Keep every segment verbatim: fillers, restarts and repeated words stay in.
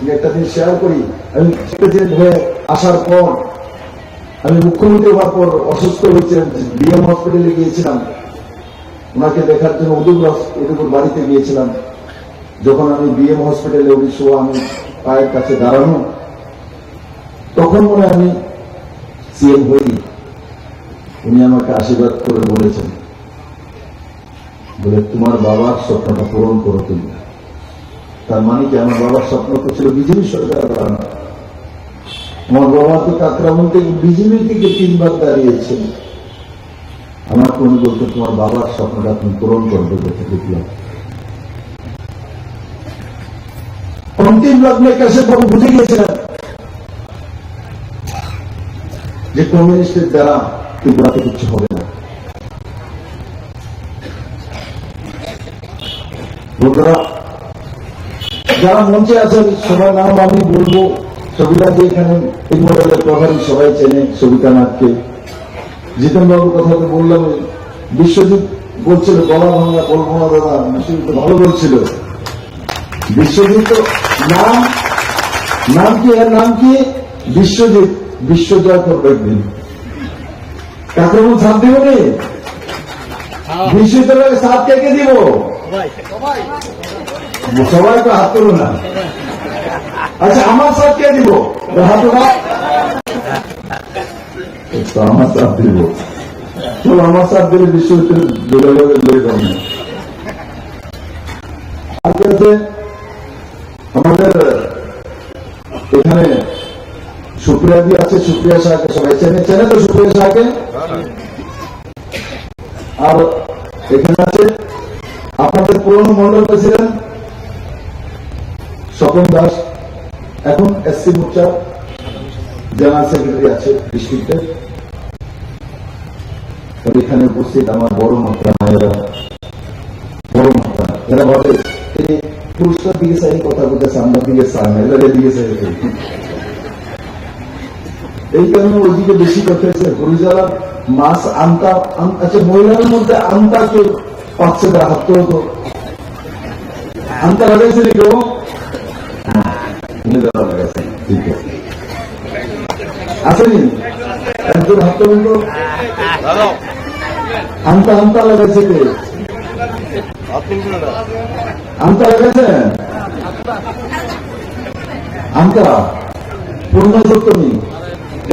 একটা জিনিস শেয়ার করি। আমি প্রেসিডেন্ট হয়ে আসার পর আমি মুখ্যমন্ত্রী হওয়ার পর অসুস্থ হয়েছিলাম, বিএম হসপিটালে গিয়েছিলাম, ওনাকে দেখার জন্য উদয়পুর হস-, উদয়পুর বাড়িতে গিয়েছিলাম। যখন আমি বিএম হসপিটালে উনি শোয়া, আমি পায়ের কাছে দাঁড়ানো, তখন মনে হয় আমি সিএম হইনি। উনি আমাকে আশীর্বাদ করে বলেছেন, বলে, "তোমার বাবার স্বপ্নটা পূরণ করো তুমি।" তার মানে কি, আমার বাবার স্বপ্ন তো ছিল বিজেপি সরকার বানানো। আমার বাবা তো কাকরাবন থেকে বিজেপি থেকে তিনবার দাঁড়িয়েছেন। আমাকে উনি বলতো, "তোমার বাবার স্বপ্নটা তুমি পূরণ করবে।" দেখে দেখলাম অন্তিম লগ্নে কাশ্যপ বাবু বুঝে গিয়েছিলেন যে কমিউনিস্টের দ্বারা ত্রিপুরাতে কিচ্ছু হবে না। বন্ধুরা, যারা মঞ্চে আছেন, সবার নাম আমি বলবো। সবিতা যে এখানে এই মডেলের প্রভারী, সবাই চেনে সবিতা নাথকে। জিতেন বাবুর কথা তো বললাম, বিশ্বজিৎ বলছিল, "গলা ভাঙা বলবো না দাদা", বিশ্বজিৎ তো ভালো বলছিল। বিশ্বজিৎ তো নাম, নাম কি, এর নাম কি? বিশ্বজিৎ, বিশ্ব জয় করবে একদিন। কাকরমুন সাথ দিব নি? বিশ্বজিৎ, সাথ কে কে দিব? সবাই তো হাত তুলো না। আচ্ছা, আমার সাথ কে দিব? হাত উঠাও। তো আমার সাথ দিব। তো আমার সাথ দিলে বিশ্বজিৎ যোগাযোগ করে দেবেন। আর কি আছে? আমাদের এখানে সুপ্রিয়া দি আছে, সুপ্রিয়া শাহকে সবাই চেনে, চেনে তো সুপ্রিয়া শাহকে? আর এখানে আছে আপনাদের পুরনো মন্ডল প্রেসিডেন্ট স্বপন দাস, এখন এসসি মোর্চার জেনারেল সেক্রেটারি আছে ডিস্ট্রিক্টের। তবে এখানে উপস্থিত আমার বড় মাত্রা মায়েরা, বড় মাত্রা, এরা ভাবে এই পুরস্কার দিকে চাই, কথা বলতে সামনের দিকে চায় না, এরা এদিকে চাই। এই কারণে ওইদিকে বেশি কথা হচ্ছে। হরিজালা মাছ আনতা, আন-, আচ্ছা, মহিলার মধ্যে আনতা কেউ পাচ্ছে না, হাত তোলো তো। আনতা লাগাইছে নি কেউ? হ্যাঁ, হরিজালা লাগাইছে, ঠিক আছে। আছে নি? একজন হাত তোলো তো। আনতা, আনতা লাগাইছে কে? আনতা লাগাইছে? আনতা, পুরনো সত্য নি?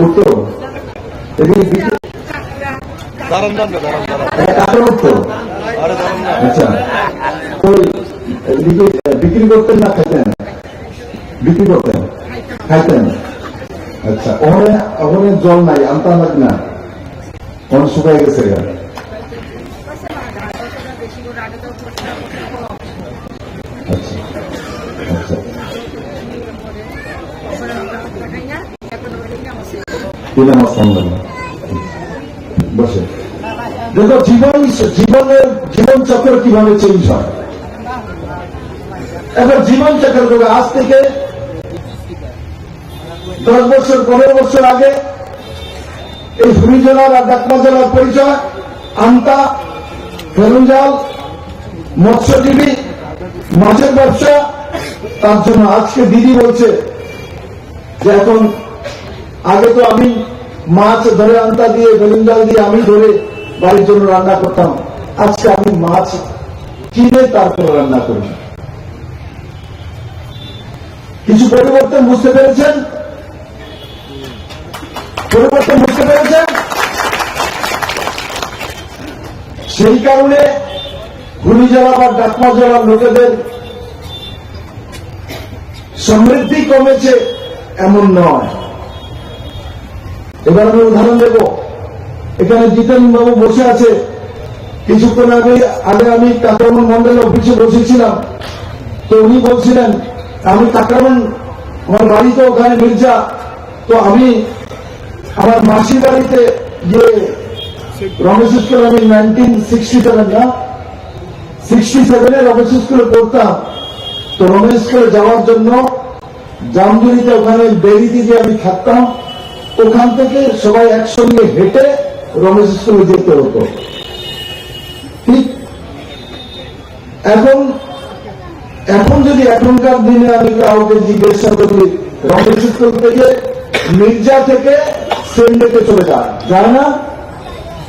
উত্তর। এটা কি বিক্রি? দাঁড়ান, দাঁড়ান, দাঁড়ান, দাঁড়ান। এটা কাকে উত্তর? আরে দাঁড়ান না। আচ্ছা। ওই বিক্রি, বিক্রি করতেন না খাইতেন? বিক্রি করতেন? খাইতেন। আচ্ছা, ওখানে, ওখানে জল নাই, আনতা লাগে না? কোন শুকাই গেছে গা? আচ্ছা, আচ্ছা। কি নাম আছে আপনার? বসে। দেখো, জীবন, জীবনের, জীবন চক্র কিভাবে চেঞ্জ হয়। এখন জীবন চক্র করে আজ থেকে দশ বছর, পনেরো বছর আগে এই হুরি জেলার আর ডাকমা জেলার পরিচয় আনতা, ফেরুঞ্জাল, মৎস্যজীবী, মাছের ব্যবসা। তার জন্য আজকে দিদি বলছে যে এখন, আগে তো আমি মাছ ধরে আনতা দিয়ে, ফেরুঞ্জাল দিয়ে আমি ধরে বাড়ির জন্য রান্না করতাম, আজকে আমি মাছ কিনে তারপর রান্না করি। কিছু পরিবর্তন বুঝতে পেরেছেন? পরিবর্তন বুঝতে পেরেছেন? সেই কারণে হুরি জেলা বা ডাকমা জেলার লোকেদের সমৃদ্ধি কমেছে এমন নয়। এবার আমি উদাহরণ দেব, এখানে জিতেন বাবু বসে আছে। কিছুক্ষণ আগে, আগে আমি কাকরামন মন্ডল অফিসে বসেছিলাম, তো উনি বলছিলেন, আমি কাকরামন, আমার বাড়ি তো ওখানে মির্জা, তো আমি আমার মাসির বাড়িতে গিয়ে রমেশ স্কুল, আমি নাইনটিন সিক্সটি সেভেন না, সিক্সটি সেভেনে রমেশ স্কুলে পড়তাম। তো রমেশ স্কুলে যাওয়ার জন্য জামজুড়িতে ওখানে বেরিতে যে আমি থাকতাম, ওখান থেকে সবাই একসঙ্গে হেঁটে রমেশ স্কুলে যেতে হতো। ঠিক এখন এখন যদি এখনকার দিনে আমি কাউকে জিজ্ঞাসা করি, রমেশপুর থেকে মির্জা থেকে সেন্ডেতে চলে যায়, যায় না?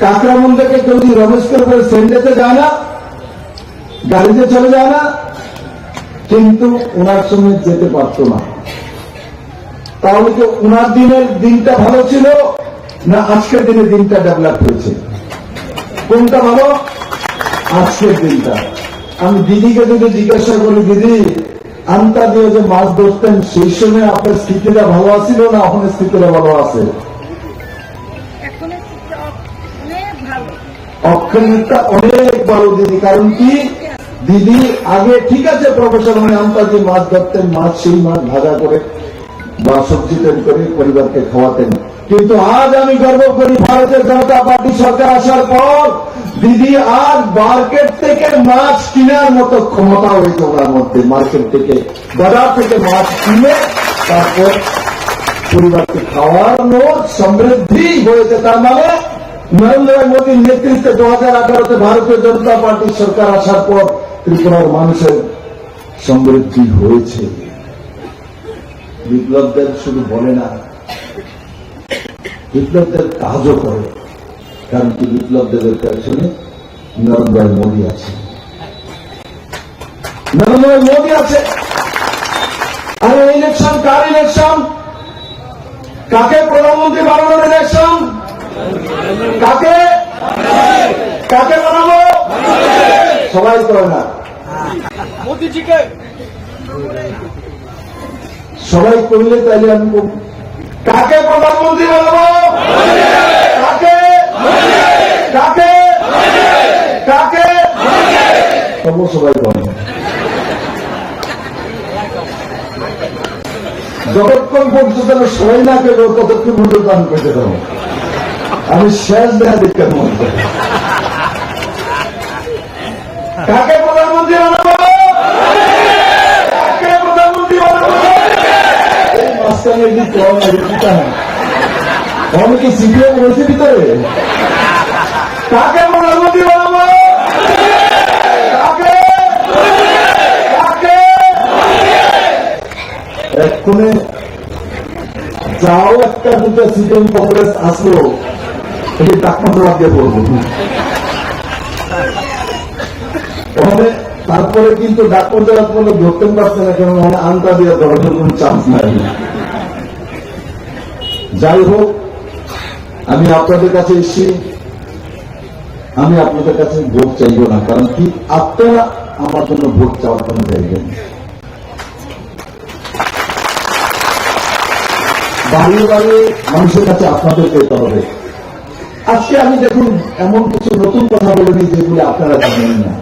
কাকরামন থেকে কেউ যদি রমেশপুর হয়ে সেন্ডেতে যায় না, গাড়িতে চলে যায় না? কিন্তু ওনার সঙ্গে যেতে পারতো না। তাহলে কি ওনার দিনের দিনটা ভালো ছিল, না আজকের দিনে দিনটা ডেভেলপ হয়েছে? কোনটা ভালো? আজকের দিনটা। আমি দিদিকে যদি জিজ্ঞাসা করি, "দিদি, আমতা দিয়ে যে মাছ ধরতেন, সেই সময় আপনার স্থিতিটা ভালো আছিল না এখন স্থিতিটা ভালো আছে?" এখন অনেক ভালো। অক্ষণটা অনেক ভালো দিদি, কারণ কি দিদি আগে ঠিক আছে প্রফেশনাল আমতা দিয়ে মাছ ধরতেন, মাছ সেই মাছ ভাজা করে বা সবজি তৈরি করে পরিবারকে খাওয়াতেন। কিন্তু আজ আমি গর্ব করি, ভারতীয় জনতা পার্টি সরকার আসার পর দিদি আজ মার্কেট থেকে মাছ কেনার মতো ক্ষমতা হয়েছে ওনার মধ্যে। মার্কেট থেকে, বাজার থেকে মাছ কিনে তারপর পরিবারকে খাওয়ানোর সমৃদ্ধি হয়েছে। তার মানে নরেন্দ্র মোদীর নেতৃত্বে দু হাজার আঠারোতে ভারতীয় জনতা পার্টি সরকার আসার পর ত্রিপুরার মানুষের সমৃদ্ধি হয়েছে। বিপ্লব দেব শুধু বলে না, বিপ্লব দেব কাজও করে, কারণ কি বিপ্লব দেবের পেছনে নরেন্দ্র মোদী আছে, নরেন্দ্র মোদী আছে। আরে ইলেকশন কার ইলেকশন? কাকে প্রধানমন্ত্রী বানানোর ইলেকশন? কাকে, কাকে বানাবো? সবাই করে না। মোদীজিকে। সবাই করলে তাহলে আমি বলব, কাকে প্রধানমন্ত্রী বানাবো? কাকে? কাকে? কাকে? তবু সবাই বলে। যতক্ষণ পর্যন্ত আমি সবাই না পেব, ততক্ষণ পর্যন্ত আমি পেতে পারবো। আমি শেষ দেখা দেখতে মন চায়। কাকে প্রধানমন্ত্রী বানাবো? কাকে প্রধানমন্ত্রী বানাবো? এই মাঝখানে যদি কম লাগে, কি জানো? আমি কি সিপিএম রয়েছে ভিতরে? কাকে প্রধানমন্ত্রী বানাবো? কাকে? কাকে? এক্ষুনি যাও একটা দুটো সিপিএম কংগ্রেস আসলো, এই ডাকপান্ডা বাদ দিয়ে পড়বো। ওখানে তারপরে কিন্তু ডাকপান্ডা বাদ পড়লে ধরতে পারছে না, কারণ ওখানে আন্তা দিয়ে ধরার কোনো চান্স নাই। যাই হোক, আমি আপনাদের কাছে এসেছি, আমি আপনাদের কাছে ভোট চাইবো না, কারণ কি আপনারা আমার জন্য ভোট চাওয়ার কোনো জায়গা নেই। বাড়িয়ে বাড়িয়ে মানুষের কাছে আপনাদের যেতে হবে। আজকে আমি দেখুন এমন কিছু নতুন কথা বলিনি যেগুলি আপনারা জানেন না,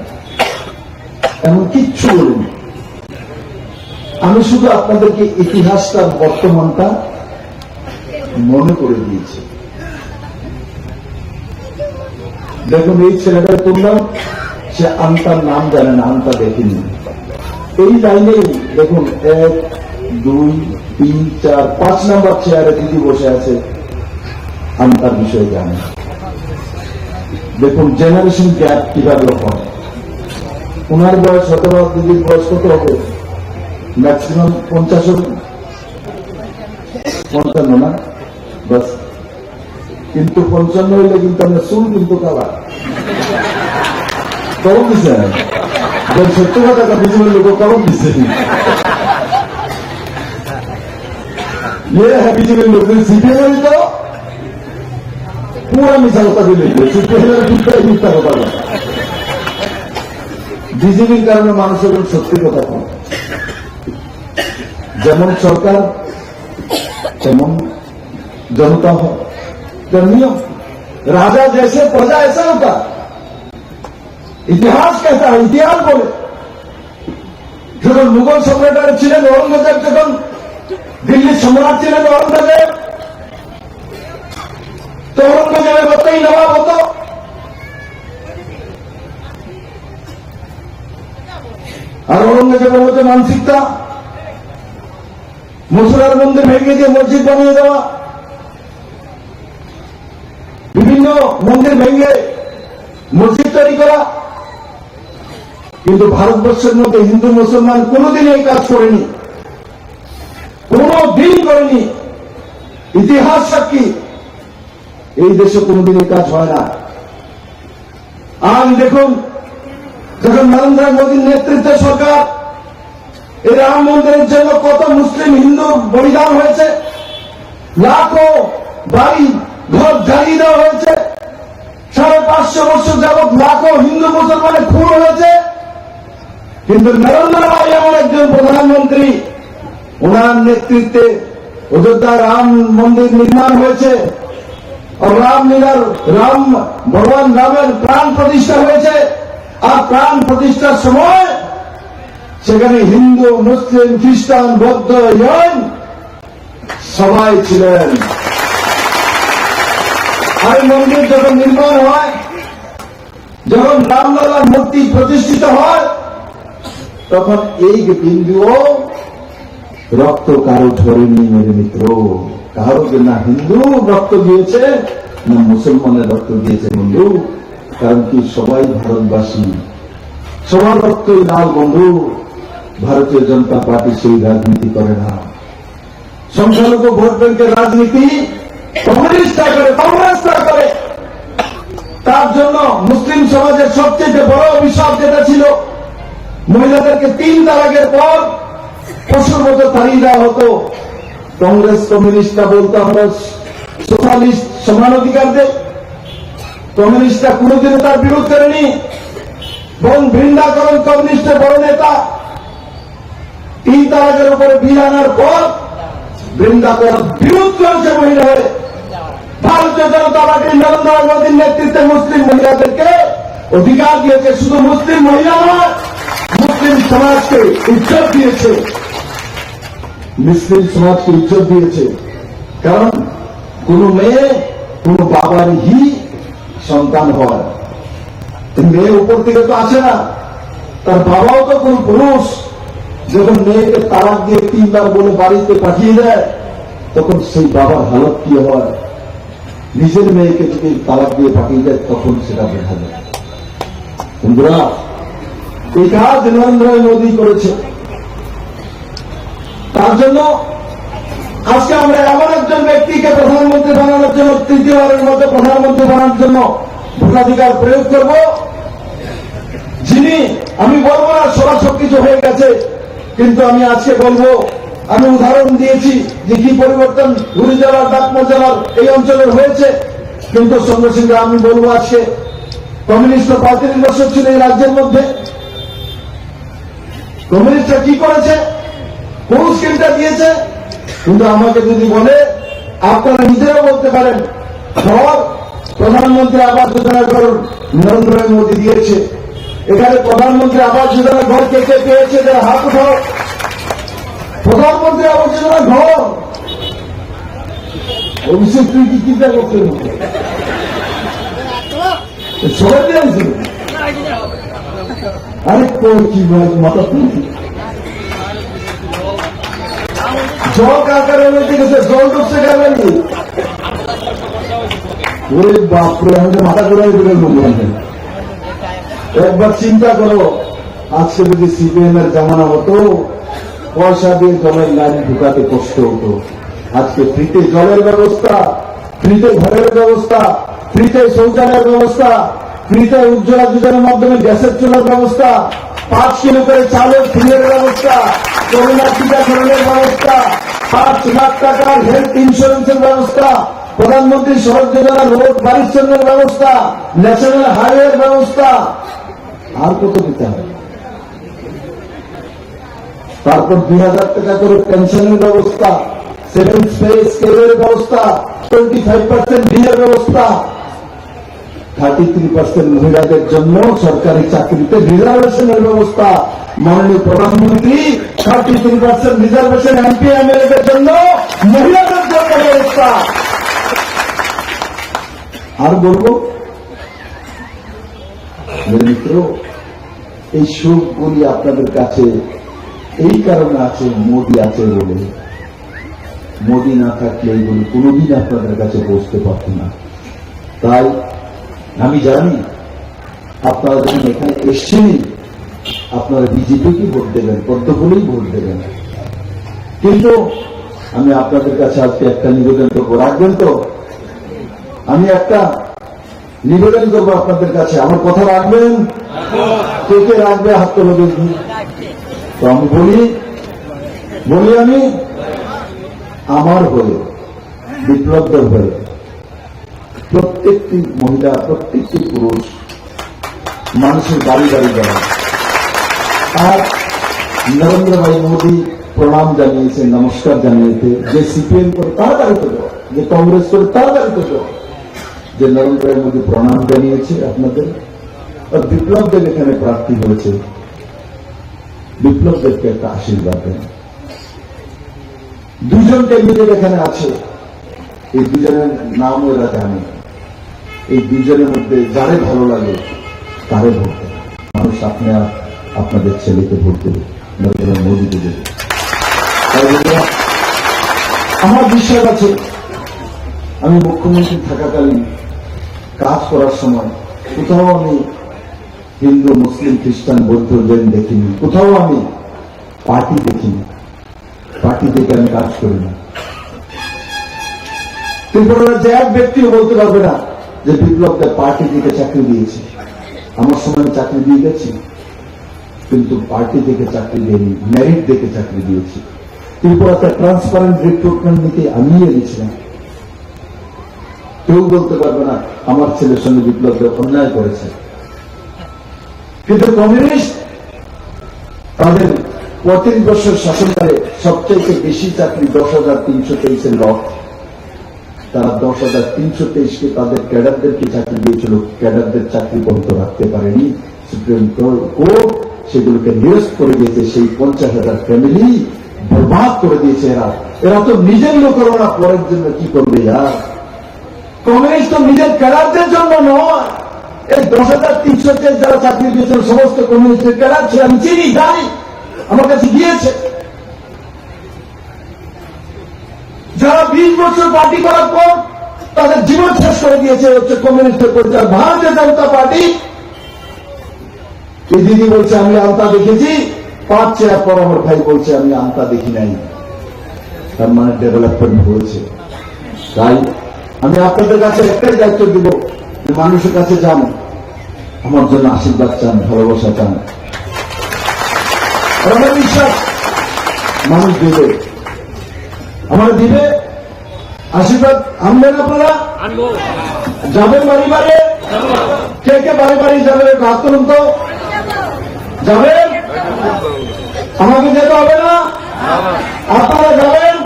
এমন কিচ্ছু বলিনি। আমি শুধু আপনাদেরকে ইতিহাসটা, বর্তমানটা মনে করে দিয়েছি। দেখুন, এই ছেলেটাকে তুললাম, সে আন্তার নাম জানে না, আন্তা দেখেনি। এই লাইনেই দেখুন, এক, দুই, তিন, চার, পাঁচ নাম্বার চেয়ারে দিদি বসে আছে, আন্তার বিষয়ে জানে। দেখুন, জেনারেশন গ্যাপ কিভাবে হয়। ওনার বয়স হয়তো বা দিদির বয়স কত হবে? ম্যাক্সিমাম পঞ্চাশ হবে, পঞ্চান্ন না? বাস। কিন্তু পঞ্চান্ন হইলে কিন্তু আমরা চুল কিন্তু কালা। কম দিছে। যে সত্য কথা, বিজেপির লোক কম দিছে। ইয়ে হ্যাঁ, বিজেপির লোক যদি সিপিএম হইতো, পুরা মিছা কথা বলে দিবে। সিপিএম এর বিরুদ্ধে মিথ্যা কথা বলে। বিজেপির কারণে মানুষ এখন সত্যি কথা কয়। যেমন সরকার, তেমন জনতা হয়। এটা নিয়ম। রাজা জেসে প্রজা এসা হতা। ইতিহাস কেতা, ইতিহাস বলে। যখন মুঘল সম্রাট ছিলেন ঔরঙ্গজেব, যখন দিল্লির সম্রাট ছিলেন ঔরঙ্গজেব, তো ঔরঙ্গজেবের মতোই নবাব হতো। আর ঔরঙ্গজেবের মতো মানসিকতা, মথুরার মন্দির ভেঙে দিয়ে মসজিদ বানিয়ে দেওয়া, বিভিন্ন মন্দির ভেঙে মসজিদ তৈরি করা, কিন্তু ভারতবর্ষের মধ্যে হিন্দু মুসলমান কোনোদিন এই কাজ করেনি, কোনোদিন করেনি। ইতিহাস সাক্ষী, এই দেশে কোনোদিন এই কাজ হয় না। আজ দেখুন, যখন নরেন্দ্র মোদীর নেতৃত্বে সরকার এই রাম মন্দিরের জন্য কত মুসলিম হিন্দু বলিদান হয়েছে, লাখো বাড়ি ঘর জ্বালিয়ে দেওয়া হয়েছে, সাড়ে পাঁচশো বছর যাবৎ লাখো হিন্দু মুসলমানের খুন হয়েছে, কিন্তু নরেন্দ্র মোদী এমন একজন প্রধানমন্ত্রী, ওনার নেতৃত্বে অযোধ্যায় রাম মন্দির নির্মাণ হয়েছে, আর রামলীলার রাম, ভগবান রামের প্রাণ প্রতিষ্ঠা হয়েছে। আর প্রাণ প্রতিষ্ঠার সময় সেখানে হিন্দু, মুসলিম, খ্রিস্টান, বৌদ্ধ, জৈন সবাই ছিলেন। আর এই মন্দির যখন নির্মাণ হয়, যখন রামলালার মূর্তি প্রতিষ্ঠিত হয়, তখন এই বিন্দুও রক্ত কারো ঝরেনি, মেরে মিত্র। কারো যে না হিন্দু রক্ত দিয়েছে, না মুসলমানের রক্ত দিয়েছে, বন্ধু। কারণ কি, সবাই ভারতবাসী, সবার রক্তই লাল, বন্ধু। ভারতীয় জনতা পার্টি সেই রাজনীতি করে না। সংখ্যালঘু ভোট ব্যাংকের রাজনীতি কমিউনিস্টরা করে, কংগ্রেসরা করে। তার জন্য মুসলিম সমাজের সবচেয়ে বড় অভিশাপ যেটা ছিল, মহিলাদেরকে তিন তালাকের পর পশুর মতো তাড়িয়ে দেওয়া হতো। কংগ্রেস কমিউনিস্টরা বলতো, "আমরা সোশ্যালিস্ট, সমান অধিকার দেই।" কমিউনিস্টরা কোনোদিনও তার বিরোধ করেনি, বরং বৃন্দা করণ কমিউনিস্টের বড় নেতা। তিন তালাকের উপরে বিল আনার পর বৃন্দা করণ বিরোধ করেছে মহিলা হয়ে। ভারতীয় জনতা পার্টি নরেন্দ্র মোদীর নেতৃত্বে মুসলিম মহিলাদেরকে অধিকার দিয়েছে, শুধু মুসলিম মহিলা নয়, মুসলিম সমাজকে ইজ্জত দিয়েছে, মুসলিম সমাজকে ইজ্জত দিয়েছে। কারণ কোনো মেয়ে কোনো বাবারই সন্তান হয়। মেয়ে উপর থেকে তো আসে না, তার বাবাও তো কোনো পুরুষ। যখন মেয়েকে তালাক দিয়ে তিনবার বলে বাড়িতে পাঠিয়ে দেয়, তখন সেই বাবার হালত কি হয়? নিজের মেয়েকে যদি তালাক দিয়ে পাঠিয়ে দেয়, তখন সেটা বোঝা যায়। বন্ধুরা, এই কাজ নরেন্দ্র মোদী করেছে। তার জন্য আজকে আমরা এমন একজন ব্যক্তিকে প্রধানমন্ত্রী বানানোর জন্য, তৃতীয়বারের মতো প্রধানমন্ত্রী বানানোর জন্য ভোটাধিকার প্রয়োগ করব, যিনি, আমি বলবো না সবার সবকিছু হয়ে গেছে, কিন্তু আমি আজকে বলবো, আমি উদাহরণ দিয়েছি যে কি পরিবর্তন গুরিজালার, ডাকমা জেলার এই অঞ্চলের হয়েছে, কিন্তু সঙ্গে সঙ্গে আমি বলবো আজকে কমিউনিস্ট পঁয়ত্রিশ বছর ছিল এই রাজ্যের মধ্যে, কমিউনিস্টরা কি করেছে, কোন স্কিমটা দিয়েছে? কিন্তু আমাকে যদি বলে, আপনারা নিজেরা বলতে পারেন, ঘর প্রধানমন্ত্রী আবাস যোজনা ঘর নরেন্দ্র মোদী দিয়েছে। এখানে প্রধানমন্ত্রী আবাস যোজনা ঘর কে কে পেয়েছে, যারা হাত উঠাও। প্রধানমন্ত্রী আবাস যোজনা ঘর। অভিষেক, তুই কি চিন্তা করতে হবে? সবাই দিয়ে আনছিল। আরে কই কি ভাই, মাথা তুলছি। জল কার কার এমনিতে গেছে, জল ঢুকছে কার বাড়ি? ওরে বাপরে, আমি তো মাথা ঘুরাই দিলাম বন্ধু বান্ধব। একবার চিন্তা করো, আজকে যদি সিপিএম এর জামানা হতো, পয়সা দিয়ে জলের লাইন ঢুকাতে কষ্ট হতো। আজকে ফ্রিতে জলের ব্যবস্থা, ফ্রিতে ঘরের ব্যবস্থা, ফ্রিতে শৌচালয়ের ব্যবস্থা, ফ্রিতে উজ্জ্বলা যোজনার মাধ্যমে গ্যাসের চুলার ব্যবস্থা, পাঁচ কিলো করে চালের ফ্রির ব্যবস্থা, করোনা টিকাকরণের ব্যবস্থা, পাঁচ লাখ টাকার হেলথ ইন্স্যুরেন্সের ব্যবস্থা, প্রধানমন্ত্রী সড়ক যোজনা, রোড বাড়ির জন্য ব্যবস্থা, ন্যাশনাল হাইওয়ের ব্যবস্থা। আর কত দিতে হবে? তারপর দুই হাজার টাকা করে পেনশনের ব্যবস্থা, সেভেন পে স্কেলের ব্যবস্থা, টোয়েন্টি ফাইভ পার্সেন্ট ডিএর ব্যবস্থা, থার্টি থ্রি পার্সেন্ট মহিলাদের জন্য সরকারি চাকরিতে রিজার্ভেশনের ব্যবস্থা। মাননীয় প্রধানমন্ত্রী thirty three percent reservation MP এমএলএদের জন্য, মহিলাদের জন্য ব্যবস্থা। আর বলবো, মেরে মিত্র, এই সুখগুলি আপনাদের কাছে এই কারণে আছে, মোদি আছে বলে। মোদি না থাকলে এইগুলি কোনোদিন আপনাদের কাছে পৌঁছতে পারত না। তাই আমি জানি আপনারা যখন এখানে এসছেন, আপনারা বিজেপিকে ভোট দেবেন, পদ্মফুলেই ভোট দেবেন। কিন্তু আমি আপনাদের কাছে আজকে একটা নিবেদন করবো, রাখবেন তো? আমি একটা নিবেদন করবো আপনাদের কাছে, আমার কথা রাখবেন? কে কে রাখবে, হাত তুলে দেখি। তো আমি বলি, বলি আমি, আমার হয়ে, বিপ্লবদের হয়ে, প্রত্যেকটি মহিলা, প্রত্যেকটি পুরুষ, মানুষের বাড়ি বাড়ি যাওয়া আর নরেন্দ্র ভাই মোদী প্রণাম জানিয়েছে, নমস্কার জানিয়েছে, যে সিপিএম করে তার বাড়িতে যাওয়া, যে কংগ্রেস করে তার বাড়িতে যাওয়া, যে নরেন্দ্র ভাই মোদী প্রণাম জানিয়েছে আপনাদের। আর বিপ্লব দেব এখানে প্রার্থী হয়েছে, বিপ্লব দেবকে একটা আশীর্বাদ দেন। দুজন ক্যান্ডিডেট এখানে আছে, এই দুজনের নামও এরা জানে। এই দুজনের মধ্যে যারে ভালো লাগে তারে ভোট দেবে। মানুষ আপনি আর আপনাদের ছেলেকে ভোট দেবে, নরেন্দ্র মোদীকে দেবে। তাই বন্ধুরা, আমার বিশ্বাস আছে, আমি মুখ্যমন্ত্রী থাকাকালীন কাজ করার সময় কোথাও আমি হিন্দু, মুসলিম, খ্রিস্টান, বৌদ্ধ, জৈন দেখিনি, কোথাও আমি পার্টি দেখিনি। পার্টি থেকে আমি কাজ করি না। ত্রিপুরার যে এক ব্যক্তিও বলতে পারবে না যে বিপ্লব দেব পার্টি থেকে চাকরি দিয়েছে। আমার সময় আমি চাকরি দিয়ে গেছি, কিন্তু পার্টি থেকে চাকরি দিইনি, মেরিট দেখে চাকরি দিয়েছি। ত্রিপুরাতে ট্রান্সপারেন্ট রিক্রুটমেন্ট নীতি আমি এনেছিলাম। কেউ বলতে পারবে না আমার ছেলের সঙ্গে বিপ্লব দেব অন্যায় করেছে। কিন্তু কমিউনিস্ট তাদের পঁয়ত্রিশ বছর শাসনকালে সবচেয়ে বেশি চাকরি, দশ হাজার তিনশো তেইশের লট, তারা দশ হাজার তিনশো তেইশকে তাদের ক্যাডারদেরকে চাকরি দিয়েছিল, ক্যাডারদের চাকরি বন্ধ রাখতে পারেনি সুপ্রিম কোর্ট। সেগুলোকে নিরস্ত করে দিয়েছে। সেই পঞ্চাশ হাজার ফ্যামিলি বরবাদ করে দিয়েছে এরা। এরা তো নিজের লোক করবে না, পরের জন্য কি করবে ইয়ার? কমিউনিস্ট তো নিজের ক্যাডারদের জন্য নয়। এই দশ হাজার তিনশো তেইশ যারা চাকরি দিয়েছিল, সমস্ত কমিউনিস্টের ক্যাডার ছিল, আমি চিনি, জানি, আমার কাছে গিয়েছে। যারা বিশ বছর পার্টি করার পর তাদের জীবন শেষ করে দিয়েছে হচ্ছে কমিউনিস্টের পরিচয়, ভারতীয় জনতা পার্টি। এই দিদি বলছে, "আমি আলতা দেখেছি", পাঁচ চেয়ার পর আমার ভাই বলছে, "আমি আলতা দেখি নাই", তার মানে ডেভেলপমেন্ট হয়েছে। তাই আমি আপনাদের কাছে একটাই দায়িত্ব দিব যে মানুষের কাছে যান, আমার জন্য আশীর্বাদ চান, ভালোবাসা চান। আর আমার বিশ্বাস মানুষ দেবে, আমার দিবে। আশীর্বাদ আনবেন আপনারা? আনবো। যাবেন বাড়ি বাড়ি? যাবো। কে কে বাড়ি বাড়ি যাবেন একটু হাত তুলুন তো। যাবেন? আমাকে যেতে হবে না? আপনারা যাবেন?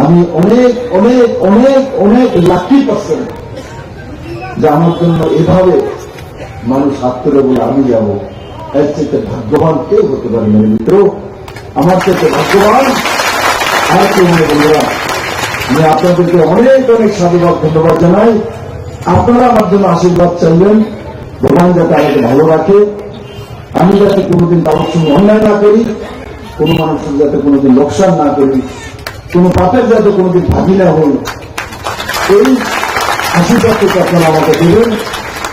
আমি অনেক, অনেক, অনেক, অনেক লাকি পার্সন যে আমার জন্য এভাবে মানুষ হাত তুলে বলে, "আমি যাব।" এর চাইতে ভাগ্যবান কেউ হতে পারে না, মিত্র। আমার চাইতে ভাগ্যবান আর কেউ নেই, বন্ধুরা। আমি আপনাদেরকে অনেক অনেক সাধুবাদ, ধন্যবাদ জানাই। আপনারা আমার জন্য আশীর্বাদ চাইবেন, ভগবান যাতে আমাকে ভালো রাখে, আমি যাতে কোনোদিন কারোর সঙ্গে অন্যায় না করি, কোনো মানুষের যাতে কোনোদিন লোকসান না করি, কোনো পাপের যাতে কোনোদিন ভাগি না হই। এই আশীর্বাদটুকু আপনারা আমাকে দেবেন।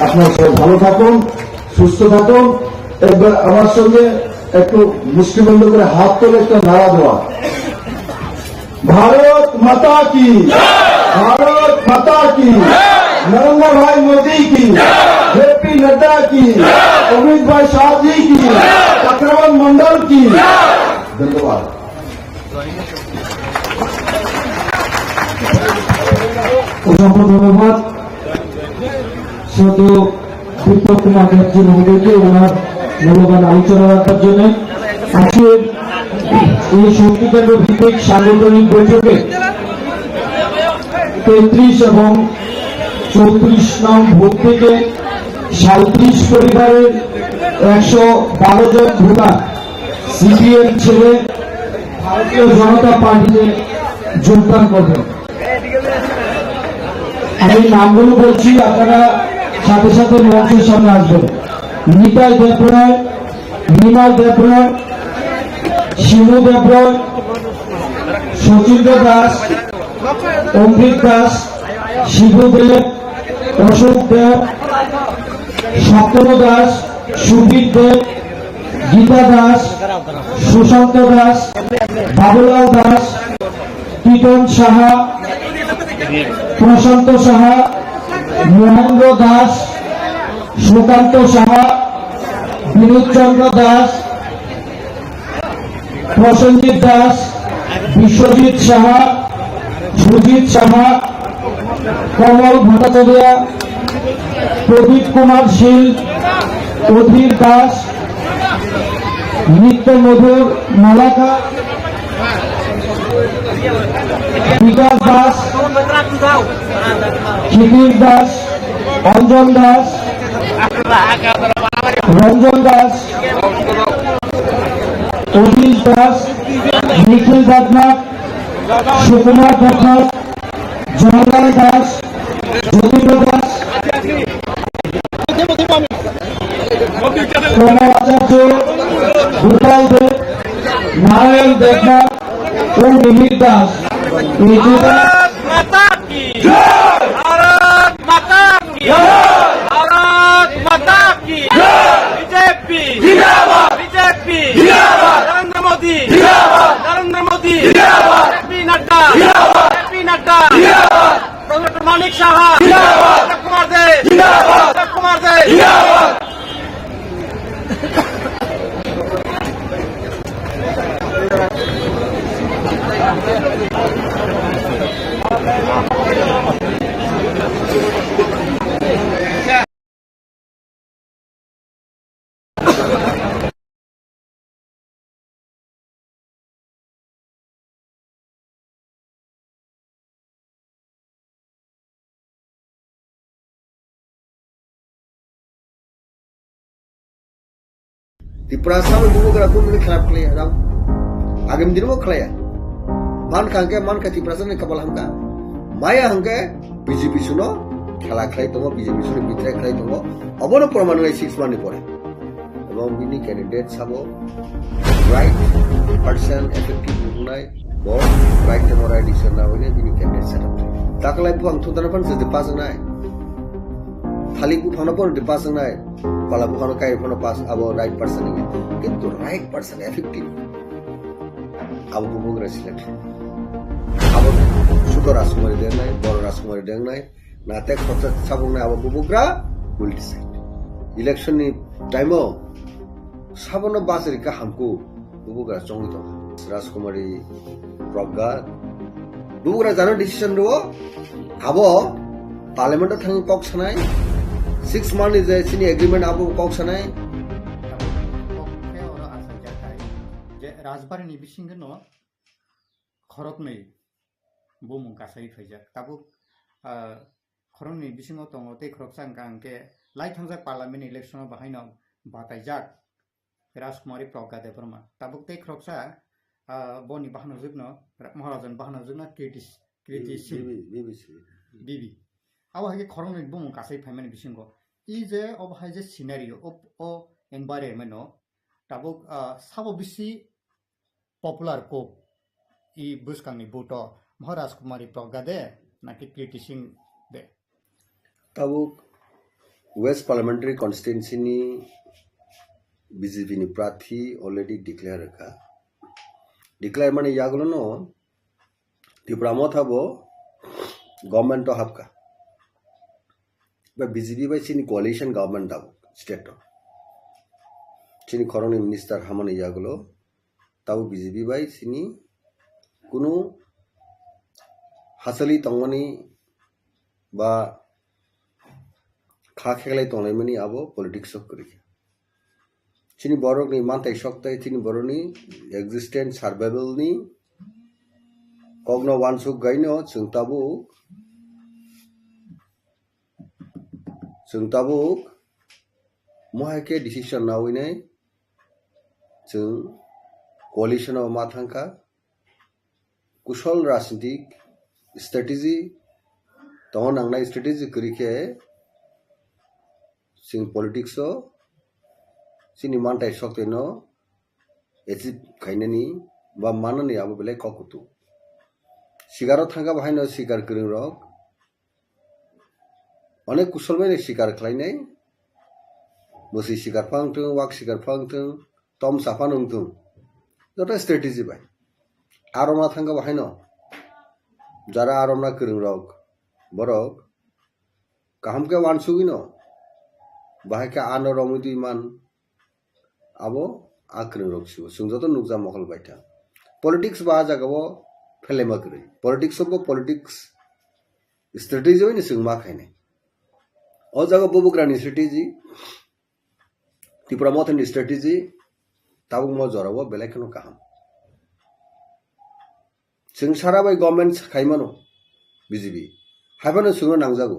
আপনারা সবাই ভালো থাকুন, সুস্থ থাকুন। একবার আমার সঙ্গে একটু মুষ্টিবন্ধ করে হাত তুলে একটা নারা দেওয়া। ভারত মাতা কি, ভারত মাতা কি, নরেন্দ্র ভাই মোদি কি, জেপি নাড্ডা কি, অমিত ভাই শাহজি কি, চক্রবর্তী মন্ডল কি। ধন্যবাদ। অসংখ্য ধন্যবাদ শ্রদ্ধেয় বিপ্লব কুমার ব্যানার্জি মহোদয়কে ওনার মূল্যবান আলোচনা রাখার জন্য। আজকের এই শক্তি কেন্দ্র ভিত্তিক সাংগঠনিক বৈঠকে তেত্রিশ এবং চৌত্রিশ নং বুথ থেকে সাঁইত্রিশ পরিবারের একশো বারো জন ভোটার সিপিএম ছেড়ে ভারতীয় জনতা পার্টিতে যোগদান করবেন। আমি নামগুলো বলছি, আপনারা সাথে সাথে মঞ্চের সামনে আসবেন। নিতাই দেবরায়, নিমাল দেবরায়, শিবু দেবরায়, শচীন্দ্র দাস, অমৃত দাস, শিবু দেব, অশোক দেব, সপ্তম দাস, সুবীর দেব, গীতা দাস, সুশান্ত দাস, বাবুলাল দাস, টিটন সাহা, প্রশান্ত সাহা, মহেন্দ্র দাস, সুকান্ত সাহা, বিনোদ চন্দ্র দাস, প্রসেনজিৎ দাস, বিশ্বজিৎ সাহা, সুজিত সাহা, কমল ভট্টাচার্য, প্রদীপ কুমার শীল, অধীর দাস, নিত্য মধুর মালাকা, বিকাশ দাস, ক্ষিতিশ দাস, অঞ্জন দাস, রঞ্জন দাস, অনিল দাস, নিখিল দেবনাথ, সুকুমার দেবনাথ, জওহরলাল দাস, যতীন্দ্র দাস, প্রণব আচার্য, গোপাল দেব, নারায়ণ দেবনাথ ও মিহির দাস। এই দুজন भारत माता की जय। भारत माता की जय। भारत माता की जय। बीजेपी जिंदाबाद। बीजेपी जिंदाबाद। नरेंद्र मोदी जिंदाबाद। नरेंद्र मोदी जिंदाबाद। जेपी नड्डा जिंदाबाद। जेपी नड्डा जिंदाबाद। डॉक्टर मानिक साहा जिंदाबाद। अशोक कुमार दे जिंदाबाद। अशोक कुमार दे जिंदाबाद। Tiprasa no bubagra kunu khilap khlaiya rang. Agam din bo khlaiya. Man khangke man kha Tiprasa ni kapal hamka. Maya hangke B J P suno khela khlai tongo, B J P suno betray khlai tongo. Obono proman lai six month ni pore. Ebong bini candidate sabo right person effective wngnai, bo right temo right decision na hwnwi bini candidate set up khlai. Taklai buphang thumtana phano se de pass wngnai. Thalik buphangno phano de pass wngnai. Pala buphangno kai phano pass, abo right person ni. Kintu right person effective. Abo bubagra select. Abo sudo Rajkumari dengnai, boro Rajkumari dengnai. Na tek khoroksa sabuknai abo bubagra will decide. Election ni time o sabono bachari ka hamku bubagra chongwi tongo. Rajkumari Pragga bubagra jano decision rwo abo parliament o thangwi kok sanai. Six month ni je chini agreement abo kok sanai. Khe oro asajak hai je Rajbari ni bisingo no khoroknwi bumung kasai phaijak. Tabuk, ah, khoroknwi bisingo tongo tei khoroksa wngkha hwnkhe lai thangjak parliament election o bahaino bataijak Rajkumari Pragga Debbarma. Tabuk tei khoroksa, ah, boni bahanojwkno, Maharajani bahanojwkno Kriti, Kriti Singh. Bibi, Bibi Singh. Bibi. Abo hai khe khoroknwi bumung kasai phaimani bisingo. I je obo hai je scenario, o, o environment o tabuk, ah, sabo bisi popular kok i bwskangni vote o Maharaj Kumari Pragga de naki Kriti Singh de? Tabuk West Parliamentary Constituency ni B J P ni prathi already declare kha. Declare mani yagulo no Tipra Motha bo government o hapkha. Ba B J P bai chini coalition government tabuk state o. Chini khoroknwi minister hamani yagulo tabuk B J P bai chini kunu hachali tongmani ba kha kheklai tonglaimani abo politics o kwrwi kha. Chini borokni manthai sok tei chini borokni existence survival ni kokno uansuk gaino chwng tabuk, chwng tabuk mohai khe decision nawi nai chwng coalition o ma thangkha. Kusol rajnitik strategy tongo, nangnai strategy kwrwi khe chwng politics o chini manthai soktwino achieve khainani ba mannani abo belai kok kutu. Sikaro thangkha bo haino sikar kwrwng rok onek kusol bai sikar khlainai, Bwswi sikar phang thung, wak sikar phang thung, tom sa phano wng thung. Joto strategy bai. Aromna thangkha bo haino. Jara aromna kwrwng rok, borok kaham khe wansugwi no. Bahai khe ano romwi twi man. Abo a kwrwng rok sibo. Chwng joto nukjak mokol baithang. Politics bo a jaga o phelaima kwrwi. Politics o bo politics strategy bai no chwng ma khainai. O jaga bubugrani strategy, Tipra Mothani strategy, tabuk mo jora o belai kheno kaham. Chwng sara bai government khaimano B J P. Haiphano chwngno nangjago.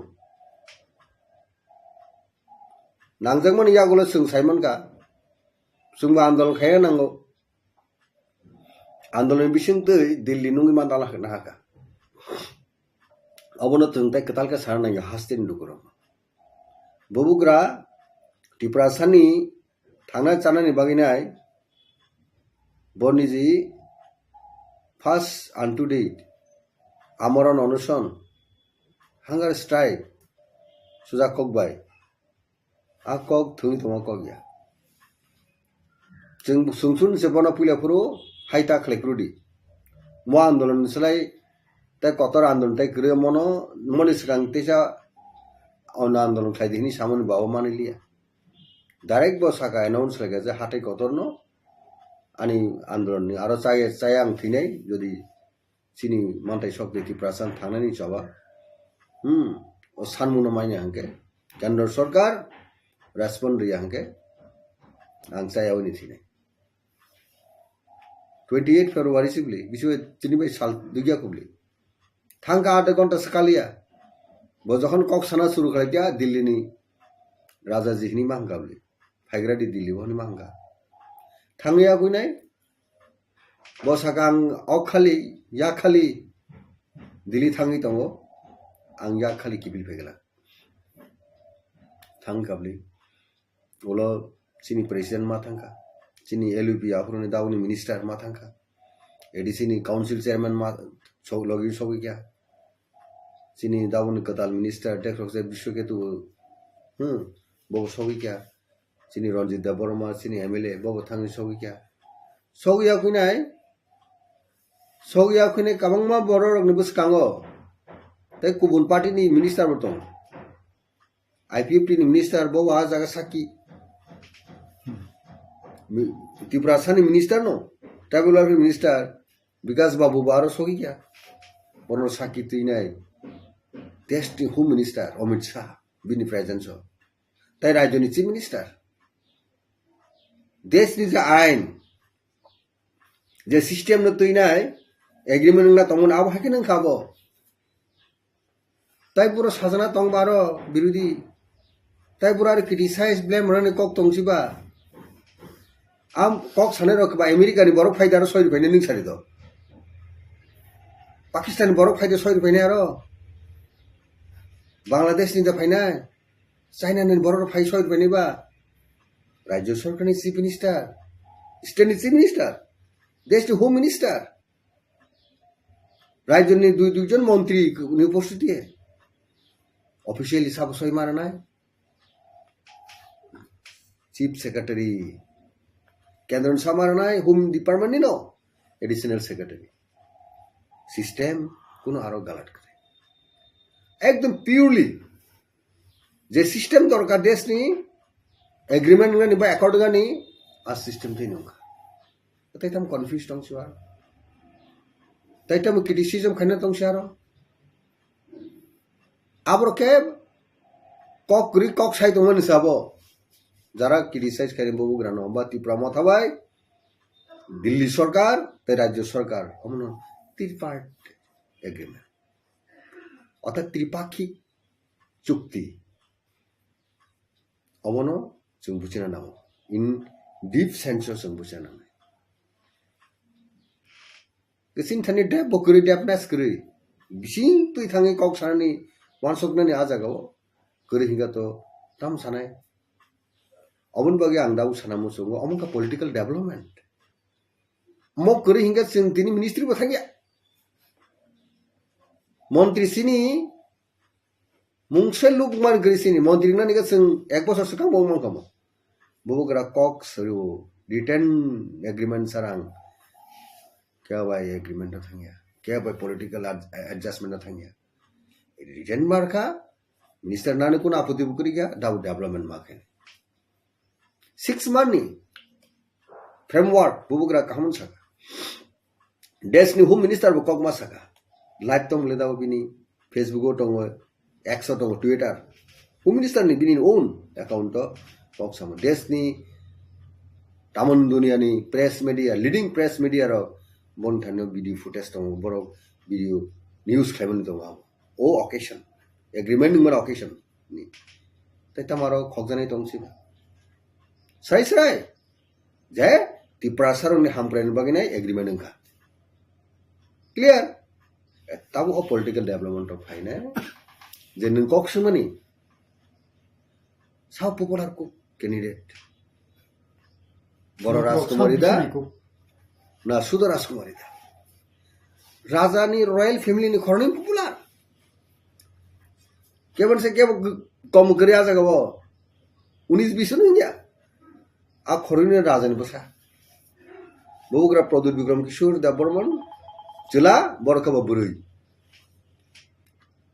Nangjakmani yagulo chwng saimankha, chwngbo andolon khaina nango. Andolon bisingtwi Delhi nungwi mandala nahaka. Obono chwng tei kwtal khe sana nangya hasteni lukurok. Bubugra Tiprasani thangna chanani bagwi nai bo niji first and to date amorona onoson, hunger strike sujak kok bai. A kok thwngwi tongma kok ya. Chwng sumsum se bono puila phuru hai ta khlai phuru di. Mo andolon ni slai tei kotor andolon tei kwrwi mono moni swkang teisa ono andolon khlai di hwnwi samani babo manwi liya. Direct bo saka announce khlai kha je hatai kotor no ani andolon ni aro chaya chaya ang thwinai jodi chini mantai sok de Tiprasa thangnani choba. Hmm, o sanmungno manya hangke. Kendra Sarkar respond riya hangke. Ang chaya oni thine. Twenty eight February sibli, biswe tini bai sal dugya kubli. Thangka aat ghonta sakaliya. Bo jokhon kok sana suru khlai kya Delhi ni Raja ji hini mahangka bli. Phaigra di Delhi bo hini mahangka. Thangya kuinai. Bo saka ang ok khali, yak khali Delhi thangwi tongo. Ang yak khali kiphil phaikha. Thang kabli. Ulo chini president ma thangkha. Chini L U P aphuruni dauni minister ma thangkha. A D C ni council chairman ma so-, logi sogwi kha. Chini dauni kwtal minister Dekrokse Biswaketu, hmm, bo sogwi kha. Chini Ranjit Debbarma, chini M L A, bobo thangwi sogwi kha. Sogwi ya khuinai, sogwi ya khuinai kwbangma bororokni bwskango. Tei kubun party ni minister bo tongo. I P F T ni minister bo ah jaga sakki. Mi-, Tiprasa ni minister no, tribal welfare minister Bikash Babu bo aro sogwi kha. Bono sakki twinai. Desh ni Home Minister Amit Shah, bini presence o. Tai rajyo ni Chief Minister. Desh ni je ain, je system no twinai, agreement wngna tongmani abo hai khe nang kha bo. Tai pura sajana tong baro birodhi. Tai pura aro criticize, blame rani kok tong siba. Am kok sanai rok ba America ni borok phai daro soi rupai ni ning sari do. Pakistan ni borok phai de soi rupai ni aro. Bangladesh ni da phai nai. China ni borok phai soi rupai ni ba. Rajya sarkar ni chief minister, state ni chief minister, desh ni home minister. Rajyo ni dui, duijon montri ni upostiti. Officially sabo soi maranai. Chief Secretary. Kendra ni sa maranai, Home Department ni no. Additional Secretary. System, kuno aro galat kare. Ekdom purely. Je system dorkar desh ni, agreement wngani ba accord wngani, a system twi nungkha. Tai tamo confuse tong siya. Tai tamo criticism khaina tong siya aro. Abro khe kok kwrwi kok sai tongmani sabo. Jara criticize khaini bubugrano ba Tipra Motha bai, Delhi Sarkar, tei Rajya Sarkar. Omono tripartite agreement. Orthat tripakhik chukti. Omono chwng buchina nango. In deep sense o chwng buchina nango. Kisin thani dep bo kwrwi, depness kwrwi. Bising twi thangwi kok sanani, wansoknani a jaga o kwrwi hingka to tam sanai. Oboni bagwi ang dau sana muchungo, omo wngkha political development. Mo kwrwi hingka chwng tini ministry bo thangya. Montri sini mungse luk man kwrwi sini, montri nani ka chwng ek bosor swkang bo wngmang kamo. Bubugra kok suru written agreement sarang. Kya bai agreement na thangya? Kya bai political ad-, adjustment na thangya? Written marka, minister nani kuna aputi bukri kya, dau development marka. Six month ni framework bubugra kaham saka. Desh ni Home Minister bo kokma saka. Live tong le dao bini Facebook o tongo, X o tongo, Twitter. Home Minister ni bini own account o kok sama. Desh ni tamon dunia ni press media, leading press media rok bon thani video footage tongo, borok video news khlaimani tongo abo. O occasion, agreement wngmani occasion ni. Tai tamaro khokjani tong siba. Srai srai. Je Tiprasa rokni hamkraini bagwi nai agreement wngkha. Clear? Eh, tabuk o political development rok phainai. Je nwng kok swimani. Sa popular kok candidate. Boro Rajkumari da? Na Sudha Rajkumari da? Raja ni royal family ni khoroknwi popular. Kebon se kebo g-, kom gri aja gabo. Unis bish no ya. A khoroknwi raja ni bwsa. Bubugra Pradyut Bikram Kishore Debbarman. Chwla, borok khe bo bwrwi.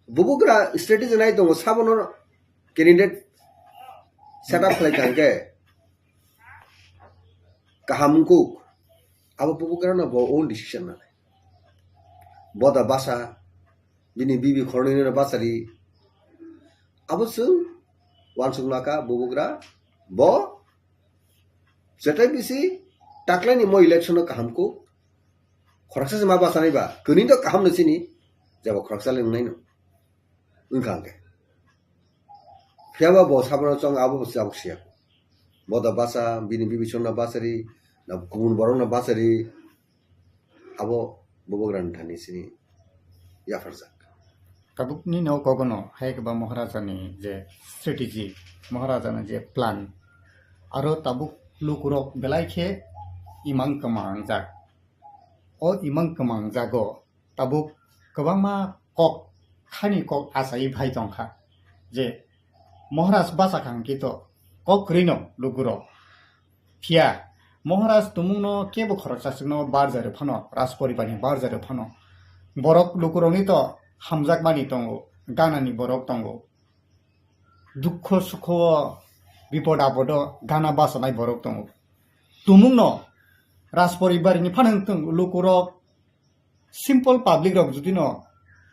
Bubugra strategy nai tongo, sabono candidate set up khlai kha hwnkhe kaham wngkuk. Abo bubugra no bo own decision nanai. Boda basa, bini bibi khoroknwi no bachari. Abo chwng uansuk naka bubugra bo jetai bisi taklaini mo election no kaham kuk. Khoroksa se ma bachanai ba, kwrwini to kaham no chini, jabo khoroksa le wngnai no. Wngkha hwnkhe. Phiyaba bo sabono chong abo bo chabuk siya. Boda bacha, bini bibi chwngno bachari, na kubun borokno bachari, abo bubugrani thani chini yapharjak. Tabukni no kogono hai khe ba Maharaja ni je strategy, Maharaja ni je plan, aro tabuk lukurok belai khe imang kwma wngjak. O imang kwma wngjago tabuk kwbangma kok khani kok achai phai tongkha je Maharaj bachakha hwnkhe to kok kwrwino lukurok. Phiya Maharaj tumungno kebo khoroksa chwngno barjari phano, Rajporibarni barjari phano. Borok lukurokni to hamjakmani tongo, ganani borok tongo. Dukho sukho, bipod apodo gana bachanai borok tongo. Tumungno Rajporibarni phano wngtong lukurok, simple public rok judino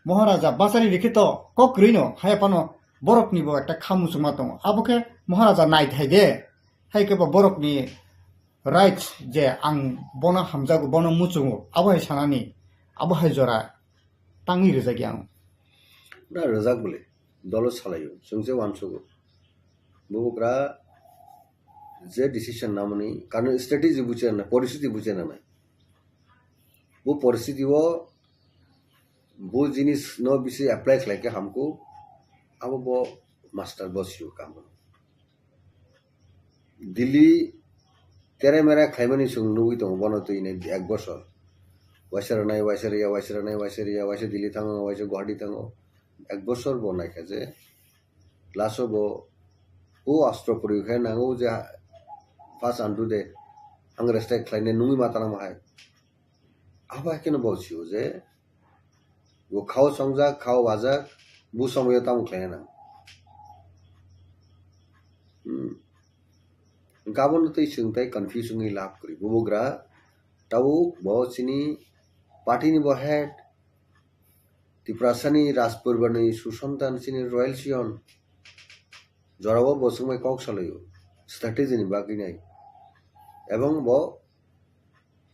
Maharaja bachari rikhe to kok kwrwino haya phano borokni bo ekta kha muchungma tongo. Abo khe Maharaja naithai de, hai khe bo borokni rights je ang bono hamjago, bono muchungo, abo hai sanani, abo hai jora tangwi rwjakya ang. Na rwjak bole, dolo salaio, chwng se uansugo. Bubugra je decision namani, karon strategy buchina nai, poristiti buchina nai. Bo poristiti o, bo jinis no bisi apply khlai khe hamkuk, abo bo master bo sio kamo. Delhi tere mere khlaimani chwng nugwi tongo bono twi nai ek bosor. Waisa rwnai, waisa rwya, waisa rwnai, waisa rwya, waisa Delhi thango, waisa Guwahati thango. Ek bosor bo naikha je last o bo o astro puri khe nango je first andu de ang respect khlainai nungwi ma tanamo hai. Abo hai kheno bo sio je Bo khao songjak, khao wajak, bo somoyo tamo khlaina nang. Hmm. Gabon tei chwng tei confuse wngwi lab kwrwi. Bubugra tabuk bo chini party ni bo head, Tiprasani Rajporibarni susontan chini royal scion. Jorao bo chwngbai kok salaio, strategy ni bagwi nai. Ebong bo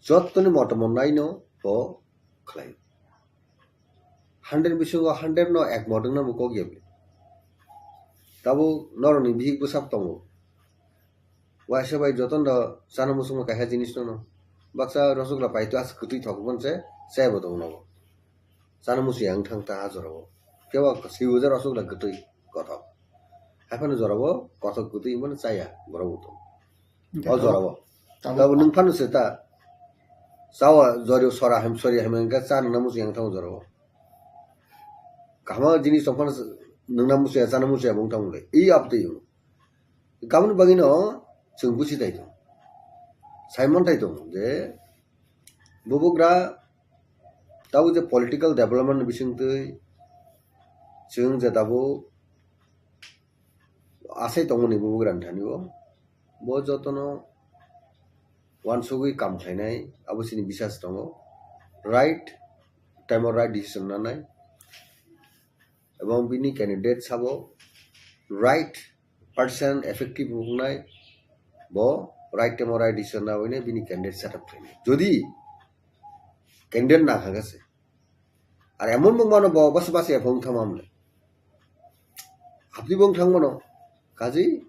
jottoni motomo naino bo khlai. Hundred bisingo hundred no ek model no bo kok ya bwle. Tabuk norokni bihik bwsak tongo. Waisa bai jotono chana muchungma kaisa jinis no. Baksa rosogla paito as kwtwi thok bon se chai bo tong nogo. Chana muchung yang thang ta ha jorao. Kebo sibu je rosogla kwtwi kothok. Haphano jorao kothok kwtwi mano chaya borok bo tong. O jorao. Tabuk nwng phano se ta. Chawa jori sora hem sori hem engka cha nungna muchung yang thango jorao. Kahma jinis tong phano nungna muchung ya chana muchung ya bung thango le. I abtwi. Kamni bagwi no chwng buchi tai tongo. Sai man tai tongo je bubagra tabuk je political development ni bisingtwi chwng je tabuk asai tongmani bubagra ni thani o. Bo jotono uansugwi kam khlainai, abo chini bisas tongo. Right time o right decision nanai. Ebong bini candidate sabo right person effective wngnai, bo right time o right decision nawi bini candidate set up khlainai. Jodi candidate na kha se, ar emon bo mano bo bas bas ephong thamam le. Hapdi bong thang mano, kaji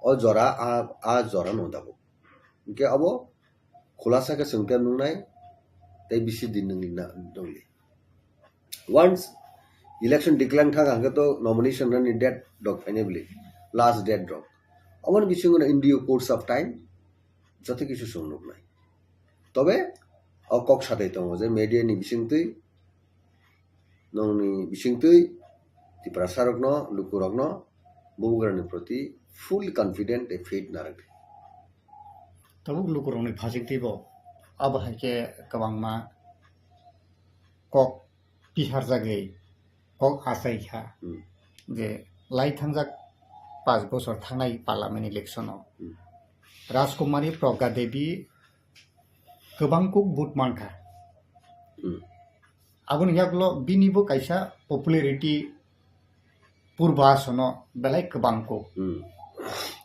o jora, a, a jora no dabo. Hingke abo khulasa khe chwng tei nungnai, tei bisi din nungli na, nungli. Once election declare thang hangke to nomination nani date rok phainai bili, last date rok. Aboni bisingo no in due course of time joto kisu chwng nuknai. Tobe o kok satai tongo je media ni bisingtwi, nongni bisingtwi Tiprasa rokno, lukurokno bubagrani proti full confident tei faith narwkdi. Tabuk lukurokni phasingtwi bo abo hai khe kwbangma kok piharjagwi kok achai kha Hmm. je lai thangjak panch bochor thangnai parliament election o Hmm. Rajkumari Pragya Devi kwbang kuk vote mankha. Hmm. Aboni yagulo bini bo kaisa popularity purba sono belai kwbang kuk. Hmm.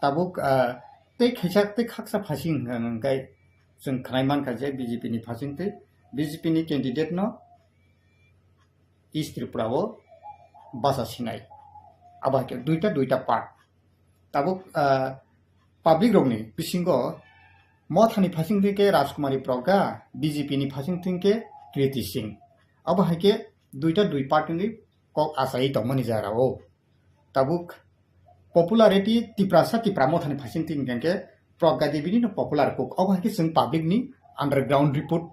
Tabuk, ah, tei khaisa tei khaksa phasing hwnkhe chwng khnai mankha je B J P ni phasing tei B J P ni candidate no East Tripura o basa sinai. Abo hai khe duita, duita part. Tabuk, ah, public rokni bisingo Mothani phasing thwngkhe Rajkumari Pragya, B J P ni phasing thwngkhe Kriti Singh. Abo hai khe duita dui party ni kok achai tongmani jara o. Tabuk popularity Tiprasa Tipra Mothani phasing thwngkhe Pragya Devi ni no popular kok. Abo hai khe chwng public ni underground report,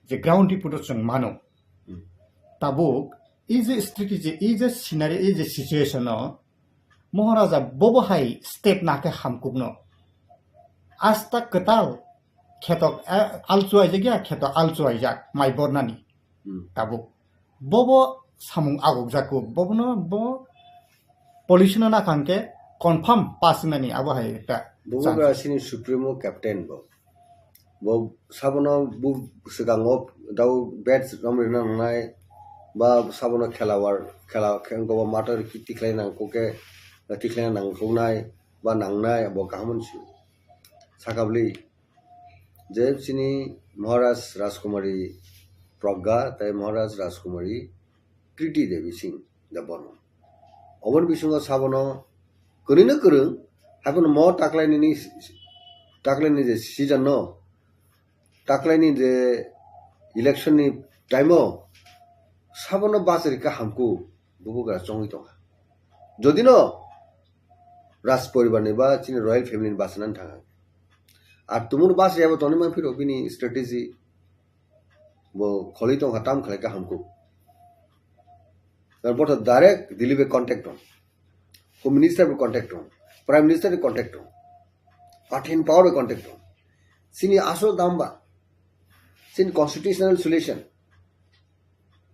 je ground report o chwng mano. Hmm. Tabuk, ei je strategy, ei je scenario, ei je situation o, Maharaja bobo hai step na khe hamkuk no. Asta kwtal kheto, eh, alchuaijak ya, kheto alchuaijak, mai bornani. Hmm. Tabuk. Bobo samung agukjak kuk, bobono bo police no nakhang khe confirm pass nani abo hai ekta Bubagra chance. Sini Supremo Captain bo. Bo sabono bu swkango dau bat romrina nangnai, ba sabono khelawar, khela, khe-, wngkha bo mator ki tikhlai nangkuk khe, tikhlai nangkuknai, ba nangnai, bo kaham se. Sakabli, je chini Maharaj Rajkumari Pragya, tei Maharaj Rajkumari Kriti Devi Singh Debbarma. Oboni bisingo sabono kwrwino kwrwng, haiphano mo taklaini ni, taklaini je season no, taklaini je election ni time o sabono bachari ka hamkuk bubagra chongwi tongkha. Jodi no Raj poribar ni ba chini royal family ni bachanani thangkha. Ar tumung bachari abo tongwi manphiro bini strategy bo kholi tongkha tam khlai ka hamkuk. Tar bo to direct Delhi bai contact tong. Home Minister bai contact tong. Prime Minister bai contact tong. Party in power bai contact tong. Chini asol dam ba. Chini constitutional solution.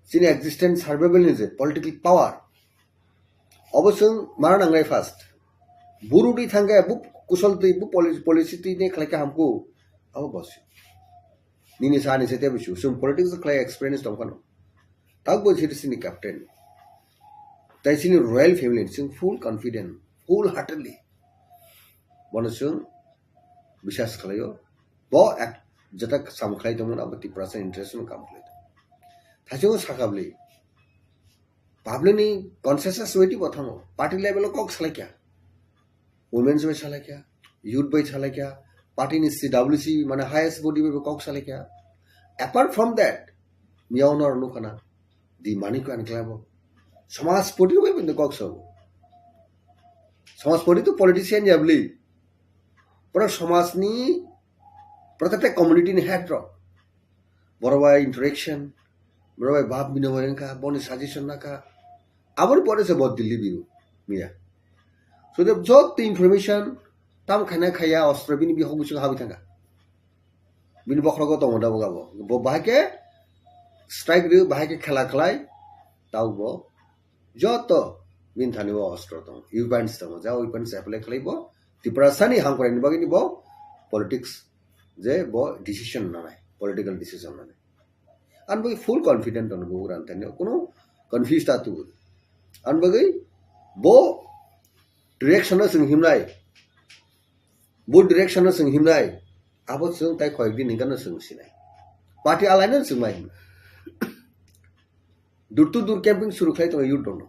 Chini existence survival ni je political power. Obo chwng mana nangnai first. Buru di thangkhe bu kusol twi bu poli-, policy twi ne khlai ka hamkuk. Abo bosi. Nini sa ni se tebo su. Chwng politics khlai experience tong phano. Tak bo chiri chini captain. Tai chini royal family chwng full confident, full heartedly. Bono chwng biswas khlaio. Bo ek jeta sam khlai tongmani abo Tiprasa interest no kam khlai tong. Thaichungo sakabli. Public ni consensus waiting bo thango. Party level o kok salai kya. Women's bai salai kya. Youth bai salai kya. Party ni C W C mane highest body bai kok salai kya. Apart from that, miyao no nukana. Di mani ko an klabo. Samaj party bai bende kok sabo. Samaj party to politician ya bli. Pura samaj ni protected community ni head rok. Borok bai interaction, borok bai bab binimoi wngkha, boni suggestion nakha. Aboni pore se bo Delhi biru miya. So the joto information Tam khaina khaiya ostro bini bihok bisingo habwi thangkha. Bini bokhrogo tongo da boga bo. Bo bahai khe strike rw, bahai khe khela khlai, tau bo joto bini thani o ostro tongo, weapons tongo, ja weapons apply khlai bo Tiprasani hangkorani bagwi ni bo politics je bo decision nanai, political decision nanai. Ang bagwi full confident tongo bo ran thani, kuno confuse ta tu. Ang bagwi bo direction no chwng himnai, bo direction no chwng himnai, abo chwng tai koyek din hinka no chwng sinai. Party alai no chwng mai himnai. Door to door camping suru khlai tongo youth rokno.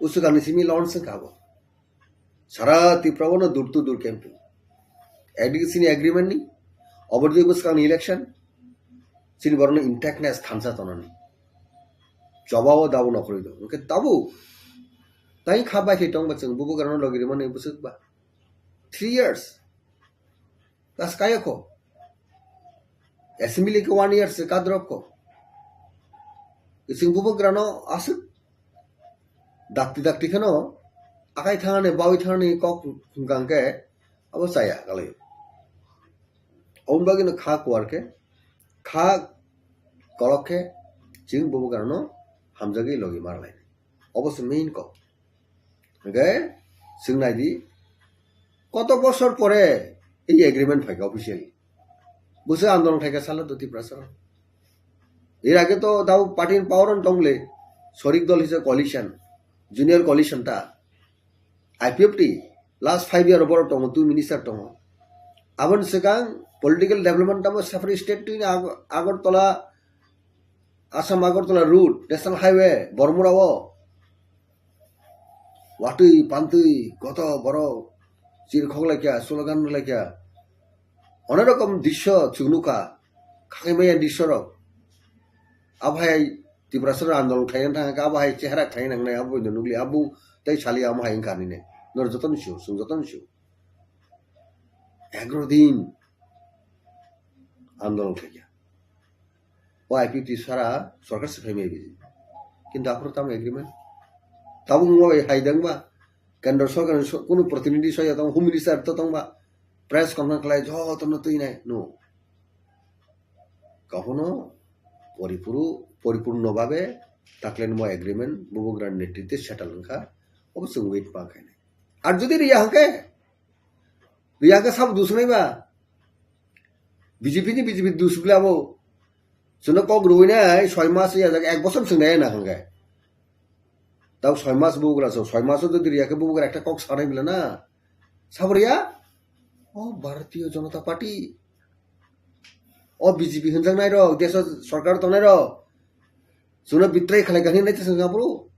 Usukani simi launch wngkha abo. Sara Tripura o no door to door camping. Ekdigi chini agreement ni, obor dui bwskang ni election, chini borok no intactness thansa tonani. Choba o dabo nokhorwi do. Hwnkhe tabuk tai kha bai khe tongba chwng bubagrano logi rimani bwswk ba. Three years. Das kaya ko. Assembly ke one year se kadrok ko. Ising bubagrano aswk dakti dakti kheno akai thangani bawi thangani kok hwnkha hwnkhe abo chaya kalai. Oboni bagwino kha kuar khe, kha kolok khe chwng bubagrano hamjagwi logi marlai. Obo se main kok. Hwnkhe chwng nai di, koto bosor pore ei agreement phaikha officially. Bwswk andolon khaikha salo do Tiprasa. Er age to dau party ni power on tongle, sorik dol hisa coalition, junior coalition ta, I P F T, last five year borok tongo, two minister tongo. Aboni swkang political development tamo separate state twi Ag-, Agartala, Assam Agartala route, national highway, Bormura o. Watwi, pantwi, koto borok chirkhok laikya, slogan laikya. Onek rokom drisyo chwng nukha, khakai maya drisyo rok. Abo hai Tiprasa rok andolon khaina thang kha, abo hai chehra khaina nangnai, abo nukli, abo tei sali amo hai wngkha nini. Nor jotono sio, chwng jotono sio. Egaro din andolon khaikha. O I P T sara sorkar se phaimai biji. Kintu aphuru tamo agreement. Tabuk wngma bai hai dangba. Kendra sorkar ni so-, kunu protinidhi soya tong, home minister to tongba. Press conference khlai jotono twi nai, no. Kahono poripuru-, poripurno babe taklenmo agreement bubagra netritwe settle wngkha. Obo chwng wait ma khainai. Ar jodi riya hwnkhe, riya hwnkhe sabo dusnai ba? B J P ni B J P dusbli abo. Chwngno kok rwinai soi mas ya jak ek bosor chwng nai na hwnkhe. Tau soi mas bubagra so, soi mas o jodi riya khe bubagra ekta kok sanai bwle na. Sabo riya? O Bharatiya Janata Party. O B J P hwnjaknai rok, deso sorkar tongnai rok. Chwngno betray khlai kha hinwi naitha chwng aphuru.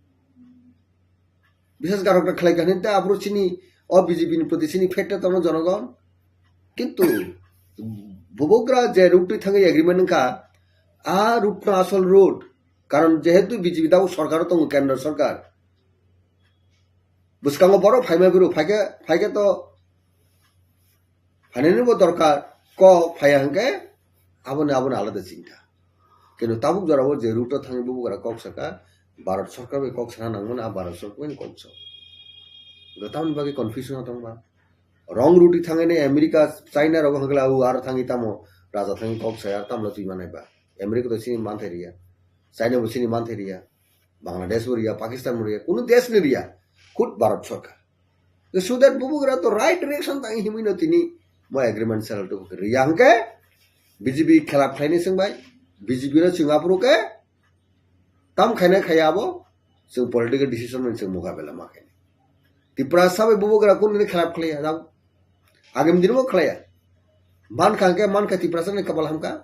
Biswas garok ta khlai kha hinwi ta aphuru chini o B J P ni proti chini fate ta tongno jonogon. Kintu bubagra je route twi thangwi agreement wngkha, a route no asol route. Karon jehetu B J P tabuk sorkar o tongo, kendra sorkar. Bwskango borok phaima bwrwi phaikhe, phaikhe to phainani bo dorkar, kok phaiya hwnkhe aboni, aboni alada chinta. Kintu tabuk jorao je route o thangwi bubagra kok saka, Bharat sorkar bai kok sana nangmani, a Bharat sorkar bai kok sa. Tamoni bagwi confusion o tongma. Wrong route thangwi America, China rok hwnkhe abo aro thangwi tamo raja thangwi kok saya, tamlo twi manai ba. America to chini manthai riya, China bo chini manthai riya. Bangladesh bo riya, Pakistan bo riya, kunu desh ni riya, khud Bharat sorkar. So that bubagra to right direction tang himwi no tini mo agreement sel to riya hwnkhe B J P khilaf khlaini swngbai, B J P no chwng aphuru khe tam khaina khaya abo chwng political decision no chwng mukabela ma khaini. Tiprasa bai bubagra kunu ni khilaf khlaiya, jao. Agam din bo khlaiya. Mankha hwnkhe mankha Tiprasa ni kabal hamkha.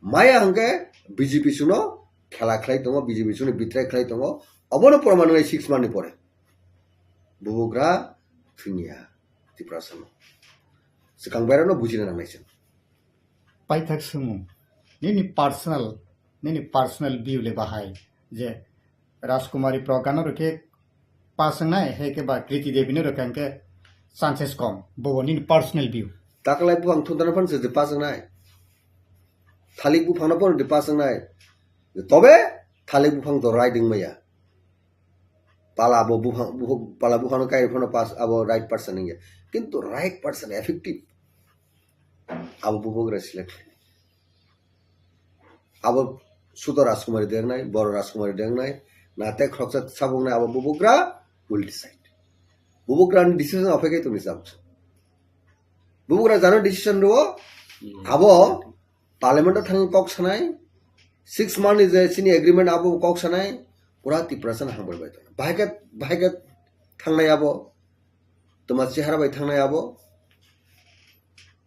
Maya hwnkhe B J P chwngno khela khlai tongo, B J P chwngno betray khlai tongo. Obono proman wngnai six month ni pore. Bubagra thwngya Tiprasa no. Swkang bairano bujina nangnai chwng. Paithak swngmung. Nini personal, nini personal view le bahai je Rajkumari Pragya no rwkhe pass wngnai, hai khe ba Kriti Devi no rwkha hwnkhe chances kom. Bobo nini personal view. Taklai buphang thundana phan se pass wngnai. Thalik buphang no phan pass wngnai. Tobe thalik buphang to riding maya. Pala abo buphang, buphang, pala buphangno kai phano pass abo right person hinkhe. Kintu right person, effective, abo bubagra select khlainai. Abo Sudo Rajkumari dengnai, Boro Rajkumari dengnai, na tei khoroksa sabuknai abo bubagra will decide. Bubagrani decision ophai kai tongni sabuk. Bubagra jano decision rwo, abo parliament o thangwi kok sanai, six month ni je chini agreement abo kok sanai, pura Tiprasa no hambai bai tongna. Bahai khe, bahai khe thangnai abo, toma chehara bai thangnai abo,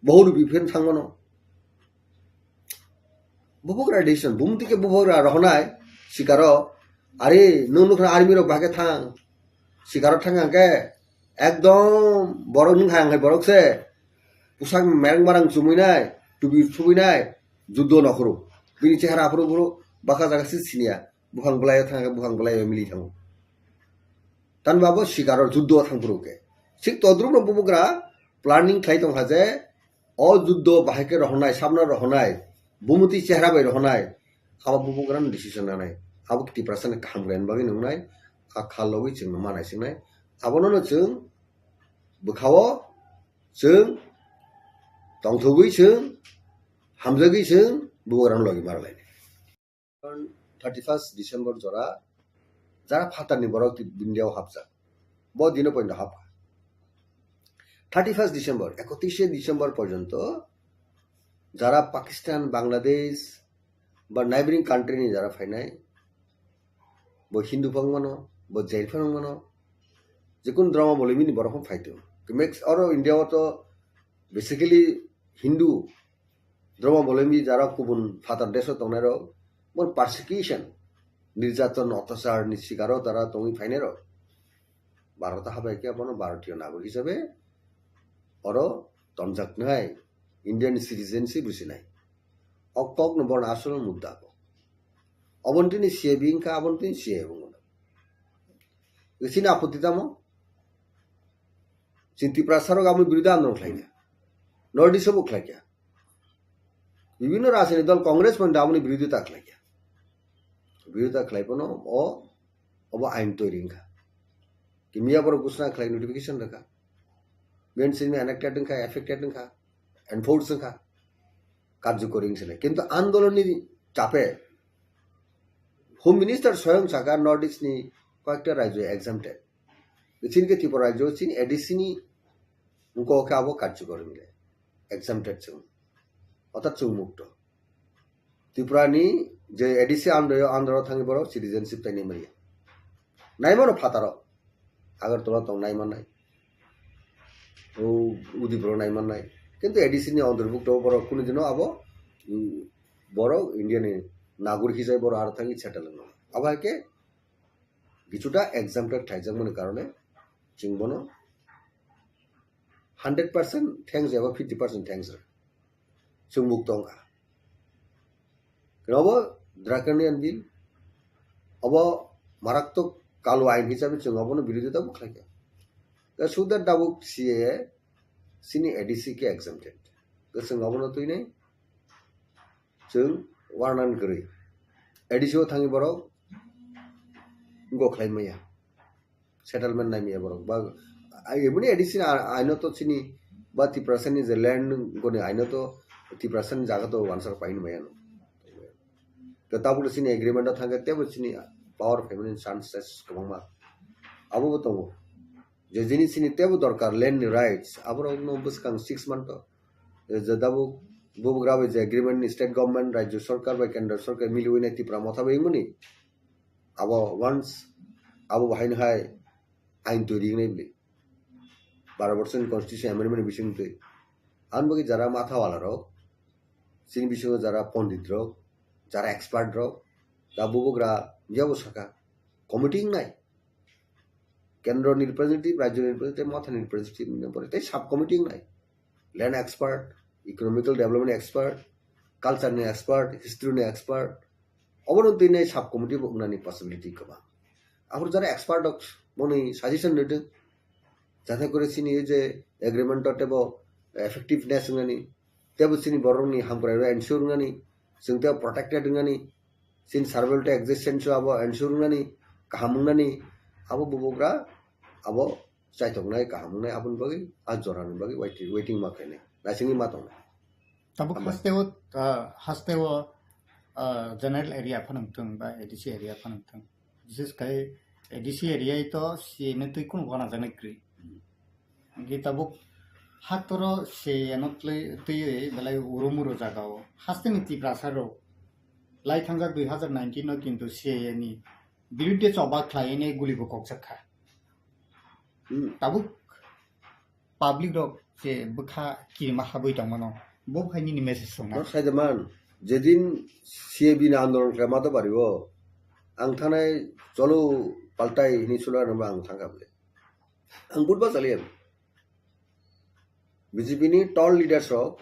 bohur biphin thangmano. Bubagra decision, bumti khe bubagra rohonai, sikaro, ari nung nukha army rok bahai khe thang, sikaro thang hangkhe, ekdom borok nung hai hangkhe borok se, pusak mereng marang chumui nai, tubi thubui nai, juddo nokhoro. Bini chehara aphuru buro baka jaga si siniya. Buphang bwlai o thang khe buphang bwlai o mili thango. Tanba bo sikaro juddo thang phuru khe. Sik todrup no bubagra planning khlai tongkha je o juddo bahai khe rohonai, sabna rohonai, bumuti chehra bai rohonai, abo bubagra no decision nanai. Abo Tiprasa ni kaham khlaina bagwi nungnai, a kha logwi chwng no manai singnai. Abono no chwng bwkhao chwng tongthogwi chwng hamjagwi chwng bubagra no logi marlainai. Thirty first December jora jara phatarni borok India o hapjak. Bo dino pointo hapkha. Thirty first December, ekotrishe December porjonto jara Pakistan, Bangladesh ba neighboring country ni jara phainai, bo Hindu phang mano, bo Jain phang mano, jekun drama boloi bini borok phang phaitu. Max oro India o to basically Hindu Drama bolemi jara kubun phatar deso tongnai rok, bon persecution, nirjaton, otachar ni sikaro tara tongwi phainai rok. Bharat habai khe bono Bharatiyo nagor hisabe oro tonjak nai, Indian citizenship rwsinai. O kok no bono asol mudda ko. Obontini C A B wngkha, abontini C A A wngkha. Chini apotti tamo? Chini Tiprasa rok aboni biruddhe andolon khlaikha. North East o bo khlaikha. Bibhinno rajniti dol Congress pon aboni birodita khlaikha. Birodita khlai phano o, obo ain toiri wngkha. Kimya borok gusna khlai notification rwkha. Bini simi enacted wngkha, effected wngkha, enforce wngkha. Karjokori wngsinai. Kintu andolonni chape Home Minister soyong saka North East ni koyekta rajyo exempted. Chini khe Tripura rajyo chini A D C ni wngkok khe abo karjokor wngya, exempted chwng. Orthat chwng mukto. Tripura ni je A D C andro, andro thangwi borok citizenship tainwi manya. Naimano phataro. Agartala tong naimannai. O Udipuro naimannai. Kintu A D C ni antorbhukto borok kunu dino abo, mm, borok India ni nagorik hisabe borok aro thangwi settle wngno. Abo hai khe Kichuta exempted thaijakmani karone chwng bono hundred percent thanks eba fifty percent thanks rw. Chwng mukto wngkha. Khe obo draconian bill, obo maraktok kalu ain hisabe chwng obono birodita bo khlaikha. Tei suda dabuk C A A chini A D C khe exempted. Tei chwng obono twinai chwng warnan kwrwi. A D C o thangwi borok go khlai maya. Settlement nai maya borok. Ba, ai, eboni A D C ni a-, aino to chini ba Tiprasa ni je land goni aino to Tiprasa ni jaga to wansar paini maya no. To tabuk chini agreement o thangkhe tebo chini power family chances kwbangma. Abo bo tongo. Je jinis chini tebo dorkar land ni rights, aborok no bwskang six month o. Je tabuk bubagra bai je agreement ni state government, rajyo sorkar bai kendra sorkar miliwi nai Tipra motha bai wngmani. Abo once abo bahaino hai ain toiri wngnai bwle. Baro borsoni constitution amendment ni bisingtwi. Aboni bagwi jara matha wala rok, chini bisingo jara pondit rok, jara expert rok, da bubagra yabo saka, committee wngnai. Kendro ni representative, rajyo ni representative, motha ni representative, tei sub committee wngnai. Land expert, economical development expert, culture ni expert, history ni expert, obono twi nai sub committee bo wngnani possibility kwbang. Aphuru jara expert rok boni suggestion rwdwk, jate kore chini ei je agreement o tebo effectiveness wngnani, tebo chini borokni hamkrai rok ensure wngnani, chwng tebo protected wngnani, chini survival to existence o abo ensure wngnani, kaham wngnani, Abo bubagra abo chaitoknai, kaham wngnai, aboni bagwi a jorani bagwi waiting, waiting ma khainai, naisingwi ma tongnai. Tabuk Hambai. Hasteo, ah, hasteo, ah, general area phano wngthung ba A D C area phano wngthung. Bises khai A D C area to C A ni twi kunu gana janai kwrwi. Hmm. Hingke tabuk haktoro C A A no twi, twiwi belai uro muro jaga o. Hasteni Tiprasa rok lai thangjak dui hazar nineteen no kintu C A A ni birudde choba khlai ene guli bo kokjak kha. Hmm. Tabuk public rok je bwkha kirima habwi tongmano, bo hai nini message songna. Nor sai de man, jedin C A B ni andolon khlai ma to bari o, ang thanai cholo paltai hini sulo ang thangkha bole. Ang budba chaliya. B J P ni tall leaders rok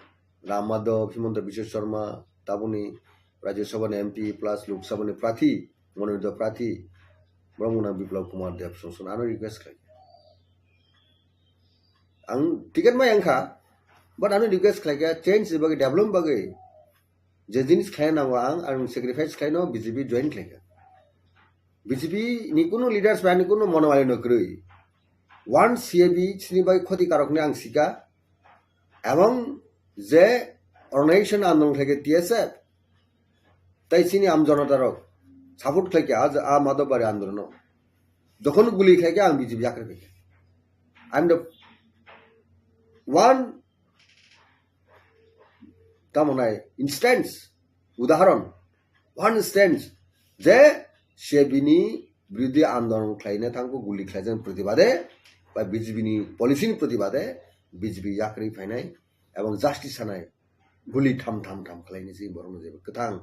Ram Madhav, Himanta Biswa Sarma, tabuni Rajya Sabha ni M P plus Lok Sabha ni prathi, mononito prathi, borok mung nang Biplab Kumar Deb song song ano request khlai. Ang ticket mai ang kha, but ano request khlai kha change ni bagwi, development bagwi je jinis khlai nango ang, ang sacrifice khlai no B J P join khlai kha. B J P ni kunu leaders bai ani kunu monowali no kwrwi. One C A B chini bai khoti karok ni ang sika. Ebong je organization andolon khlai khe T S F, tai chini am jonota rok support khlai khe a, a Madhobari andolon no. Jokhon guli khlai khe ang B J P yakri khlai khe. I'm the one, tamo nai instance, udahoron, one instance, je C A B ni biruddhi andolon khlaina thangkho guli khlaijak protibade, ba B J P ni policy ni protibade, B J P yakri phainai, ebong justice sanai, guli tham tham tham khlaini si borokno jeba kwthang,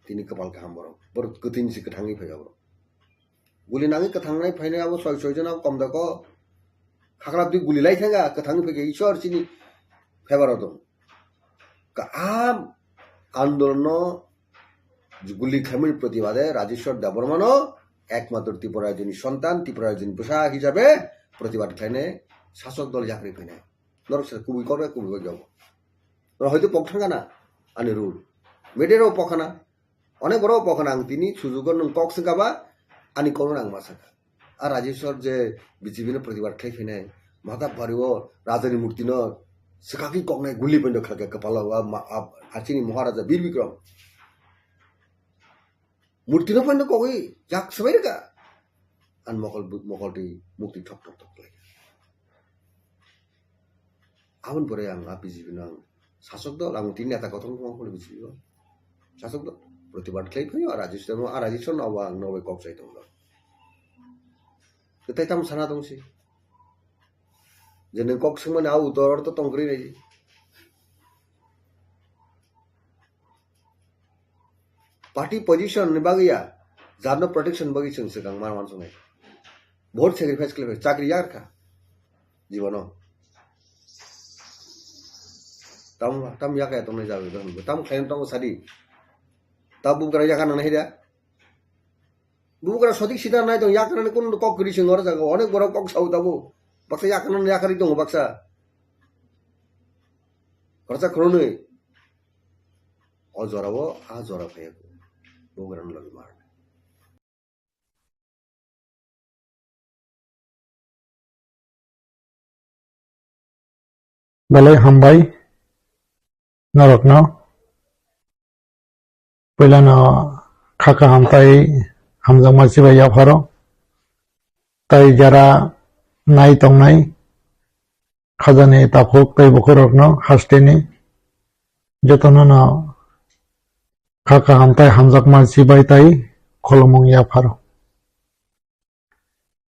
tini kwpal kaham borok, borok kwthwini si kwthangwi phaiya borok. Guli nangwi kwthangnai phainai abo soi soi jona kom da ko. Khakla twi guli lai thanga kwthangwi phaikhe Ishwar chini favor o dong. Ka-, a andolonno guli khlaimani protibade Rajeshwar Debbarmano ekmatro Tripura rajyoni sontan, Tripura rajyoni bwsa hisabe protibad khlainai sasok dol yakri phainai. Norok se kubui kok bai kubui kok jobo. Norok hoito pok thangkha na ani rule. Media rok pok khana. Onek borok bo khna ang tini sujugo nwng kok swngkha ba ani kokno ang ma sakha. A Rajeshwar je B J P no protibad khlai phainai, Madhobari o Rajani murti no swkakwi koknai guli poindo khlai kha kwpalo, a ma-, a, a chini Maharaja Bir Bikram. Murti no poindo kokwi jak swbai rwkha. An mokol, mokol twi mukti thok thok thok khlai kha. Aboni pore ang a B J P no ang sasok dol, ang tini neta kotor wngkha B J P o. Sasok dol, protibad khlai phaio, a Rajeshwar no, a Rajeshwar no abo ang nobai kok chai tongo. Tei tamo sana tong si. Je nwng kok swngmani a utor to tong kwrwi nai. Party position ni bagwi ya, jat no protection bagwi chwng swkang ma wansuknai. Bahut sacrifice khlai, chakri yakar kha jibono. Tam, tam yakaya tongnai jaga, tam khlai tongo sadi. Ta bugra yakar nang hida. Bugra sodik sida nai tong, yakar nani kun kok kwrwi chwng oro jaga, onek borok kok sao tabo. Baksa yakar nani yakar tongo baksa. Khoroksa khoroknwi. O jora o, a jora phaiya. Bugra no logi mar. Belai hambai norokno. Puilano kha kaham tai hamjakma chibai yapharo. Tai jara nai tongnai khajani takhuk tei bukhurokno hasteni jotono no kha kaham tai hamjakma chibai tai khulumung yapharo.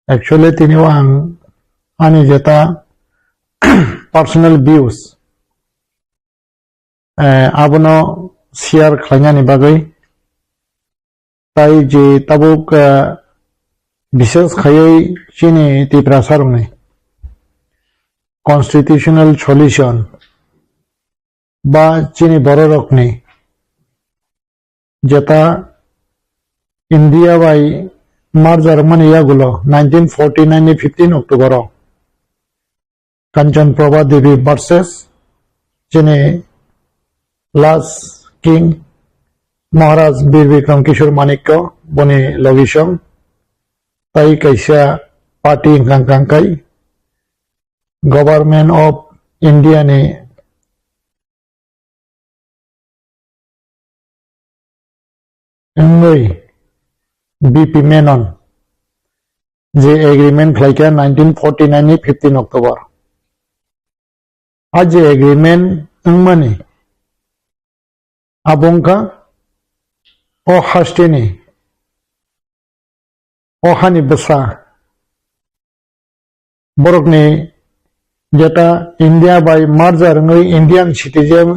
Actually, tini o ang ani jeta personal views, eh, abono share khlainani bagwi, tai je tabuk, eh, bishes khaiwi chini Tiprasa rokni constitutional solution ba chini bororokni jeta India bai merger mani yagulo nineteen forty nine ni fifteen October o Kanchan Prabha Devi versus chini last king Maharaj Bir Bikram Kishore Manikya boni logisong Tai kaisa party hwnkha kangkai Government of India ni wngwi B P Menon je agreement khlaikha nineteen forty nine ni fifteen October. A je agreement wngmani abo wngkha o hasteni, o hani bwsa borokni jeta India bai merger wngwi Indian citizen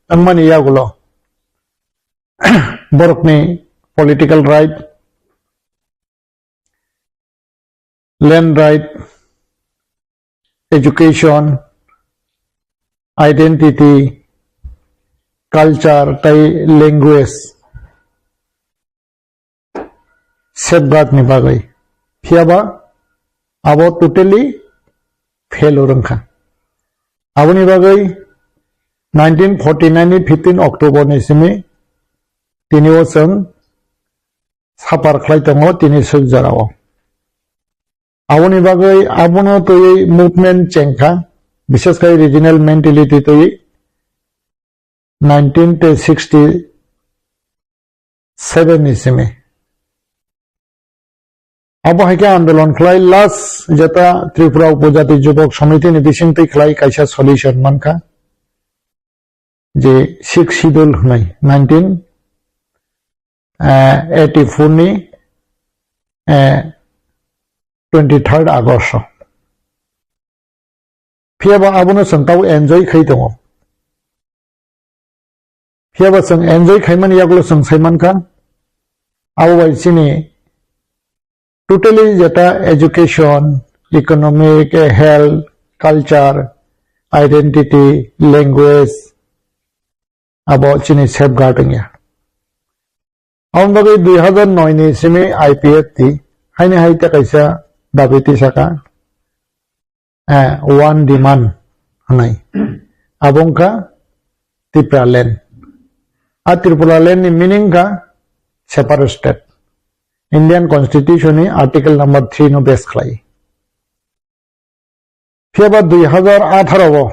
wngmani yagulo borokni political right, land right, education, identity, culture tai language safeguard ni bagwi. Phiyaba abo totally fail wngkha. Aboni bagwi nineteen forty nine ni fifteen October ni simi tini o chwng suffer khlai tongo tini swk jorao. Aboni bagwi abono twiwi movement chengkha, bishes khai regional mentality twiwi nineteen sixty seven ni simi. Abo hai khe andolon khlai last jeta Tripura Upojati Jubok Samiti ni bisingtwi khlai kaisa solution mankha. Je Sixth Schedule hwnwi nineteen eighty four ni twenty third August o. Phiyaba abono chwng tabo enjoy khai tongo. Phiyaba chwng enjoy khaimani yagulo chwng sai mankha, abo bai chini totally jeta education, economic, health, culture, identity, language, abo chini safeguard wngya. Aboni bagwi dui hazar noi ni simi I P F T haini hai tei kaisa dabi tisaka, eh, one demand hwnwi. Abo wngkha Tipraland. A Tipraland ni meaning kha separate state. Indian Constitution ni Article number three no base khlai. Phiyaba dui hazar atharo o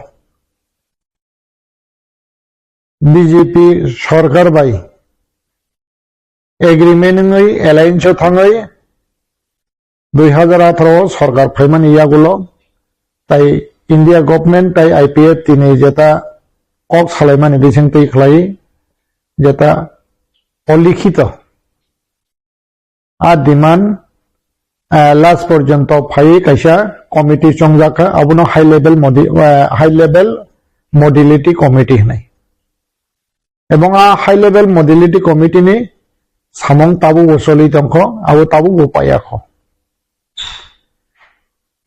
B J P sorkar bai agreement wngwi alliance o thangwi dui hazar atharo o sorkar phaimani yagulo tai India government tai I P F T ni jeta kok salaimani bisingtwi khlai jeta olikhito a demand, eh, last porjonto phaiwi kaisa committee chongjak kha, abono high level modi-, eh, high level modality committee hwnwi. Ebong a high level modality committee ni samung tabukbo choli tongkho, abo tabukbo paiyakho.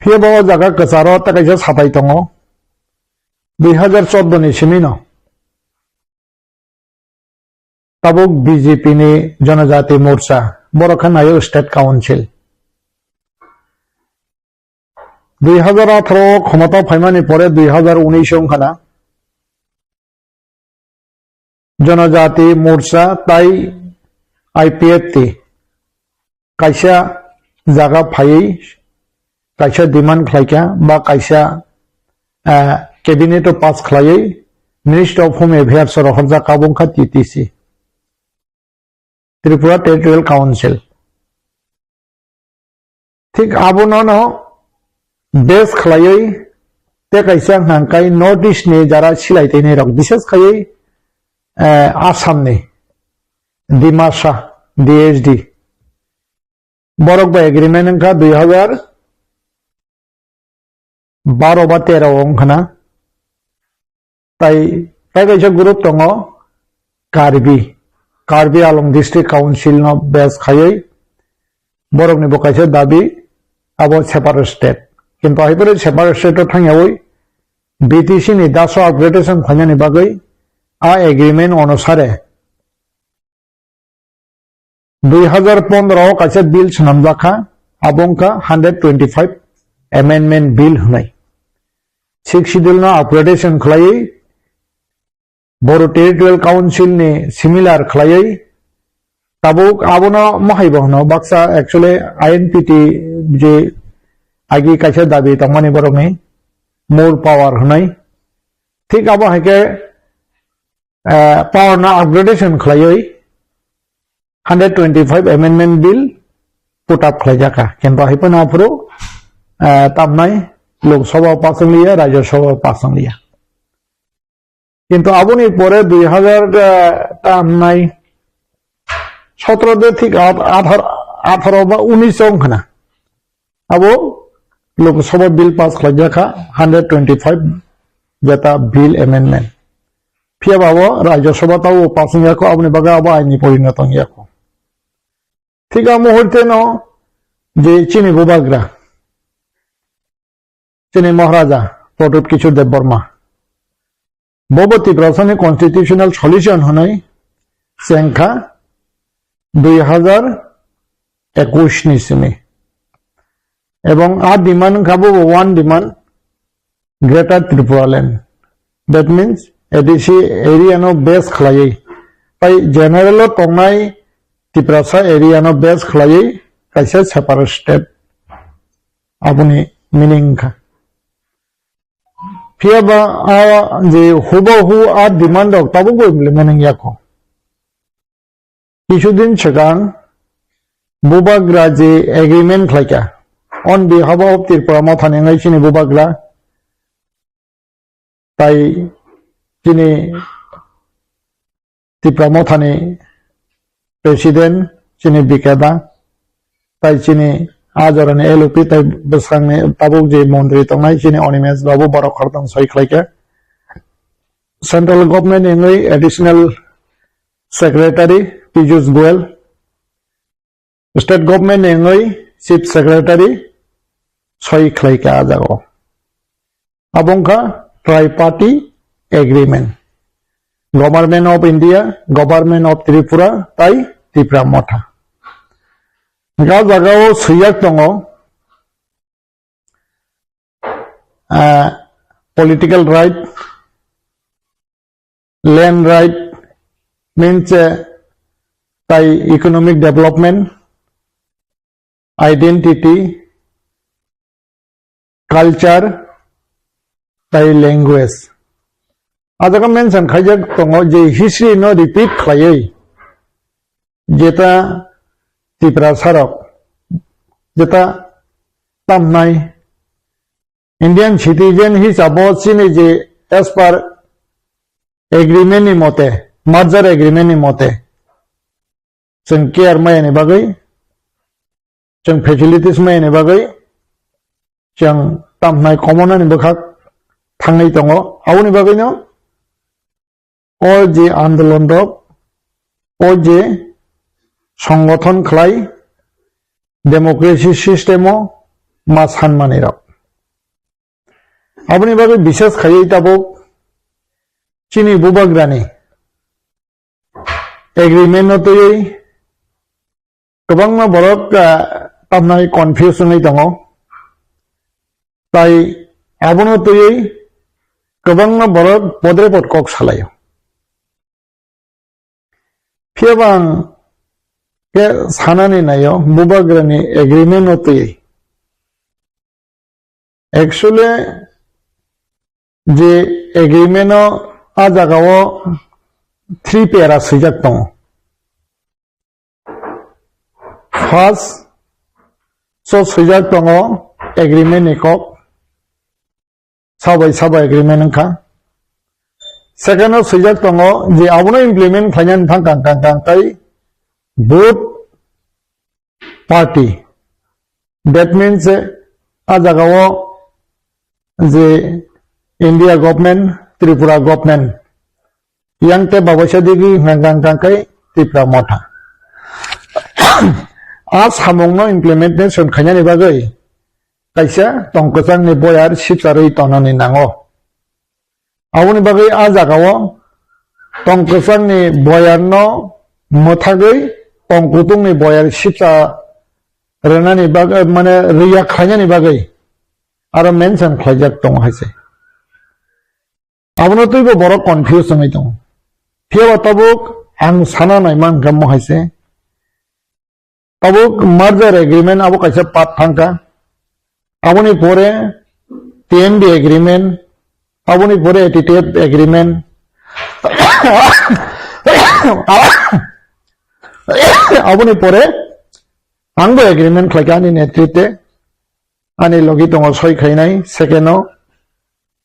Phiyaba o jaga kwcharo tei kaisa satai tongo, dui hazar chordo ni simino. Tabuk B J P ni Janajati Morcha, borok khe naio State Council. Dui hazar atharo o khomota phaimani pore dui hazar unis wngkha na Janajati Morcha tai I P F T kaisa jaga phaiwi kaisa demand khlaikha ba kaisa, eh, cabinet o pass khlaiwi Ministry of Home Affairs o rohorjak abo wngkha T T C, Tripura Territorial Council. Thik abono no base khlaiwi tei kaisa hwnka hwnkhe North East ni jara silai teinai rok, bises khaiwi, eh, Assam ni Dimasa D H D. Borok bai agreement wngkha dui hazar baro ba tero o wngkha na. Tai, tai kaisa group tongo Karbi, Karbi Anglong District Council no base khaiwi borokni bo kaisa dabi abo separate state. Kintu hai phano separate state o thangyawi B T C ni daso upgradation khlainani bagwi a agreement onusare dui hazar pondro o kaisa bill swnamjak kha, abo wngkha hundred twenty-five amendment bill hwnwi. Sixth Schedule no upgradation khlaiwi Bodo Territorial Council ni similar khlaiwi Tabuk abono mohaibo hwno baksa actually I N P T je agi kaisa dabi tongmani borokni more power hwnwi. Thik abo hai khe, eh, power no upgradation khlaiwi hundred twenty-five amendment bill put up khlaijak kha. Kintu hai phano aphuru, eh, tamnai Lok Sabha o pass wngliya, Rajya Sabha o pass wngliya. Kintu aboni pore dui hazar, eh, tamnai sotro de thik at-, athar-, atharo ba unis wng khna. Abo Lok Sabha bill pass khlaijak kha, hundred twenty-five jeta bill amendment. Phiya ba abo Rajya Sabha tao pass wngya kho, aboni bagwi abo aini porinoto wngya kho. Thik a muhurte no je chini bubagra, chini Maharaja Pradyut Kishore Debbarma, bobo Tiprasani constitutional solution hwnwi chengkha dui hazar ekush ni simi. Ebong a demand wngkha bobo one demand, Greater Tripura Land. That means A D C area no base khlaiwi, tai general o tongnai Tiprasa area no base khlaiwi kaisa separate state, aboni meaning wngkha. Phiya ba a je hubahu a demand rok tabukbo implement wngya kho. Kisu din swkang bubagra je agreement khlaikha on behalf of Tripura Mothani wngwi chini bubagra, tai chini Tipra Mothani president chini Bikeda, tai chini a jorani L O P, tai bwsakni tabuk je montri tongnai chini Animesh Babu, borok khoroktham soi khlaikha. Central government ni wngwi additional secretary Piyush Goyal, state government ni wngwi chief secretary soi khlaikha a jagao. Abo wngkha triparty agreement, Government of India, Government of Tripura tai Tipra Motha. Ga jagao swijak tongo, ah, political right, land right, means, eh, tai economic development, identity, culture, tai language. A jaga mention khaijak tongo je history no repeat khlaiwi jeta Tiprasa rok, jeta tamnai Indian citizen hisabo chini je as per agreement ni mote, merger agreement ni mote, chwng care maya ni bagwi, chwng facilities maya ni bagwi, chwng tamhnai komonani bwkhak thangwi tongo. Aboni bagwino o je andolon rok, o je songothon khlai democracy system o ma sanmani rok. Aboni bagwi bises khaiwi tabuk chini bubagrani agreement no twiwi kwbangma borok, ah, tamnai confuse wngwi tongo. Tai abono twiwi kwbangma borok podrepot kok salaio. Phiya ba ang khe sanani naio bubagrani agreement no twiwi. Actually, je agreement o a jagao three para swijak tongo. First, so swijak tongo agreement ni kok, sabai sabai agreement wngkha. Second o swijak tongo je abono implement khlainani thang kang kang kang tai both party. That means, eh, a jagao je India government, Tripura government, yang te babaisa digi hwnka hwnka khe Tipra Motha. A samungno implementation khainani bagwi kaisa tongkwchangni boyar sipcharwi tonani nango. Aboni bagwi a jagao tongkwchangni boyarno mwthagwi tongkutungni boyar sipcha rwnani bagwi, mane, rwya khlainani bagwi aro mention khlaijak tongo hai se. Abono twibo borok confuse wngwi tongo. Phiya ba tabuk ang sana naima hwnkhe mo hai se, Tabuk merger agreement abo kaisa part thangkha. Aboni pore T M D agreement, aboni pore A T T F agreement, aboni pore angbo agreement khlaikha ani netritwe, ani logi tongo soi khainai second o,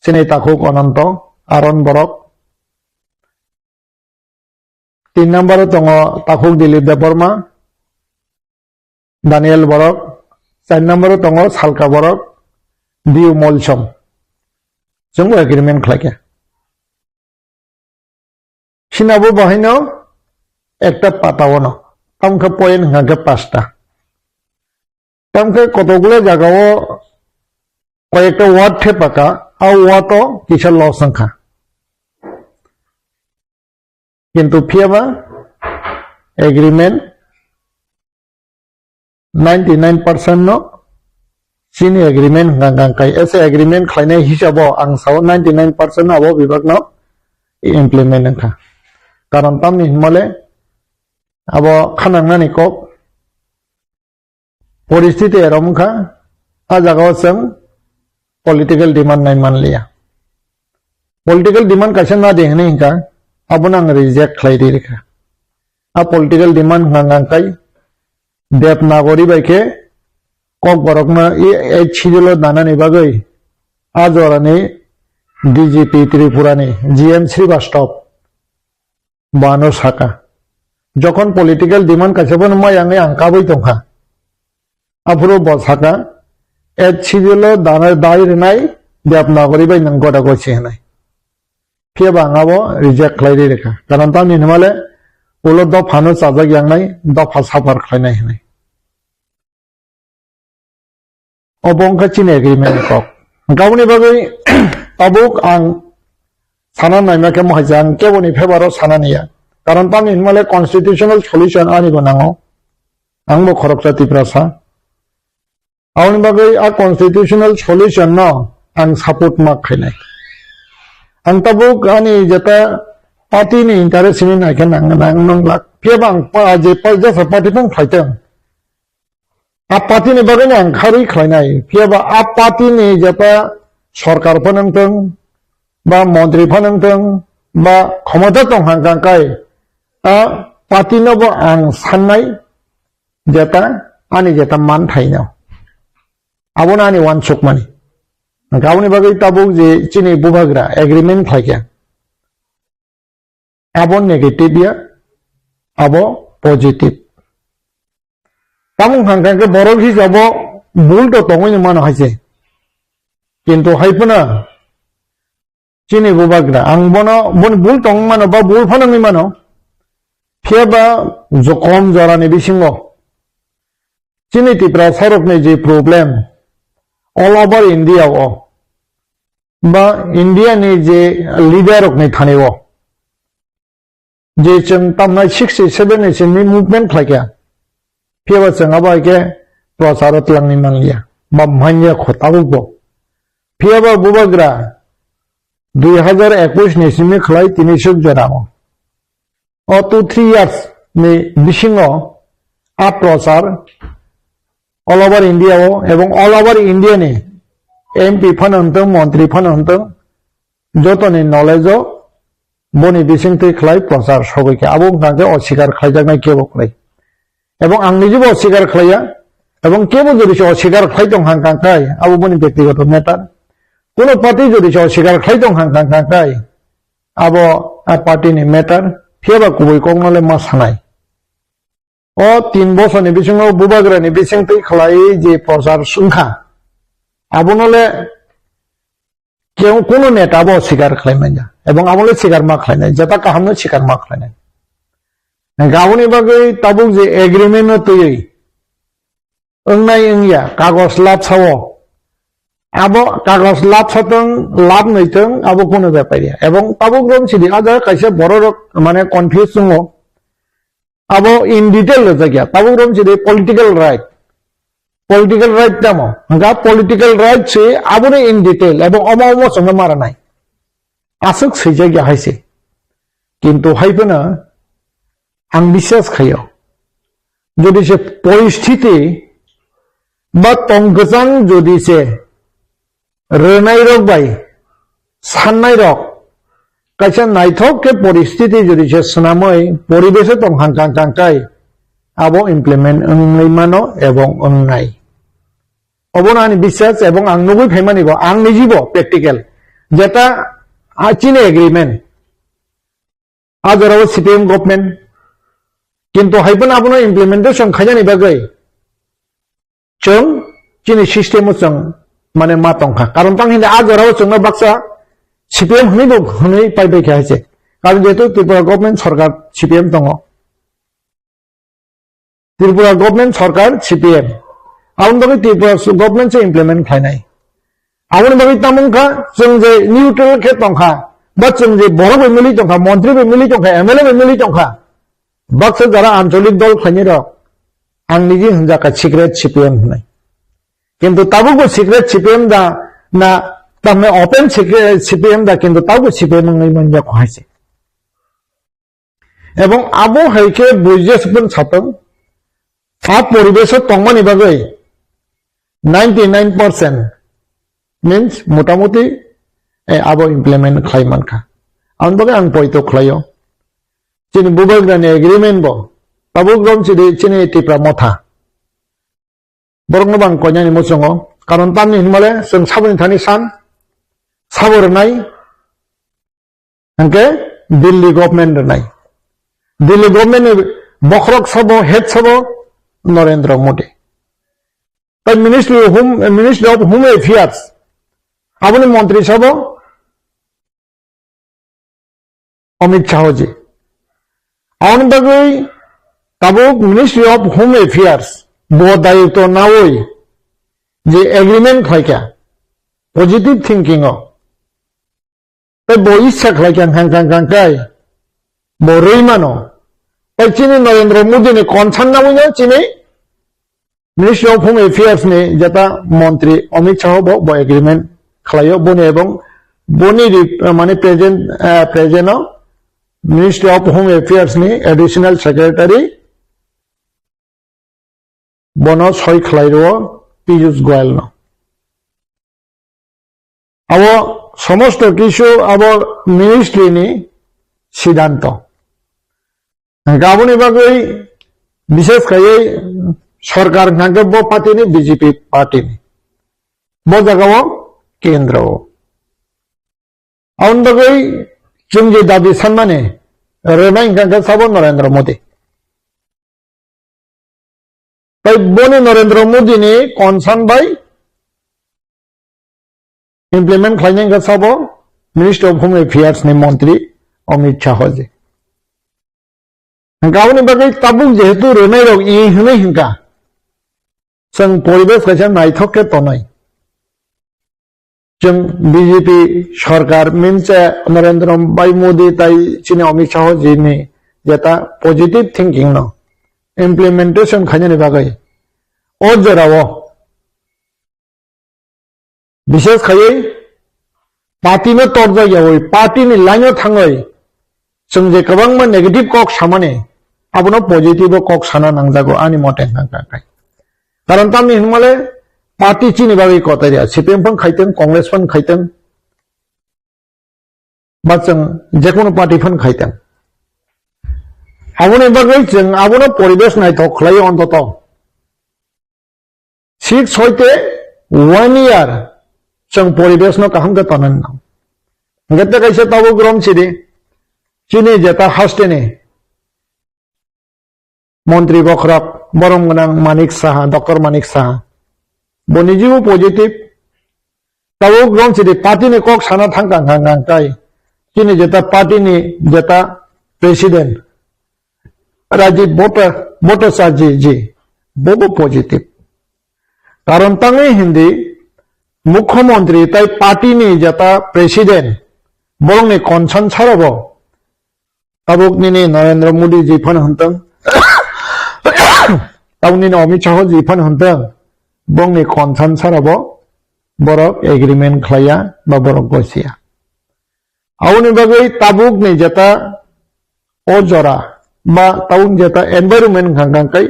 chini takhuk Ananto, Aaron Borok. Tin number o tongo takhuk Dilip Debbarma, Daniel Borok, char number o tongo Salka Borok, Diu Molsom. Chwngbo agreement khlaikha. Sinabo bahaino ekta pata ono, tamkhe point hwnkha khe pasta. Tamkhe kotokgulo jagao koyekta word thepaka, a word o kisa loss wngkha. Kintu phiyaba agreement ninety nine percent no chini agreement hwnkha hwnkha kai. Ese agreement khlainai hisabo ang sao ninety nine percent abo bibak no implement wngkha. Karon tamni hwnmale abo khanangnani kok poristiti erom wngkha, a jagao chwng political demand nai manliya. Political demand kaisa na de hwnwi hwnkha, abono ang reject khlai ri rikha. A political demand hwnkha hwnkha kai Devanagari bai khe Kokborokno e, e chidilo danani bagwi a jorani D G P Tripurani G M Srivastava Bo ano saka, jokhon political demand kaisa phano maya wngwi ang kabui tongkha, aphuru bo saka, H C L o dana dai rwnai Devanagari bai nwng goda gochi hwnwi. Phiya ba ang abo reject khlai ri rwkha. Karon tamni hwnmale ulo dophano chajak yangnai, dopha suffer khlainai hwnwi. Obo wngkha chini agreement ni kok. Hwnkhe aboni bagwi tabuk ang sana naima khe mohai je ang keboni favour o sana niya. Karon tamni hwnmale constitutional solution ani bo nango. Ang bo khoroksa Tiprasa. Aboni bagwi a constitutional solution no ang support ma khainai. Ang tabuk ani jeta party ni interest ni naikhe nang, nang, nang lak. Phiya ba ang pa, je pa, jesa party phang khlaitong. A party ni bagwi no ang kharwi khlainai. Phiya ba a party ni jeta sorkar phano wngtong, ba montri phano wngtong, ba khomota tong hang kang kai, a party no bo ang sannai jeta, ani jeta manthai no. Abono ani uansukmani. Hwnkhe aboni bagwi tabuk je chini bubagra agreement khlaikha. Abo negative ya, abo positive. Tamo hwnkha hwnkhe borok hisabo bul to tongwi mano hai se. Kintu hai phano chini bubagra, ang bono, boni bul tongwi mano ba bul phano wngwi mano. Phiya ba jo-, kom jorani bisingo chini Tiprasa rokni je problem all over India o ba India ni je leader rokni thani o je chwng tamnai sixty seven ni simi movement khlaikha, phiya ba chwng abo hai khe prochar o twlangwi manliya ba manya kho tabuk bo. Phiya ba bubagra dui hazar ekush ni simi khlai tini swk jora o. O two three years ni bisingo a prochar all over India o ebong all over India ni M P phano wngtong, montri phano wngtong, jotoni knowledge o boni bisingtwi khlai prochar sogwi kha. Abo wngkha khe oswikar khlaijaknai kebo kwrwi. Ebong ang nijebo oswikar khlaiya, ebong kebo jodi se oswikar khlai tong hang kang kai, abo boni bektigoto matter. Kuno party jodi se oswikar khlai tong hang kang kang kai, abo a party ni matter, phiya ba kubui kokno le ma sanai. O tin bosorni bisingo bubagrani bisingtwi khlai je prochar wngkha, abono le keu kuno neta bo sikar khlai manya, ebong abo le sikar ma khlainai, jeta kaham no sikar ma khlainai. Hwnkhe aboni bagwi tabuk je agreement no twiwi wngnai wngya kagos lapsa o, abo kagos lapsa tong, lap nwi tong, abo kuno bepar ya. Ebong tabuk rom sidi a jaga kaisa borok rok mane confuse tongo. Abo in detail rwjak ya. Tabuk rom sidi political right. Political right tamo? Hwnkha political right se abono in detail. Ebong omo omo chwngno mara nai. Aswk swijak ya hai se. Kintu hai phano ang biswas khaio. jodi se poristiti ba tongkwchang jodi se rwnairok bai sannairok kaisa naithok khe poristiti jodi se swnamwi poribeso tong hang kang kang kai abo implement wngwi mano ebong wngnai. Obono ani biswas ebong ang nugwi phaimani bo, ang nijibo practical. Jeta a chini agreement, a jorao C P M government, kintu hai phano abono implementation khainani bagwi chwng chini system o chwng mane ma tongkha. Karon tang hindi a jorao chwngno baksa C P M hwnwi bo hwnwi pai bai kha hai se. Karon jehetu Tripura government sarkar C P M tongo. Tripura government sarkar C P M. Aboni bagwi Tripura government se implement khlainai. Aboni bagwi tamo wngkha, chwng je neutral khe tongkha, ba chwng je borok bai mili tongkha, montri bai mili tongkha, M L A bai mili tongkha, baksa jara ancholik dol khlainai rok, ang niji hwnjakha secret C P M hwnwi. Kintu tabukbo secret C P M da na, tamni open secret C P M da, kintu tabukbo C P M wngwi manya kho hai se. Ebong abo hai khe buijes pun satong, a poribeso tongmani bagwi ninety nine percent means motamuti, eh, abo implement khlai mankha. Aboni bagwi ang poito khlaio. Chini bubagrani agreement bo tabuk rom chidi chini Tipra Motha. Borokno bang koinani muchungo. Karon tamni hinmale chwng saboni thani san, sabo rwnai, hwnkhe Delhi government rwnai. Delhi government ni bokhorok sabo, head sabo Narendra Modi. Tai Ministry of Home, Ministry of Home Affairs, aboni montri sabo Amit Shah ji. Aboni bagwi tabuk Ministry of Home Affairs bo dayitw nawi je agreement khlaikha positive thinking o. Tai bo issa khlaikha hang kang kang kai bo rwi mano. Tai chini Narendra Modi ni concern nawi no chini Ministry of Home Affairs ni jeta montri Amit Shah bo, bo agreement khlaio boni ebong boni ri-, mane present, eh, present o Ministry of Home Affairs ni Additional Secretary bono soi khlai rwo Piyush Goyal no. Abo somosto kisu abo ministry ni siddhanto. Hwnkhe aboni bagwi bishes khaiwi sarkar hwnkhe bo party ni B J P party ni. Bo jaga o kendro o. Aboni bagwi chwng je dabi sanmani rwnai hwnkhe sabo Narendra Modi. Tai boni Narendra Modi ni concern bai implement khlainai wngkha sabo Ministry of Home Affairs ni montri Amit Shah ji. Hwnkhe aboni bagwi tabuk jehetu rwnai rok i hwnwi hwnkha, chwng poribesh kaisa naithok khe tonwi. Chwng B J P sarkar minse Narendra Bhai Modi tai chini Amit Shah ji ni jeta positive thinking no implementation khainani bagwi o jorao bishes khaiwi party no torjak yawi party ni line o thangwi chwng je kwbangma negative kok samani abono positive o kok sana nangjago ani mote hwnkha khe. Karon tamni hinmale party chini bagwi kotor ya, C P M phan khaiteng, Congress phan khaiteng, ba chwng jekunu party phan khaiteng. Aboni bagwi chwng abono poribesh naithok khlai ontoto. Six hoite one year chwng poribesh no kaham khe tonwi nang. Hwnkhe tei kaisa tabuk rom chidi, chini jeta hasteni montri bokhorok borom gwnang Manik Saha, Doctor Manik Saha. Bo nijibo positive. Tabuk rom chidi party ni kok sana thang kang kang kang kai. Chini jeta party ni jeta president Rajiv Bhatta-, Bhattacharya ji, bobo positive. Karon tangwi hindi mukhyamantri tai party ni jeta president borokni concern sarabo tabuk nini Narendra Modi ji phano hwntwng, tabuk nini Amit Shah ji phano hwntwng, bongni concern sarabo borok agreement khlaiya ba borok gosia. Aboni bagwi tabukni jeta o jora ba tabuk jeta environment hwnkha hwnkha kai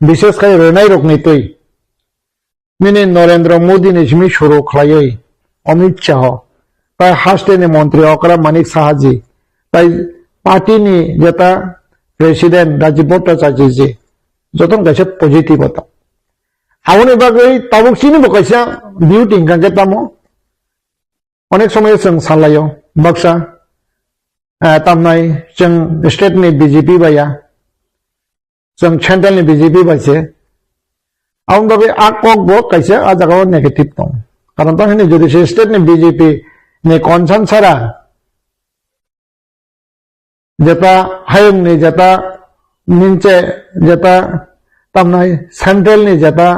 Bishesh khai rwnai rokni twi. Nini Narendra Modi ni simi suru khlaiwi Amit Shah, tai haste ni montri okra Manik Saha ji, tai party ni jeta president Rajib Bhattacharya ji, jotono kaisa positive o tong. Aboni bagwi tabuk chini bo kaisa duty hwnkha khe tamo. Onek somoy chwng salaio, baksa, eh, tamnai chwng state ni B J P bai ya, chwng central ni B J P bai se. Aboni bagwi a kok bo kaisa a jaga o negative tong. Karon tang hini jodi se state ni B J P ni concern sara, jeta hayung ni jeta ninche jeta tamnai central ni jeta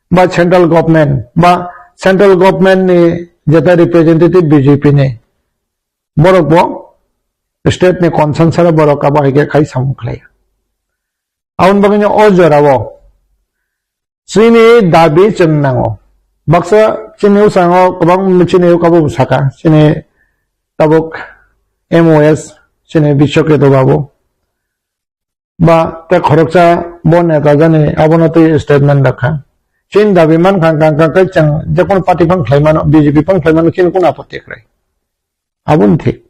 ba central government ba central government ni jeta representative B J P ni borok bo state ni concern sara borok abo hai khe khai samung khlai. Aboni bagwi no o jora o chini dabi chwng nango. Baksa chini usango kwbang chini kabo saka, chini tabuk M O S, chini Biswa Ketu Babu. Ba te khoroksa bo neta jani abono twi statement dakha. Chini dabi mankha, kang kang kai chwng jekon party phang khlai mano, B J P phang khlai mano, chini kun apotti kwrwi. Aboni thik.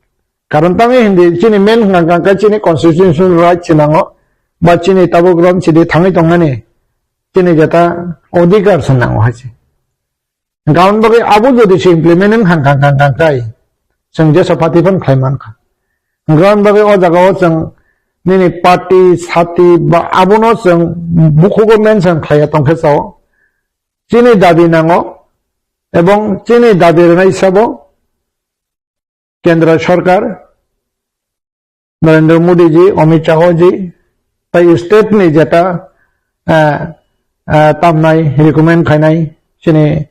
Karon tangwi hindi chini main hwnkha kang khe chini constitutional right se nango, ba chini tabuk ron sidi thangwi tongnani chini jeta odhikar se nango hai se. Hwnkha aboni bagwi abo jodi se implement wng kha kang kang kang kai, chwng jesa party phano khlai mankha. Hwnkha aboni bagwi o jaga o chwng nini party, sati ba abono chwng bukhugo mention khlaiya tongkhe sao. Chini dabi nango ebong chini dabi rwnai sabo Kendra Sarkar, Narendra Modi ji, Amit Shah ji, tai state ni jeta, ah, ah, tamnai, recommend khainai, chini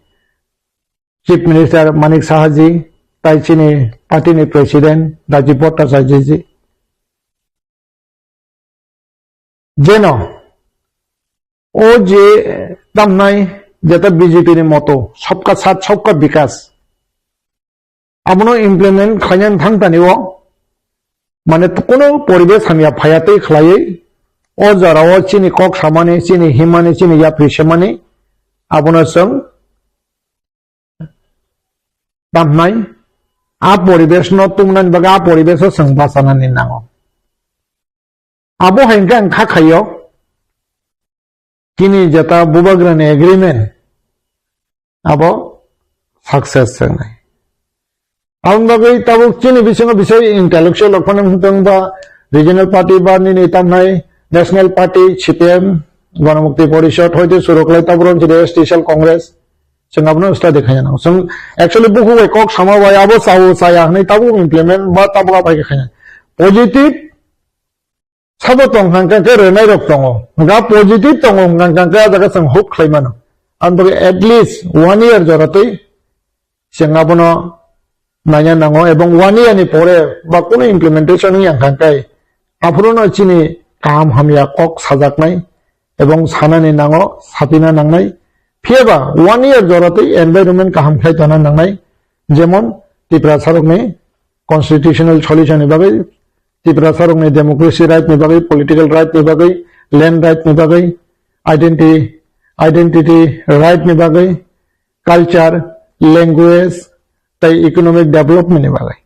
Chief Minister Manik Saha ji, tai chini party ni President Rajib Bhattacharya ji. Jeno o je tamnai jeta B J P ni moto, sabka saath, sabka bikas, abono implement khlainani thangtani o, mane, kuno poribesh hamya phaya tei khlaiwi, o jora o chini kok samani, chini himani, chini yapri semani, abono chwng tamnai, a poribesh no tubunani bagwi a poribesh o chwng bachanani nango. Abo hai hwnkhe ang kha khaio, chini jeta bubagrani agreement abo success wngnai. Aboni bagwi tabuk chini bisingo bisai intellectual rok phano wngtong ba regional party ba nini tamnai national party C P M Ganamukti Porishad hoite suruklai tabuk rong chini S T cell Congress. Chwng abono study khaina nango. Chwng actually bukhuk bai kok sama bai abo chao chaya hwnwi tabuk implement ba tabuk abai khe khaina. Positive sabo tong hwnkha khe rwnai rok tongo. Hwnkha positive tongo hwnkha khe a jaga chwng hope khlai mano. Aboni bagwi at least one year jora twi chwng abono naina nango ebong one year ni pore ba kunu implementation wngya hwnkha khe aphuru no chini kaham hamya kok sajaknai ebong sanani nango, sapina nangnai. Phiyaba one year jora twi environment kaham khlai tongna nangnai, jemon Tiprasa rokni constitutional solution ni bagwi, Tiprasa rokni democracy right ni bagwi, political right ni bagwi, land right ni bagwi, identity, identity right ni bagwi, culture, language, tei economic development ni bagwi.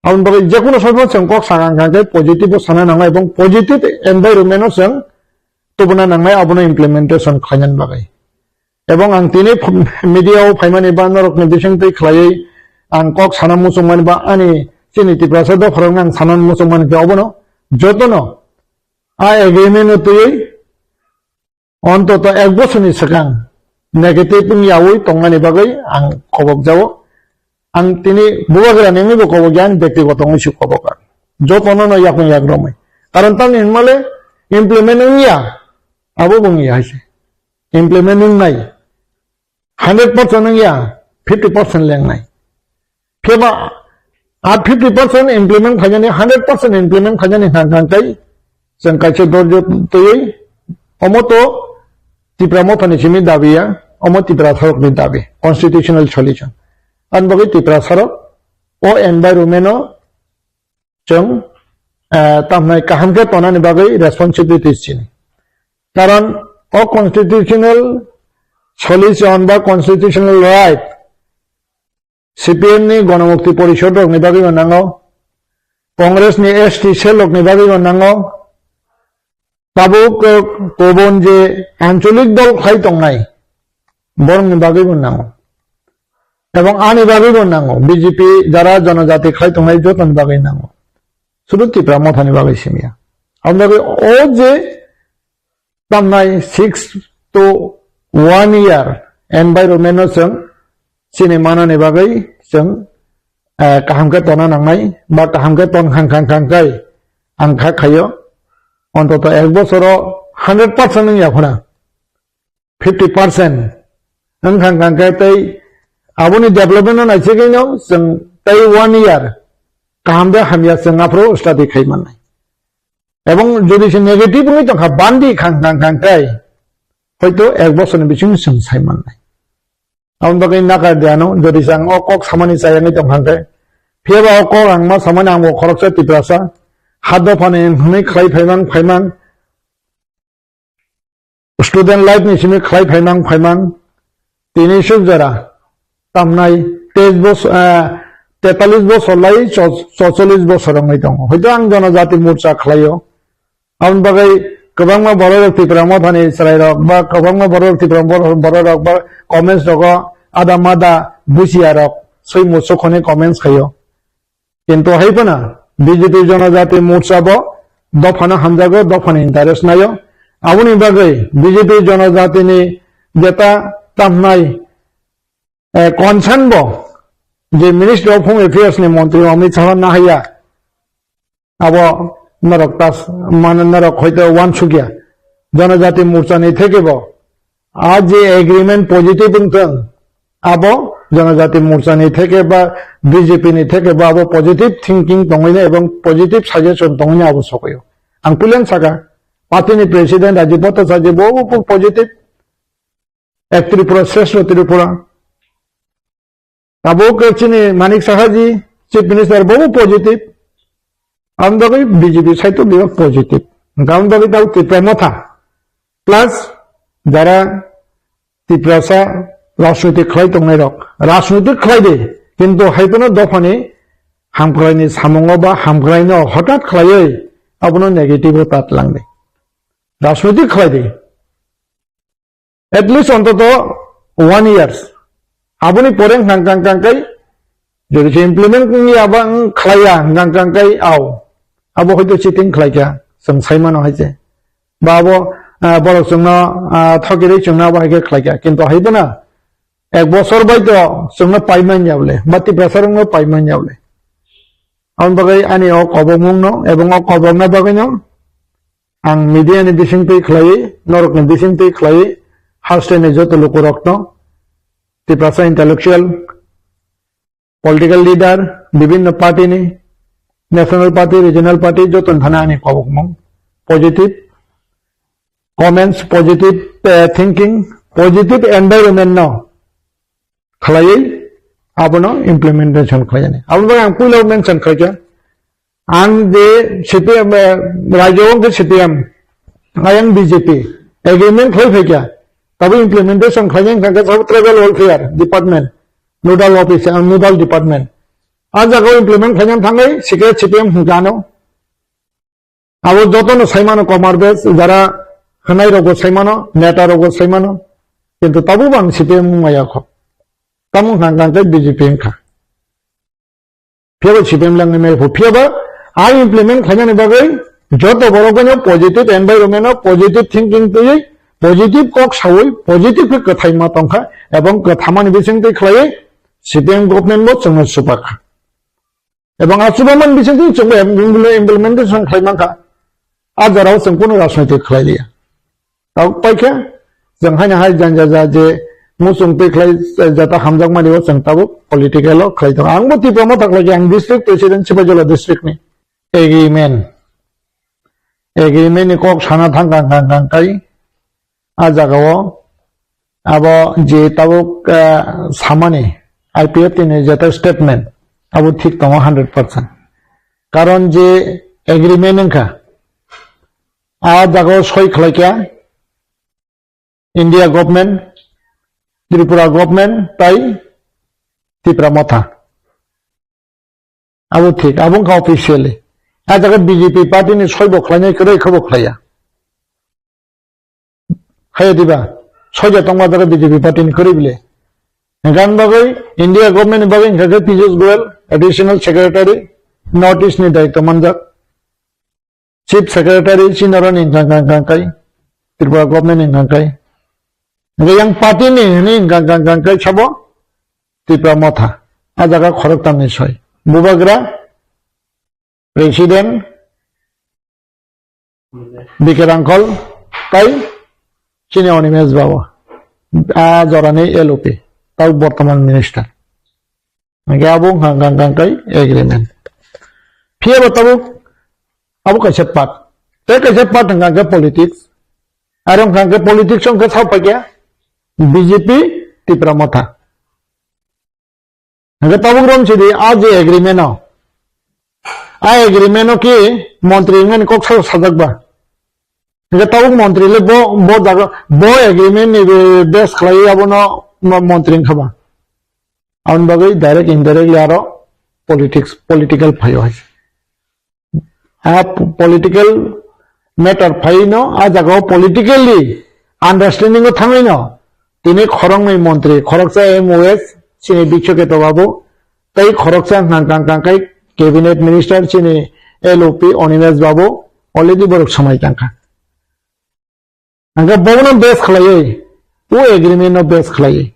Aboni bagwi jekunu somoy chwng kok sakha hwnkha khe positive o sana nango ebong positive environment o chwng tubuna nangnai abono implementation khlainani bagwi. Ebong ang tini ph-, media o phaimani ba norokni bisingtwi khlaiwi ang kok sana muchungmani ba ani chini Tiprasa dopharokno ang sana muchungmani khe obono jotono a agreement o twiwi ontoto ek bosorni swkang negative wngyawi tongnani bagwi ang kobok jao. Ang tini bubagrani wngwibo kobok ya, ani bektigoto wngwi se kobok ang. Jotono no yakung yak romwi. Karon tamni hinmale implement wngya, abo bo wngya hai se. Implement wngnai. Hundred percent wngya, fifty percent lengnai. Phiya ba a fifty percent implement khainani, hundred percent implement khainani hang hang kai chwng kaisa dorjo twiwi omo to Tipra Mothani simi dabi ya, omo Tiprasarokni dabi, constitutional solution. Ani bagwi Tiprasarok o environment o chwng, eh, tamhnai kaham khe tonani bagwi responsibility chini. Karon o constitutional solution ba constitutional right C P M ni Ganamukti Porishad rokni bagwi bo nango, Congress ni S T cell rokni bagwi bo nango, tabuk, eh, kubun je ancholik dol khlai tongnai, borokni bagwi bo nango. Ebong ani bagwi bo nango, B J P jara jonojati khlai tongnai jotoni bagwi nango. Sudu Tipra Mothani bagwi simiya. Aboni bagwi o je tamnai six to one year environment no chwng chini manani bagwi chwng, eh, kaham khe tona nangnai ba kaham khe ton khang khang khang khai ang kha khaio. Ontoto ek bosoro hundred percent wngya phano fifty percent wng khang khang khe tei aboni development no naisigwino chwng tei one year kaham de hamya chwng aphuru study khai mannai. Ebong jodi se negative wngwi tongkha, bandi khang khang khang khai, hoito ek bosorni bisingo chwng sai mannai. Aboni bagwi nakar de ano, jodi se ang o kok samani chayangwi tongkha khe, phiyaba o kok ang ma samani ang bo khoroksa Tiprasa, ha dophani hwnwi khlai phaimang phaimang, student life ni simi khlai phaimang phaimang, tini suk jora tamnai teis bosor, eh, tetalis bosor lai cho-, chocholish bosor wngwi tongo. Hoito ang jonojati morcha khlaio. Aboni bagwi kwbangma bororok Tipra Mothani chwrairok ba kwbangma bororok Tipra bor-, bororok ba comments rogo ada mada busiya rok swi muchuk hwnwi comments khaio. Kintu hai phano B J P Jonojati Morcha bo dophano hamjago, dophani interest naio. Aboni bagwi B J P Jonojatini jeta tamnai, eh, concern bo je Ministry of Home Affairs ni montri Amit Shah nahaiya, abo norok tas, mane norok hoito uansukya. Jonojati Morcha ni theke bo a je agreement positive wngthwng, abo Jonojati Morcha ni theke ba B J P ni theke bo abo positive thinking tongwino ebong positive suggestion tongwino abo sokoyo. Ang puilen saka, party ni president Rajiv Bhattacharya bo, bo positive, Ek Tripura, Shreshto Tripura. Tabuk chini Manik Saha ji, Chief Minister, bobo positive. Ang bagwi B J P side to bebak positive. Ang bagwi tau Tipra Motha. Plus, jara Tiprasa rajniti khlai tongnai rok. Rajniti khlai de, kintu hai phano dophani hamkraini samungo ba hamkraino hotat khlaiwi abono negative o tat lang de. Rajniti khlai de. At least ontoto one years. Aboni pore hwnkha hwnkha hwnkha kai, jodi se implement wngya ba wng khlaiya hwnkha hwnkha kai, au. Abo hoito cheating khlaikha, chwng saimano hai se. Ba abo, ah, borok chwngno, ah, thokirwi chwngno abo hai khe khlaikha. Kintu hai phano ek bosor bai to chwngno paimanya bole, ba Tiprasa rokno paimanya bole. Aboni bagwi ani o kobokmungno, ebong o kobokna bagwino, ang media ni bisingtwi khlaiwi, norokni bisingtwi khlaiwi, hasteni joto lukurokno, Tiprasa intellectual, political leader, bibhinno party ni, national party, regional party, joto ni thani ani kobokmung, positive comments, positive, eh, thinking, positive environment no khlaiwi abono implementation khlaijani. Aboni bagwi ang puila mention khlaikha, ang je C P M, eh, rajyo wngkhe C P M, ayang B J P, agreement khlai phaikha, tabuk implementation khlaina wngkha khe sabo tribal welfare department, nodal office, ah, nodal department. A jagao implement khlaina thangwi sikhe C P M hwnkha ano. Abo jotono saimano Komar Bes, jara hwnai rokbo saimano, neta rokbo saimano, kintu tabuk bo ang C P M wngmaya kho. Tamo hwnkha hwnkha khe B J P wngkha. Phiyaba C P M langni mephu, phiyaba a implement khlainani bagwi joto borok no positive environment o positive thinking twiwi, positive kok sawi, positive khe kwthai ma tongkha, ebong kwthamani bisingtwi khlaiwi C P M government bo chwngno supakha. Ebong a chubamani bisingtwi chwngbo im-, implementation khlai mankha. A jorao chwng kunu rajniti khlai liya. Tabuk paikha, chwng haino hai janja ja je muchung twi khlai jata hamjakmani o chwng tabuk political o khlai tongo. Angbo Tipra Motha khlai khe, ang district president Sipaijala district ni. Agreement. Agreement ni kok sana thang kang kang kang kai. A jagao abo je tabuk, ah, samani I P F T ni jeta statement abo thik tongo hundred percent. Karon je agreement wngkha, a jagao soi khlaikha, India government, Tripura government, tai Tipra Motha. Abo thik, abo wngkha officially. A jaga B J P party ni soi bo khlainai, kwrwi khe bo khlaiya. Haya diba, soja tongma jaga B J P party ni kwrwi bile. Gan bagwi India government ni bagwi hingkha khe Piyush Goyal, additional secretary, North East ni daityo manjak. Chief secretary chini oro ni hingkha kang kang kai, Tripura government ni hingkha kai. Hingkha yang party ni hini hingkha kang kang kai sabo Tipra Motha. A jaga khoroktam ni soi. Bubagra, president, B K Rangkhol, tai chini Animesh Babu, a jorani L O P, tau bortoman minister. Hingke abo wngkha hingkha hingkha hingkha agreement. Phiya bo tabuk abo kaisa part. Tei kaisa part hingkha hingkha politics. Aro hingkha hingkha politics wngkha sao paikha B J P Tipra Motha. Hingke tabuk rom sidi a je agreement o. A agreement o ki montri wngmani kok sao sajak ba. Hingke tabuk montri le bo, bo jaga, bo agreement ni be-, base khlai abono mo-, montri wngkha ba. Aboni bagwi direct indirectly aro politics, political phaio hai. A p-, political matter phaino, a jaga o politically understanding o thangwi no, tini khoroknwi montri, khoroksa M O S, chini Bikshoketa Babu, tei khoroksa hwnka hwnka hwnka khe cabinet minister, chini L O P Animesh Babu, already borok swmai tangkha. Hingke bono base khlaiwi, o agreement no base khlaiwi.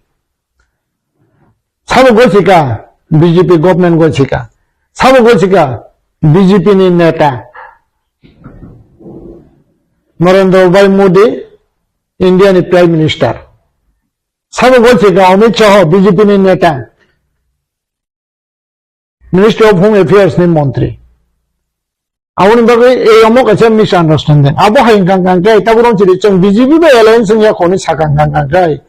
Sabo gochika B J P government gochika. Sabo gochika B J P ni neta Narendra Bhai Modi, India ni Prime Minister. Sabo gochika Amit Shah, B J P ni neta. Ministry of Home Affairs ni montri. Aboni bagwi ei omo kaisa misunderstanding. Abo hai hingkha hingkha khe, tabuk rong chiri chwng B J P bai alliance wngya khoni sakha hingkha hingkha khe.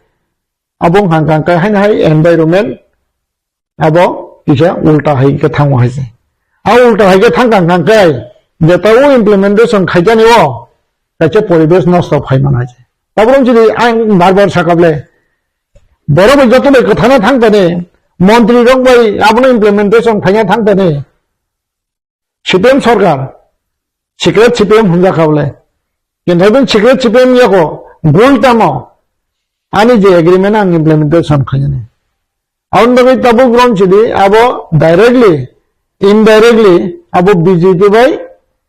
Abo hingkha hingkha khe haino hai environment abo kisa ulta hai khe thango hai se. A ulta hai khe thangkha hingkha khe, jeta o implementation khaijani o kaisa poribesh nosto phai man hai se. Tabuk rong chiri ang bar bar sakha ble. Borok bai joto bai kwthana thang tani, montri rok bai abono implementation khaina thang tani. C P M sarkar, secret C P M hwnjak kha bole. Kintu aboni secret C P M yako, gul tamo, ani je agreement ang implementation khainani. Aboni bagwi tabuk rom chidi abo directly, indirectly abo B J P bai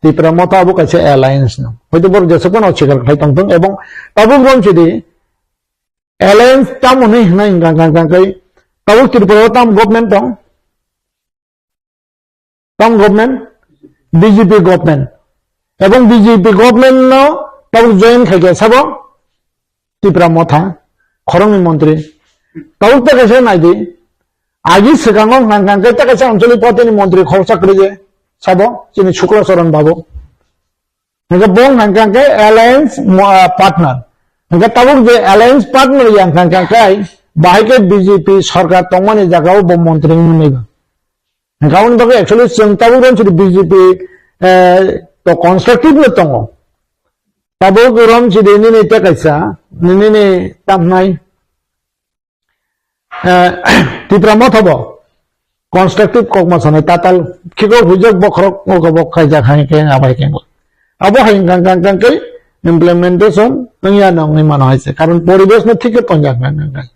Tipra Motha abo kaisa alliance no. Hoito borok jesuk phano oswikar khlai tongthung ebong tabuk rom chidi alliance tamo hwnwi hwnai hwnkha hwnkha hwnkha khe tabuk Tripura o tam government tong? Tam government? B J P government. Ebong B J P government no tabuk join khaikha sabo Tipra Motha, khoroknwi montri. Tabuk ta kaisa naidi, agi swkango hwnkha hwnkha khe ta kaisa anchalik party ni montri khoroksa kwrwi je sabo chini Shukla Charan Babu. Hingke bo hingka hingke alliance mo-, ah, partner. Hingke tabuk je alliance partner yang hingka hingke bahai ke B J P sarkar tongmani jaga o bo montri wngmani ba. Hingke aboni bagwi actually chwng tabuk rom chwng B J P, eh, to constructive no tongo. Tabuk rom chwng nini tei kaisa, nini tamnai. Eh, Tipra Motha bo constructive kok ma sanai tatal khiko hujak bokhorok oko bok khaijak hai khe abai khe. Abo hai kang kang kang kai implementation wngya nongni mano hai se. Karon poribesh no thik khe tonjak kang kang kai.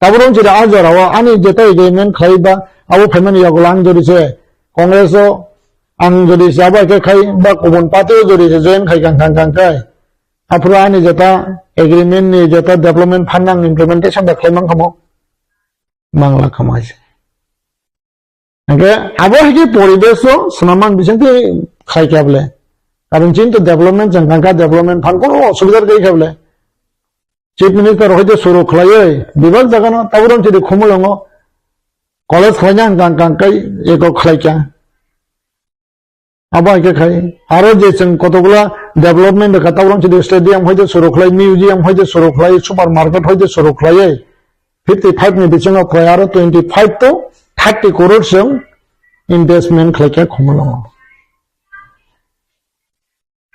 Tabuk rong chira a jora o ani jeta agreement khlai ba abo phaimani yagulo ang jori se Congress o ang jori se abo hai khe khai ba kubun party o jori se join khai kang kang kang kai. Aphuru ani jeta agreement ni jeta development fund ang implementation da khlai mang khamo. Mangla khamai se. Hingke abo hai khe poribesh o swnamman bising khe khai kha bole. Karon chini to development chang kha, development fund kono osubidha gwi kha bole. Chief Minister hoite suru khlaiwi bebak jaga no tabuk rong chiri Khumulwngo college khlaina hwnkha hwnkha kai eko khlai kha. Abo hai khe khai. Aro je chwng kotokgwla development rwkha, tabuk rong chiri stadium hoite suru khlai, museum hoite suru khlai, supermarket hoite suru khlaiwi fifty five ni bisingo khlai aro twenty five to thirty crore chwng investment khlai kha Khumulwngo.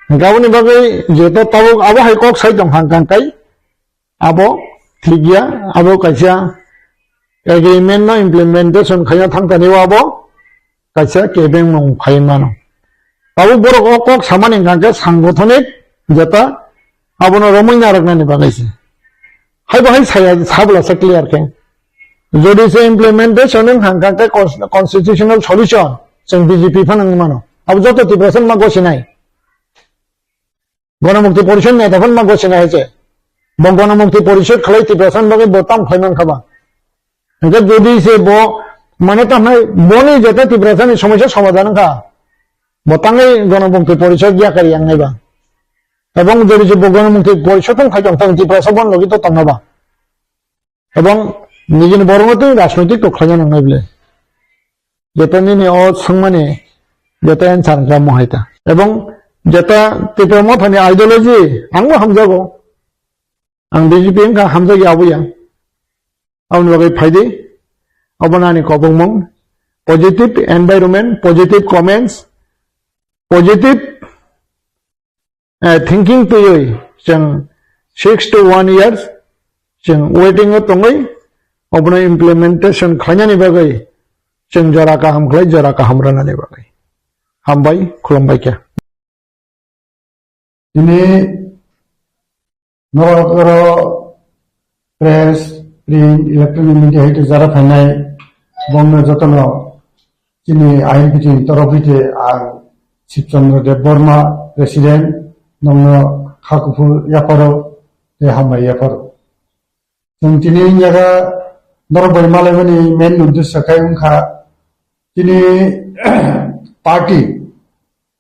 Hingke aboni bagwi jeto tabuk abo hai kok sai tong hang kang kai abo thik ya, abo kaisa agreement no implementation khaina thangtani o abo kaisa kebengmung phai mano. Abo borok o kok samani hwnkha khe sangothonik jeta abono romwi narwknani bagwi se. Hai bo hai saya sabla se clear khe. Jodi se implementation wng hwnkha khe cons-, constitutional solution chwng B J P phano wngwi mano. Abo joto Tiprasa ma gosinai. Ganamukti Porishod neta phano ma gosinai hai se. Bo Ganamukti Porishod khlai Tiprasa bagwi bo tam khlai mankha ba. Hingke jodi se bo, mane, tamhai boni jete Tiprasani somosya somadhan wngkha, bo tangwi Ganamukti Porishod yakari yangnai ba. Ebong jodi se bo Ganamukti Porishod wng khai tong, tong Tiprasa bon logi to tongna ba. Ebong nijini borokno twi rajnoitik to khlaina nangnai bile. Jete nini o swngmani jete answer wngkha mohai ta. Ebong jete Tipra Mothani ideology angbo hamjago. Ang B J P wngkha hamjagya abo ya. Aboni bagwi phaidi. Obo nani kobongmung. Positive environment, positive comments, positive, eh, thinking twiwi chwng six to one years chwng waiting o tongwi obono implementation khlainani bagwi chwng jora kaham khlai jora kaham rwnani bagwi. Hambai, khulumbai khe. Tini norok oro press, print, electronic media hai jara phainai bongno jotono chini I N P T ni torof hwite ang Shibchandra Debbarma, President, nongno kha kuphur yapharo tei hambai yapharo. Chwng tini yaga norok bai malaimani main uddesyo khe wngkha chini party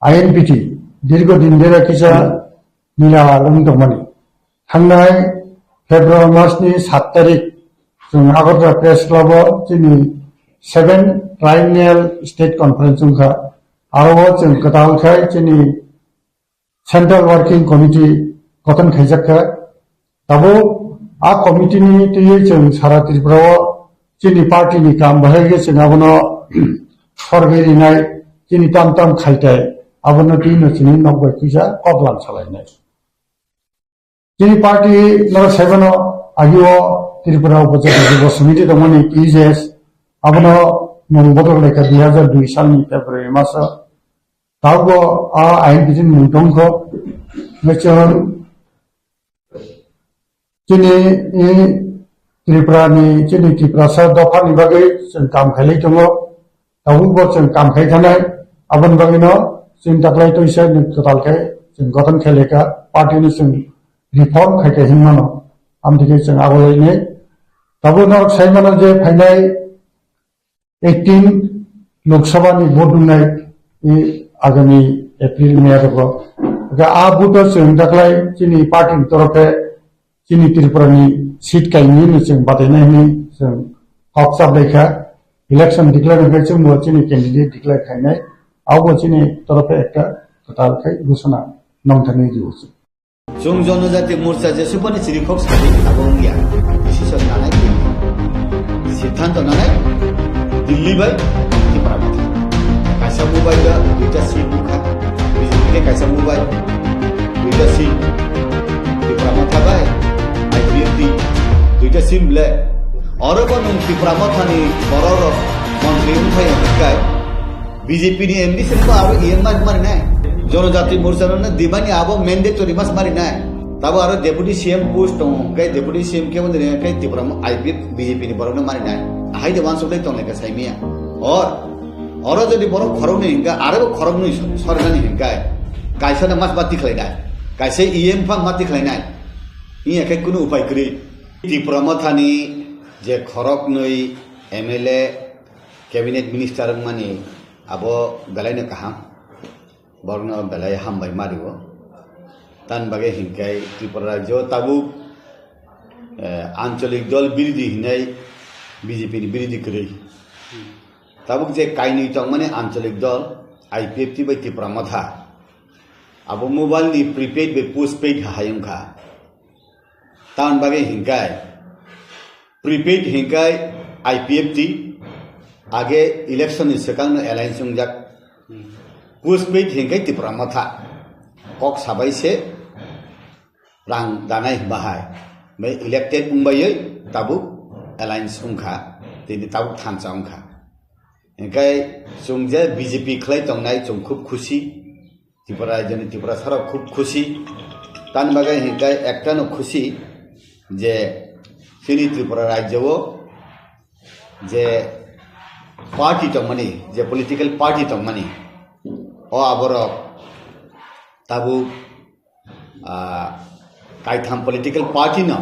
I N P T dirgo din dera kisa nila wng tongmani. Thangnai February mas ni sat tarik chwng Agartala Press Club o chini seven Triennial State Conference wngkha. Aro o chwng kwtal khai chini Central Working Committee gothon khaijak kha. Tabuk a committee ni twiwi chwng sara Tripura o chini party ni kam bahai khe chwng abono sorgwi rinai chini tam tam khaitai abono twi no chini nok bai twisa kok lam salainai. Chini party norok saimano agio Tripura Upajati Dibo Samiti tongmani T J S abono mung bodol lekha dui hajar dui salni February maso. Tabuk a I N P T ni mung tongkho. Mechon chini i Tripura ni chini Tiprasa dopha ni bagwi chwng kam khailai tongo. Tabuk bo chwng kam khai thanai, aboni bagwino chwng taklai toisa ni kwtal khe chwng gothon khailai kha, party ni chwng reform khai kha hinmano, amtwi khe chwng agolainai. Tabuk norok saimano je phainai eighteen Lok Sabha ni vote wngnai, i agami April May rogo. Ga a vote o chwng taklai chini party ni torofe chini Tripura ni seat kainwi no chwng batainai hwnwi chwng kok chaplai kha. Election declare wngkhe chwngbo chini candidate declare khainai. Abo chini torofe ekta kwtal khai ghosona nongthangwi rwo chwng. Chwng Jonojati Morcha jesubani chirikhok sadi abo wngya. Decision nanai Delhi. Siddhanto nanai Delhi bai Tipra Motha. Kaisa mobile o duita sim wngkha. B J P ni kaisa mobile, duita sim. Tipra Motha bai I P F T, duita sim le. Oro bo nwng Tipra Mothani bororok montri wngphai wngkha. B J P ni M D C no aro E M mas mari nai. Jonojati Morcha no dimani abo mandatory mas mari nai. Tabo aro Deputy C M post tongo, hwnkhe Deputy C M khe wngwi rwngkhe Tipra mo-, I P F B J P ni borok no mari nai. Ahai de wansuk lai tonglai kha saimaya. Or, oro jodi borok khorok nwi hwnkhe, aro bo khorok nwi sor-, sorgani hwnkhe, kaisa no mas ma tikhlai nai. Kaisa E M pha ma tikhlai nai. Wngya khe kunu upai kwrwi. Tipra Mothani je khorok nwi M L A, Cabinet Minister wngmani abo belaino kaham, borokno belai hambai ma rwo. Tamni bagwi hinkhe Tripura rajyo tabuk, eh, ancholik dol birodhi hinwi B J P ni birodhi kwrwi. Tabuk je kainwi tongmani ancholik dol I P F T bai Tipra Motha, abo mobile ni prepaid bai postpaid hai wngkha. Tamni bagwi hinkhe prepaid hinkhe I P F T, age election ni swkang no alliance wngjak. Postpaid hinkhe Tipra Motha. Kok sabai se rang danai bahai. Bai elected wngbai tabuk alliance wngkha, tini tabuk thansa wngkha. Hingkai chwng je B J P khlai tongnai chwng khub khusi, Tripura rajyoni Tripura sarok khub khusi. Tani bagwi hingkai ektano khusi je chini Tripura rajyo o je party tongmani, je political party tongmani, o aborok tabuk ah, kaitham political party no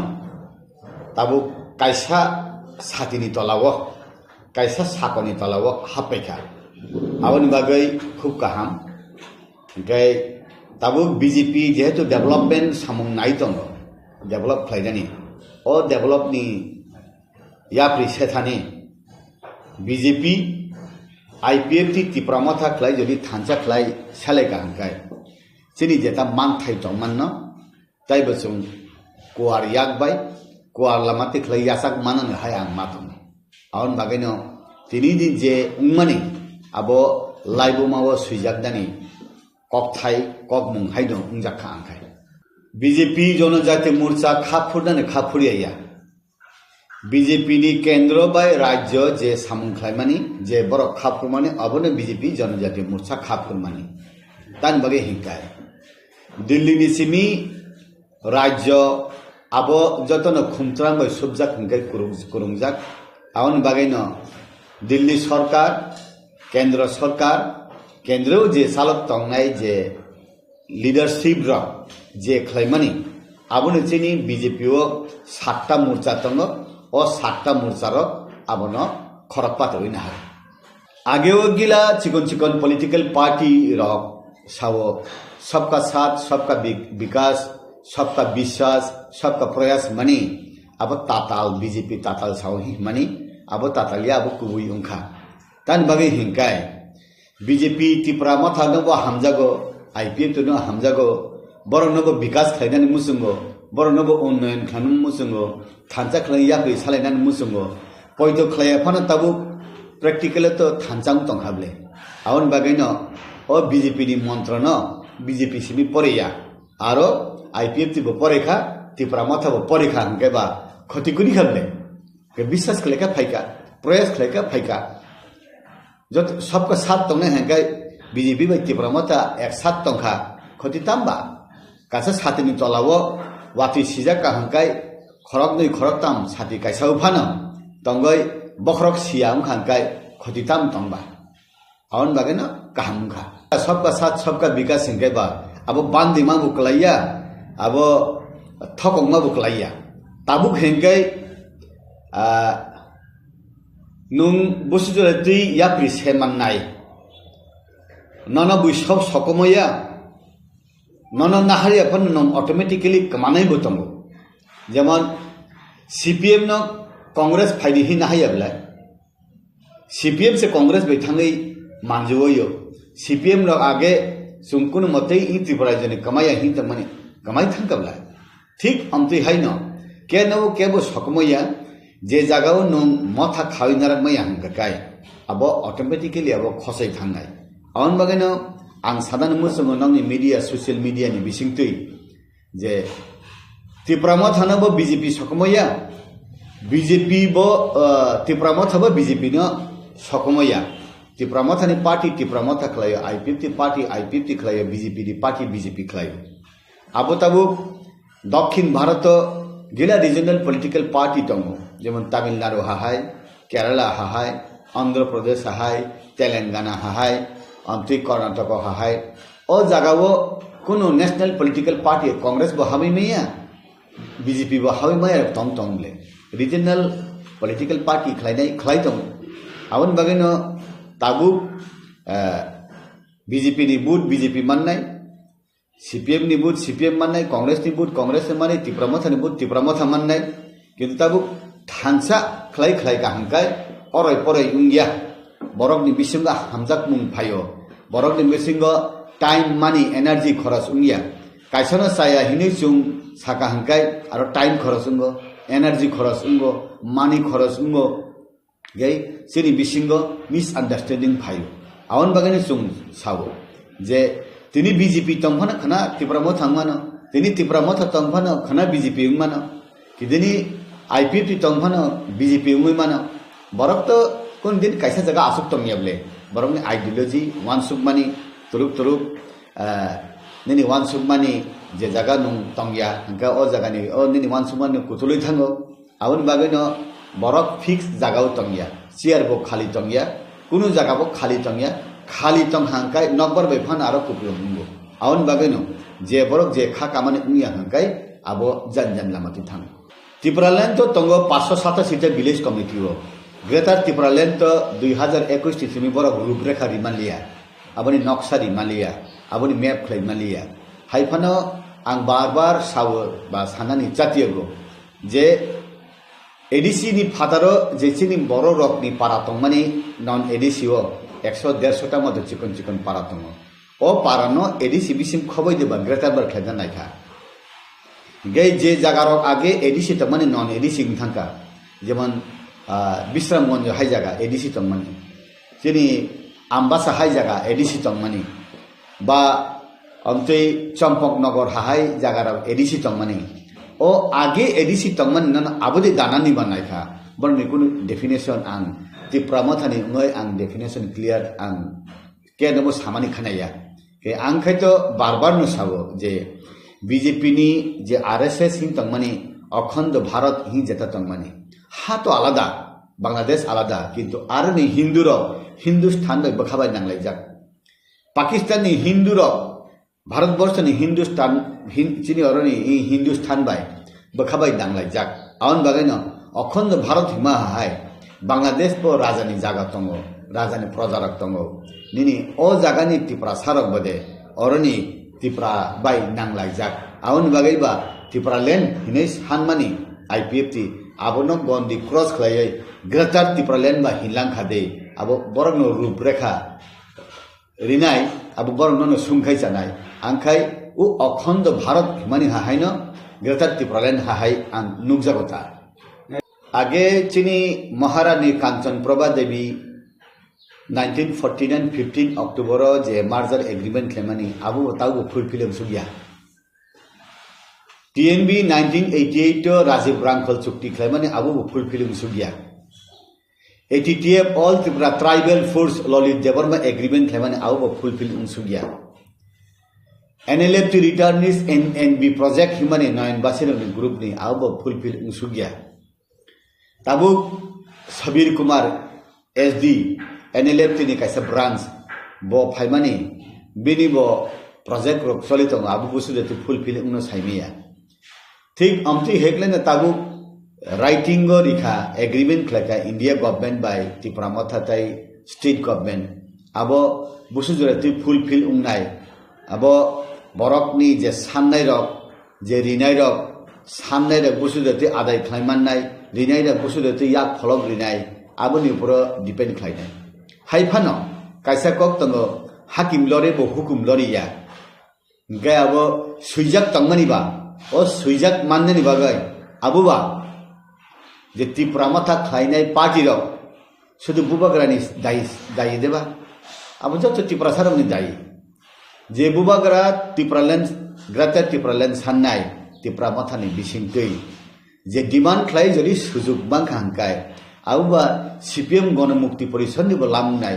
tabuk kaisa satini tola o, kaisa sakoni tola o happaikha. Aboni bagwi khub kaham. Hingkai tabuk B J P jehetu development samung nai tongo, develop khlainani, o develop ni yapri sethani B J P, I P F T Tipra Motha khlai jodi thansa khlai selai kaham khai. Chini jeta manthai tongmanno, taibo chwng kuar yak bai, kuar lama tikhlai yachak manani hai ang ma tongo. Aboni bagwino tini din je wngmani abo laibuma o swijak nani kokthai kokmung haino wngjak kha ang khai. B J P Jonojati Morcha kha phurnani kha phurya ya. B J P ni kendro bai rajyo je samung khlaimani, je borok kha phurmani, abono B J P Jonojati Morcha kha phurmani. Tani bagwi hingkai. Delhi ni simi rajyo abo jotono khumtrang bai subjak hingkai kurung-, kurungjak. Aboni bagwino Delhi sorkar, kendro sorkar, kendro je chalok tongnai je leadership rok je khlaimani, aboni chini B J P o satta morcha tongo, o satta morcha rok abono khorok patwi nahar. Ageo gila chikon chikon political party rok sao sabka saath, sabka bi-, bikas, sabka biswas, sabka prayas mani, abo tatal B J P tatal sao hi mani, abo tatal ya abo kubui wngkha. Tani bagwi hingkai, B J P Tipra Motha no bo hamjago, I P F T no hamjago, borok no bo bikas khlainani muchungo, borok no bo unnoyon khlainani muchungo, thansa khlai yapri salainani muchungo, poito khlaiya phano tabuk practical to thansa wng tongkha ble. Aboni bagwi no o B J P ni montro no B J P simi poriya, aro I P F T bo porikha, Tipra Motha bo porikha hwnkhe ba khoti kuni kha ble. Ke biswas khlaikha phaikha, proyas khlaikha phaikha. Jot sabka sat tongnai hingkai B J P bai Tipra Motha ek sat tongkha, khoti tamba? Kaisa satini tola o watwi sijak ka hingkai khoroknwi khoroktam sati kaisa o phano tongoi bokhorok siya wngkha hingkai khoti tam tongba? Aboni bagwi no kaham wngkha. Sabka sat sabka bikas hingkai ba abo bandi ma bo kwlaiya, abo thokok ma bo kwlaiya. Tabuk hingkai, ah, nwng busi jora twi yapri se mannai. Nono bui sob sokomoi ya. Nono naharya phano nwng automatically kwmanai bo tongo. Jemon C P M no Congress phaidi hi naharya belai. C P M se Congress bai thangwi manjui o. C P M rok age chwng kunu motei i Tripura rajyoni kwmaiya hin tongmani kwmai thangkha belai. Thik amtwi haino keno kebo sokomoi ya, je jagao nwng motha khawi narak maya hwnkha kai, abo automatically abo khosoi thangnai. Aboni bagwino ang sadano muchungo nokni media, social media ni bisingtwi je Tipra Motha no bo B J P sokomoi ya, B J P bo, ah, Tipra Motha bo B J P no sokomoi ya. Tipra Motha ni party Tipra Motha khlaio, I P F T party I P F T khlaio, B J P ni party B J P khlaio. Abo tabuk Dokhin Bharato gila regional political party tongo, jemon Tamil Nadu hahai, Kerala hahai, Andhra Pradesh hahai, Telangana hahai, amtwi Karnataka hahai. O jagao kunu national political party Congress bo hamwi maya, B J P bo hamwi maya tong tong le. Regional political party khlainai khlai tongo. Aboni bagwino tabuk, eh, B J P ni vote B J P mannai, C P M ni vote C P M mannai, Congress ni vote Congress ni mannai, Tipra Motha ni vote Tipra Motha mannai. Kintu tabuk thansa khlai khlai kaham kai oroi poroi wngya. Borok ni bisingo hamjakmung phaio. Borok ni bisingo time, money, energy khoros wngya. Kaisa no chaya hinwi chwng saka hwnkhe aro time khoros wngo, energy khoros wngo, money khoros wngo. Gai chini bisingo misunderstanding phaio. Aboni bagwino chwng sao je tini B J P tongphano khwna Tipra Motha wngmano, tini Tipra Motha tongphano khwna B J P wngmano. Kidini I P F T tong phano B J P wngwi mano. Borok to kun din kaisa jaga aswk tongya ble. Borokni ideology, wansukmani, turuk turuk, ah, nini wansukmani je jaga nung tongya, hwnkhe o jagani, o nini wansukmani kutulwi thango. Aboni bagwino borok fix jagao tongya, chair bo khali tongya, kunu jaga bo khali tongya, khali tong hangkai nokbar bai phano aro kupulung wngo. Aboni bagwino je borok je kha kamani wngya hangkai abo jan jan lama twi thango. Tipraland to tongo paanch sho satashi ta village committee o. Greater Tipraland to dui hazar ekush ni simi borok ruprekha rimanliya, aboni noksa rimanliya, aboni map khlai manliya. Hai phano ang bar bar sao ba sanani chatiyago je A D C ni phataro je chini borok rokni para tongmani non A D C o ekso derso ta moto chikon chikon para tongo. O para no A D C bisim khoboi de ba greater bar khlaina naikha. Hingke je jaga rok age A D C tongmani non A D C wng thangkha. Jemon, ah, Bisramganj hai jaga A D C tongmani. Chini Ambasa hai jaga A D C tongmani. Ba amtwi Champaknagar hahai jagarok A D C tongmani. O age A D C tongmani nono abodi danani ba naikha. Borokni kunu definition ang Tipra Mothani wngwi ang definition clear ang kenobo samani khanaya. Ke ang khai to bar bar no sabo je B J P ni je R S S hin tongmani Akhando Bharat hin jeta tongmani. Ha to alada, Bangladesh alada, kintu aroni Hindu rok Hindustan bai bwkha bai nanglaijak. Pakistan ni Hindu rok Bharat borso ni Hindustan, Hin-, chini oroni i Hindustan bai bwkha bai danglaijak. Aboni bagwi no Akhando Bharat hima hai Bangladesh bo raja ni jaga tongo, raja ni proja rok tongo. Nini o jaga ni Tiprasa rok bode oroni Tipra bai nanglaijak. Aboni bagwi ba Tipraland hinwi sanmani I P F T abono gondi cross khlaiwi Greater Tipraland ba hinlang kha de. Abo borok no ruprekha rinai, abo borok nono sungkhai chanai. Angkhai o Akhando Bharat himani hahaino Greater Tipraland hahai ang nukjago ta. Age chini Maharani Kanchan Prabha Devi nineteen forty nine fifteen October o je merger agreement khlaimani abo bo taubo fulfill wngsukya. T N B nineteen eighty eight o Rajiv Rangkhal chukti khlaimani abo bo fulfill wngsukya. A T T F All Tripura Tribal Force Lalit Debbarma agreement khlaimani abo bo fulfill wngsukya. N L F T returnees N N B project himani Nayan Basirokni group ni abo bo fulfill wngsukya. Tabuk Sabir Kumar S D N L F T ni kaisa branch bo phaimani bini bo project rok choli tongo abo busu de fulfill wngno saimaya. Thik amtwi hekleno tabuk writing o rikha, agreement khlaikha India government bai Tipra Motha tai state government. Abo busu jora twi fulfill wngnai. Abo borokni je sannai rok, je rinai rok, sannai rok busu jora twi adai khlai mannai, rinai rok busu jora twi yak pholok rinai, aboni uporo depend khlainai. Hai phano kaisa kok tongo, hakim lore bo hukum loriya. Hingke abo swijak tongmani ba, o swijak mannani bagwi abo ba je Tipra Motha khlainai party rok sudu bubagrani dayi, dayi deba? Abo joto Tiprasa rokni dayi. Je bubagra Tipraland, Greater Tipraland sannai Tipra Mothani bisingtwi je demand khlai jodi sujuk mankha hingkai, abo ba C P M Gono Mukti Porishad ni bo lam wngnai,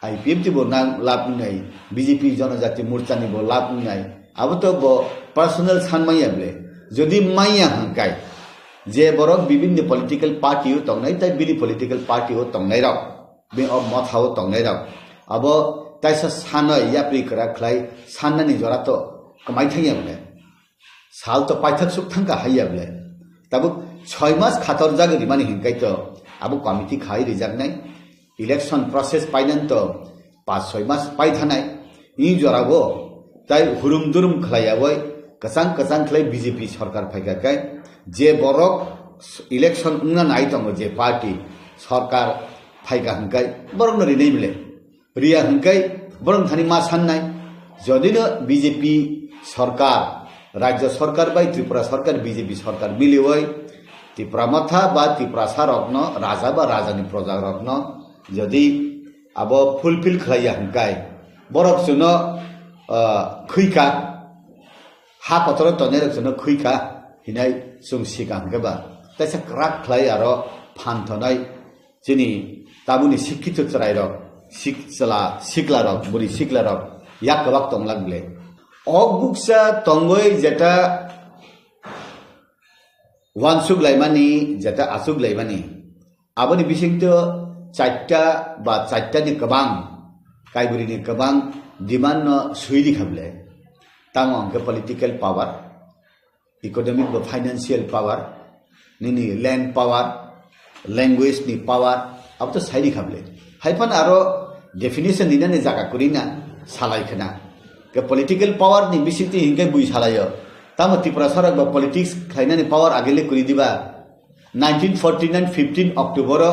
I P F T bo nang lab wngnai, B J P Jonojati Morcha ni bo lab wngnai, abo to bo personal san manya ble. Jodi manya hingkai, je borok bibinni political party o tongnai, tai bini political party o tongnai rok, bini o motha o tongnai rok, abo taisa sanoi yapri kwrak khlai sannani jora to kwmai thangya ble. Sal to paithak suk thangkha haiya ble. Tabuk soi mas khator jagwi rimani hinkai to abo committee khai rijaknai. Election process painan to pas soi mas paithanai. Ni jorabo tai hurum durum khlaiyawi kwchang kwchang khlai B J P sorkar phaikha kai je borok election wngna nai tongo je party sorkar phaikha hinkai borokno rinai ble. Riya hingkai borok thani ma sannai. Jodino B J P sorkar, Rajya sorkar bai Tripura sorkar, B J P sorkar miliwi Tipra Motha ba Tiprasa rokno, raja ba rajani proja rokno jodi abo fulfill khlaiya hingkai borok chwngno, ah, khwikha, ha kotoro tongnai rok chwngno khwikha, hinai chwng sika hwnkhe ba, teisa kwrak khlai aro phan thonai chini tabukni sikkito chwrairok, sik-, chwla siklarok, bwrwi siklarok yak kwbak tonglak bwle. Ok bukcha tongwi jeta uansuk laimani, jeta achuk laimani, aboni bisingtwi charta ba chartani kwbang, kaibrwini kwbang demand no swi rikha bwle. Tamo hwnkhe political power, economic ba financial power, nini land power, language ni power, abo to sai rikha bwle. Hai phano aro definition ninani jaga kwrwi na salai khna. Ke political power ni bisingtwi hinkhe bui salaio. Tamo Tiprasarok ba politics khlainani power agele kwrwi diba? Nineteen forty-nine fifteen October o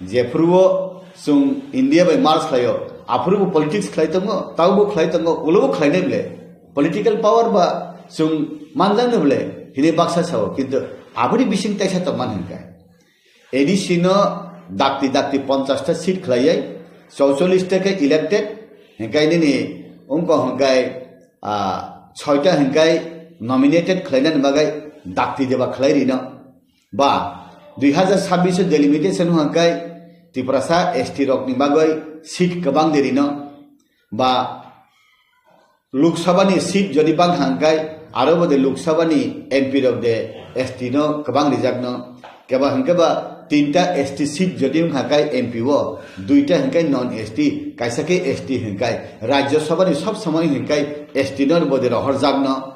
jephuru o chwng India bai merge khlaio, aphuru bo politics khlai tongo, taubo khlai tongo, ulo bo khlainai bwle. Political power ba chwng manjaknai bwle, hini baksa sao, kintu aboni bising taisa tongman hinkhe. A D C no dakti dakti ponchash ta seat khlaiwi, chauchollish ta khe elected, hinkhe nini wngkha hinkhe, ah, soita hinkhe nominated khlainani bagwi dakti deba khlai rino. Ba, dui hazar sabbish o delimitation hinkhe Tiprasa S T rokni bagwi seat kwbang de rino. Ba, Lok Sabha ni seat jodi bang hinkhe, aro bode Lok Sabha ni M P rok de S T no kwbang rijak no. Keba hinkhe ba tinta S T seat jodi wngkha hinkhe M P o, duita hinkhe non S T, kaisa khe S T hinkhe. Rajya Sabha ni sob somoi hinkhe S T no bode rohorjak no.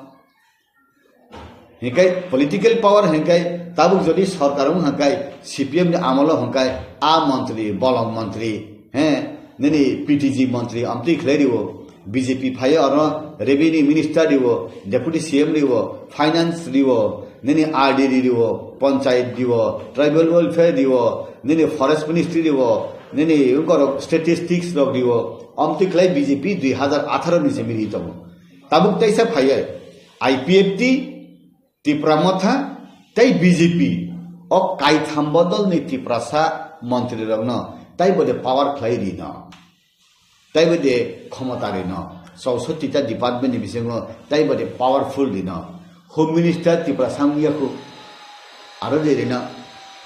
Hinkhe political power hinkhe tabuk jodi sorkar wng hinkhe C P M ni amolo hinkhe a montri, bolong montri, he, nini P T G montri amtwi khlai rio, B J P phaio oro revenue minister rio, deputy C M rio, finance rio, nini R D rio, panchayat rio, tribal welfare rio, nini forest ministry rio, nini ungkorok statistics rok rio, amtwi khlai B J P dui hazar atharo ni simi ri tongo. Tabuk taisa phaiya I P F T, Tipra Motha tei B J P o kaitham bodolni Tiprasa montrirokno taibo de power khlai rino, taibo de khomota rino, chausotti ta department ni bisingo taibo de powerful rino, Home Minister Tiprasa wngya khu aro de rino,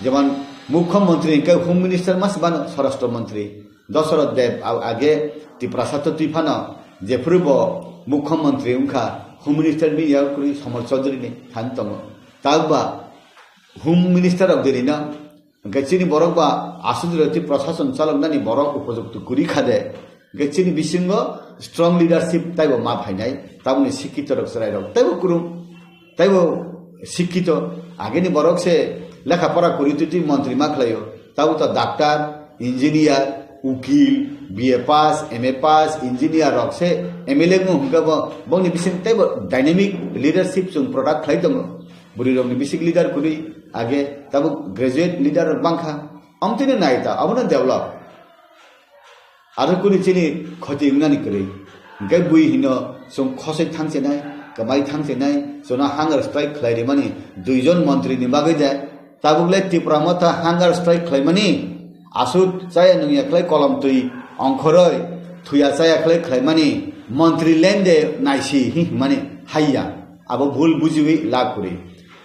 jemon Mukhyamantri hwnkhe Home Minister mas bano Swarashtra Mantri. Dasarath Deb a-, age Tiprasa to twi phano jephuru bo Mukhyamantri wngkha, Home Minister bini yago kwrwi Somol Chaudhary ni thani tongo. Takba Home Minister rok dini no, hwnkhe chini borok ba aswk jora twi prashason chaloknani borok upojukto kwrwi kha de, hwnkhe chini bisingo strong leadership taibo ma phainai, tabukni sikkito rok chwrai rok taibo kwrwng. Taibo sikkito, ageni borok se lekha pora kwrwi twi twi montri ma khlaio. Tabo to doctor, engineer, ukil, B A pass, M A pass, engineer rok se M L A wng hwnkhe bo, bongni bising taibo dynamic leadership chwng product khlai tongo. Bwrwi rokni bising leader kwrwi age tabo graduate leader rok bangkha. Amtwino nai ta, abono develop. Aro kuni chini khoti wngnani kwrwi. Hwnkhe bui hino chwng khosoi thangchenai, kwmai thangchenai, chwngno hunger strike khlai rimani duijon montri ni bagwi de. Tabuk le Tipra Motha hunger strike khlaimani, aswk chaya nungya khlai kolom twi ongkhoroi, thuya chaya khlai khlaimani montri lende naisi hi hwnmani haiya. Abo bhul bujiwi lab kwrwi.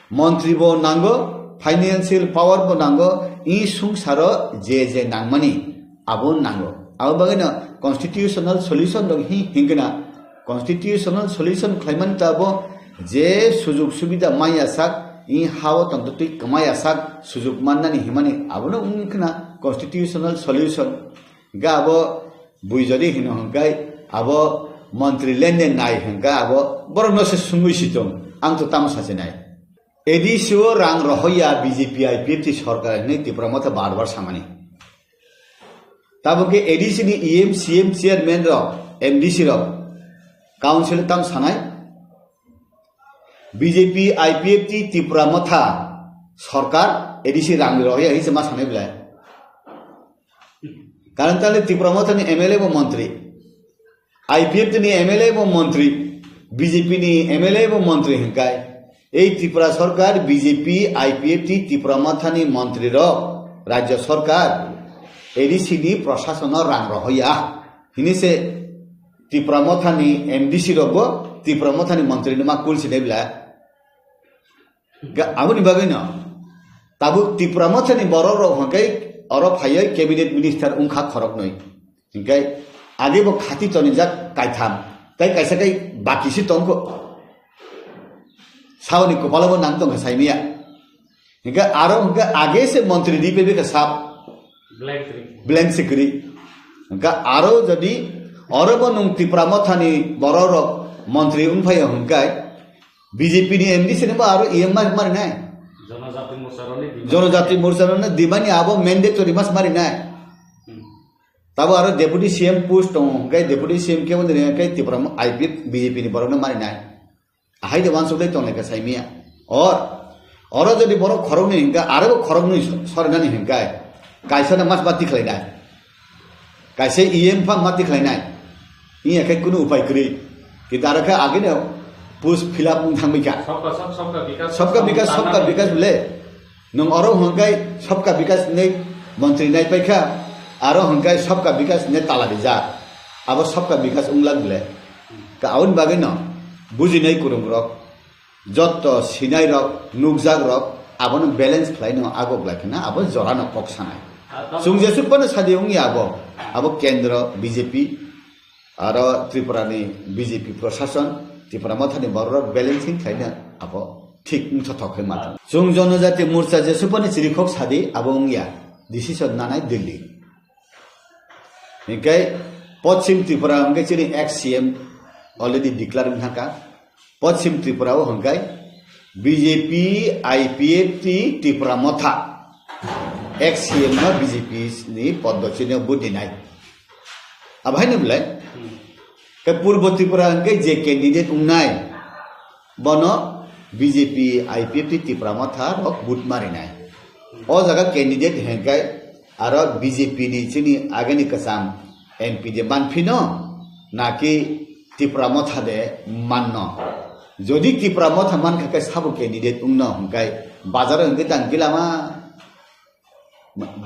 Montri bo nango, financial power bo nango, i sungsaro je je nangmani. Abo nango. Abo bagwino constitutional solution rok hi-, hingkhe na. Constitutional solution khlaimani ta abo je sujuk subida maya sak, i hao tongtwtwi kwmaya sak, sujuk mannani himani abono wngkhe na constitutional solution. Hingkhe abo bui jodi hino hingkhe abo montri lende nai hingkhe abo borokno se sungwi si tong. Ang to tamo sachi nai. A D C o rang rohoya B J P I P F T sorkar hinwi Tipra Motha bar bar samani. Tabuk khe A D C ni E M, C M, chairman rok, M D C rok, council tam sanai. B J P, I P F T, Tipra Motha sorkar A D C rang rohoya hinwi se ma sanai belai. Karon tale Tipra Motha ni M L A bo montri. I P F T ni M L A bo montri, B J P ni M L A bo montri hingkai. Ei Tripura sorkar, B J P, I P F T, Tipra Motha ni montri rok, Rajya sorkar, A D C ni prashason no rang rohoya. Hini se Tipra Motha ni M D C rok bo Tipra Motha ni montri no ma kul sinai bla. Ga-, aboni bagwi no tabuk Tipra Motha ni borok rok hwnkhe oro phaiwi cabinet minister wngkha khoroknwi. Hwnkhe age bo khati tonijak kaitham, tei kaisa kai baki se tongkho. Saoni kopalo bo nang tongkha saimaya. Hwnkhe aro hwnkhe age se montri di pebe kha sap. Blank kwrwi. Blank se kwrwi. Hwnkhe aro jodi oro bo nwng Tipra Motha ni borok rok montri wngphai hwnkhe B J P ni M D se ni bo aro E M ma-, mari nai. Jonojati Morcha rok ni demand. Jonojati Morcha rok ni demand ni abo mandatory mas mari nai. Hmm. Tabo aro Deputy C M post tongo, hwnkhe Deputy C M kebo ni hwnkhe Tipra mo-, I P F B J P ni borok no mari nai. Ahai de wansuk dai tonglai kha saimaya. Or, oro jodi borok khoroknwi hwnkhe, aro bo khoroknwi so-, sorinani hwnkhe, kaisa no mas mati khlainai. Kaisa E M pha mati khlainai. Iya khe kunu upai kwrwi. Kintu aro khe agini post fill up wng thangwi kha. Sabka sab, sabka vikas, Sabka vikas, sabka vikas bole. Nwng oro hwnkhe sabka vikas hinwi montri nai paikha, aro hwnkhe sabka vikas hinwi tala rijak. Abo sabka vikas wngla bole. Ka aboni bagwi no bujinai kwrwng rok, jotto sinai rok, nukjak rok, abono balance khlai no agok lai khna, abo jora no kok sanai. Chwng jesuk phano sadi wngya abo, abo kendro B J P, aro Tripura ni B J P prosason, Tipra Motha ni borok rok balancing khlaina abo thik wngthothok khe mano. Chwng Jonojati Morcha jesuk phano chirikhok sadi abo wngya, decision nanai Delhi. Hinkhe Poschim Tripura hwnkhe chini ex C M already declare wngkha. Poschim Tripura o hwnkhe B J P, I P F T, Tipra Motha, ex C M no B J P ni poddo chini o vote dinai. Abo haino belai? Hmm. Khe Purbo Tripura hwnkhe je candidate wngnai, bono B J P, I P F T, Tipra Motha rok vote marinai. O jaga candidate hwnkhe aro B J P ni chini agini kwcham M P de manphino, naki Tipra Motha de manno. Jodi Tipra Motha mankha khe sabo candidate wngno hwnkhe bazar hwnkhe tang gilama.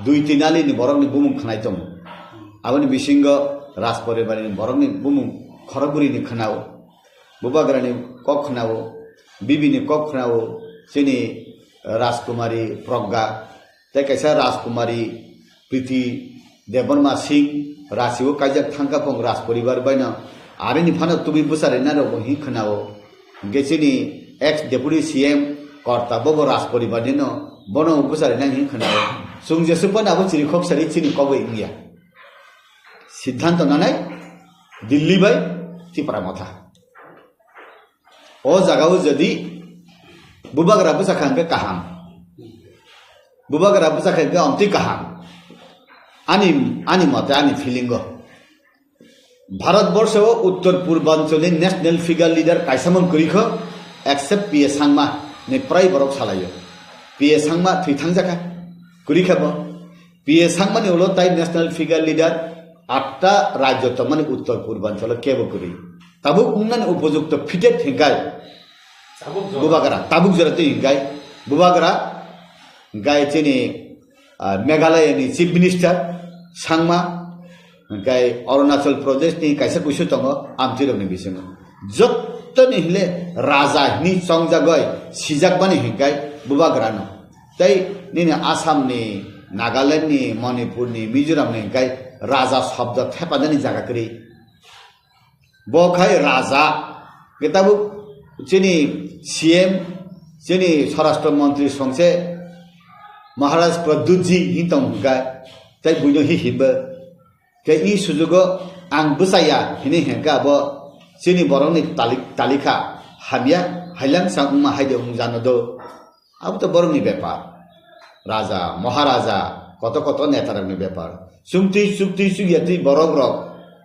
Dui tin ali ni borok ni bumung khnai tongo. Aboni bisingo Rajporibar ni borok ni bumung khorokbwrwi ni khnao, bubagra ni kok khnao, bibi ni kok khnao, chini Rajkumari Progga, tei kaisa Rajkumari Priti Debbarma Singh, Rachi o kaijak thangkha pong Rajporibar baino, arini phano tubui bwcharina rok bo hin khnao. Hingke chini ex deputy C M korta bobo Rajporibar ni no, bono bwcharina hin khna. Chwng jesuk phano abo chiri khok sari chini kogwi wngya. Siddhanto nanai Delhi bai Tipra Motha. O jaga o jodi bubagra bwchakha hingke kaham. Bubagra bwchakha hingke omtwi kaham. Ani, ani mote, ani feeling o. Bharat borsho o uttor purbanchal ni national figure leader kaisa mung kwrwi kho, except P A Sangma ni prai borok salaio. P A Sangma thwi thangjakha, kwrwi kha bo. P A Sangma ni ulo tai national figure leader atta rajyo tongmani uttor purbanchal o kebo kwrwi. Tabuk wngnani upojukto fitted hinkai. Tabuk jora. Bubagra, tabuk jora twi hinkai. Bubagra, hinkai chini, ah, Meghalaya ni Chief Minister Sangma, hinkai Arunachal Pradesh ni kaisa kuisu tongo, amtwi rok ni bisingo. Jottoni hile raja hini chongjagoi sijakmani hinkai bubagra no. Tei nini Assam ni, Nagaland ni, Manipur ni, Mizoram ni hinkai raja shobdo thepanani jaga kwrwi. Bo khai raja, khe tabuk chini C M, chini Swarashtra Montri songse Maharaj Pradyutji hin tong hwnkha, tei buino hi himbo. Khe i sujugo ang bwchaya hini hwnkha abo chini borokni tali-, talikha hamya, hailang sang wngma haide wng jano do. Abo to borokni bepar. Raja, Maharaja, koto koto netarokni bepar. Chwng twi chuk twi chuk ya twi borok rok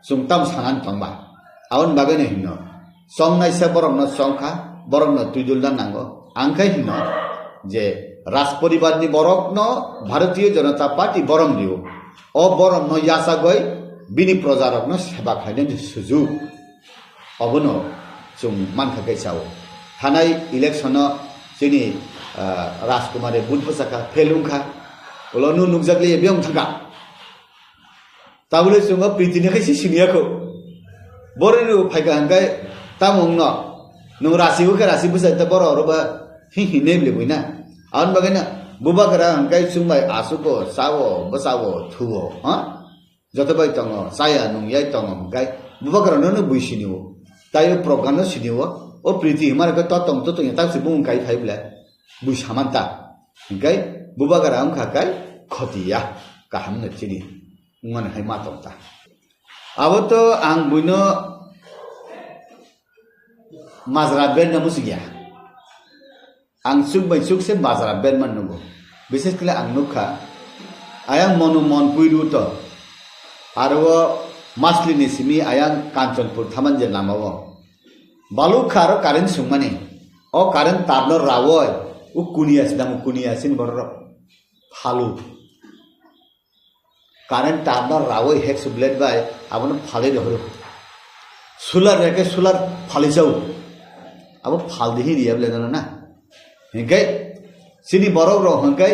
chwng tamo sanani tongba. Aboni bagwi no hino. Chongnaisa borokno chongkha, borokno twidulna nango. Ang khai hino je Rajporibarni borokno Bharatiya Janata Party borom rio. O boromno yachagwi bini projarokno seba khlainani sujuk. Obono chwng mankha khe sao. Thanai election-o chini, ah, Rajkumari vote bwchakha, fail wngkha. Ulo nw nukjakliya biyong thangkha. Tabule chwng o Pritini khe si siniya kho. Boroni rw phaikha hwnkhe tamo wngno. Nwng rasi wngkhe rasi bwchai ta boro oro ba Hi hinwi lebwi na. Aboni bagwi na bubagra hwnkhe chwngbai asugo, chao, bwchao, thuo, ha? Joto bai tongo, chaya nungyai tongo hwnkhe bubagra nono bui sinio. Tai o program no sinio. O priti himar khe to tong to tong tak se bung kai phai ble. Bui samanta. Hwnkhe bubagra wngkha kai khoti ya. Kaham no chini. Wngmani hai ma tong ta. Abo to ang buino majra band no muchung ya. Ang chuk bai chuk se majra band man nungo. Bises kle ang nukha, ayang Monu Monpui road o, aro o Masli ni simi ayang Kanchanpur thaman je lama o. Baluk kha aro current sungmani. O current tar no rawoi, u kuniya sidang u kuniya sin borok phalu. Current tar no rawoi hek su blade bai abono phalwi rohoro. Solar reke solar phalwi chao. Abo phaldi hi riya ble nono na. Hingke chini borok rok hingke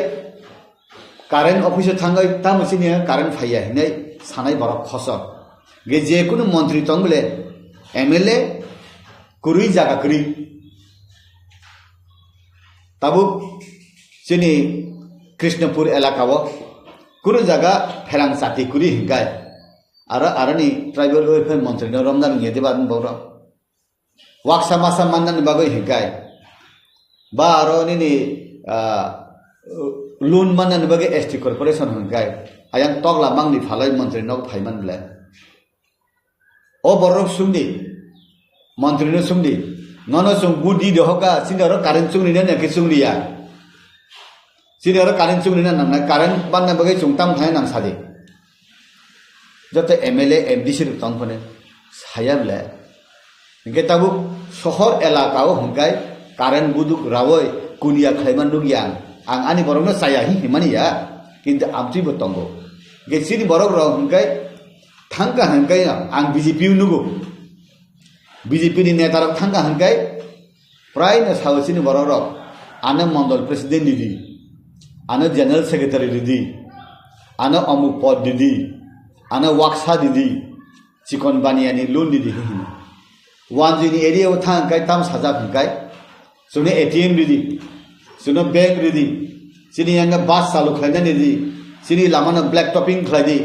current office o thangwi tamo chini current phaiya hinwi sanai borok khosor. Ge je kunu montri tong bole M L A kwrwi jaga kwrwi. Tabuk chini Krishnapur elaka o kunu jaga pherang chati kwrwi hinkai. Aro, aroni tribal welfare montri no romna rwngya diba borok. Waksa masa mannani bagwi hinkai. Ba aro nini, ah, loan mannani bagwi S T corporation hinkai. Ayang tokla mangni phalai montri nok phaiman ble. O borok sumdi, montri no sumdi, nono chwng budi dohoka, chini oro current chungni na naki chungni ya. Chini oro current chungni na nangnai, current banna bagwi chwng tam thai nang sadi. Joto M L A, M D C rok tong phone saya ble. Hingke tabuk sohor elaka o hingkai current buduk rawoi kunia khlaiman nukya ang. Ang ani borok no chaya hi himani ya, kintu amtwi bo tongo. Hingke chini borok rok hingkai Thangka hingkai ang B J P o nugo. B J P ni neta rok thangka hingkai prai no sao chini borok rok. Ano mondol president ridi, ano general secretary ridi, ano omuk pod ridi, ano waksa ridi, chikon baniya ni loan ridi hino. Wanjui ni area o thang hingkai tam sajak hingkai. Chwngno A T M ridi, chwngno bank ridi, chini yang bus chalu khlainani ridi, chini lama no black topping khlai di,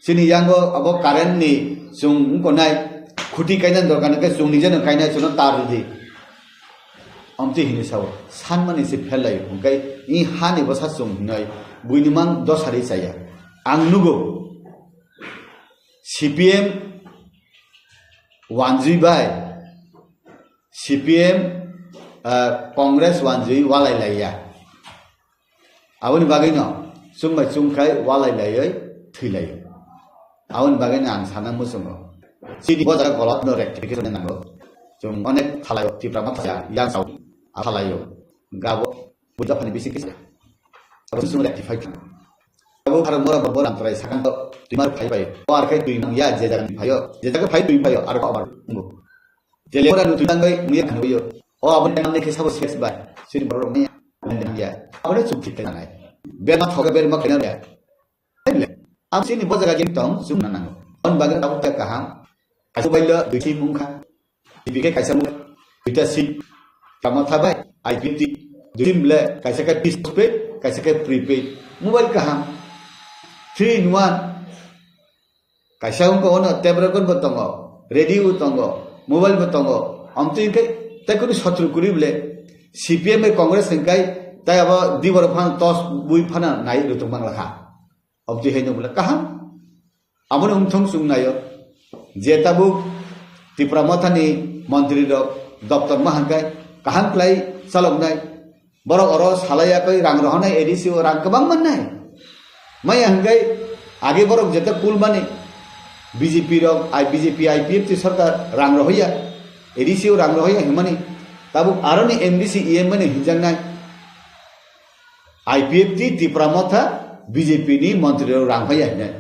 chini yango abo current ni chwng wngkonai khuti kainani dorkar hwnkhe chwng nijeno kainai chwngno tar ridi. Amtwi hinwi sao, sanmani se pherlai hwnkhe i hani bwsa chwng hinwi buini mang dosari chaya. Ang nugo C P M wanjui bai, C P M, ah, Congress wanjui walai laiya. Aboni bagwi no chwng bai chwng khai walai laiwi thwi laio. Aboni bagwi no ang sana muchungo. Chini bo jaga golot no rectification nango. Chwng onek thalaio, Tipra Motha yang sao, a thalaio. Gabo puja phani bisi kisa. Abo chwng rectify kha. Abo khara mora bo ram trai sakan to tumar phai bai. O ar khai twi nang ya je jaga ni phaio. Je jaga phai twi phaio ar ko abar. Tele ora nutu tangbai muya khanwiyo. O aboni tangni khe sabo ses bai. Sini borok ni ya. Aboni chuk thik khe nanai. Berma thoga berma khe nanai. Ang sini bo jaga gini tong chuk nanango. On bagwi tabuk ta kaham. Kaisa bailo dui si mungkha. T V khe kaisa mung. Duita si. Kama thabai. I P T. Dui ble kaisa khe postpaid, kaisa khe prepaid. Mobile kaham. Three in one. Kaisa wngkha ono tape record bo tongo, radio bo tongo, mobile bo tongo. Amtwi hwnkhe tei kunu sotro kwrwi ble C P M bai Congress hwnkhe tei abo diborok phano tos bui phano nai rwtwk mang lakha. Amtwi hai no bole kaham. Aboni wngthong chwng naio. Je tabuk Tipra Mothani montri rok doptor ma hwnkhe kaham khlai chaloknai. Borok oro salai yakwi rang rohornai A D C o rang kwbang mannai. Maya hwnkhe age borok jeta kulmani B J P rok, I, B J P, I P F T sorkar rang rohorya, A D C o rang rohorya hwnmani. Tabuk aroni M D C E M mani hinjaknai. I P F T Tipra Motha B J P ni montri rok rang hoya hinai.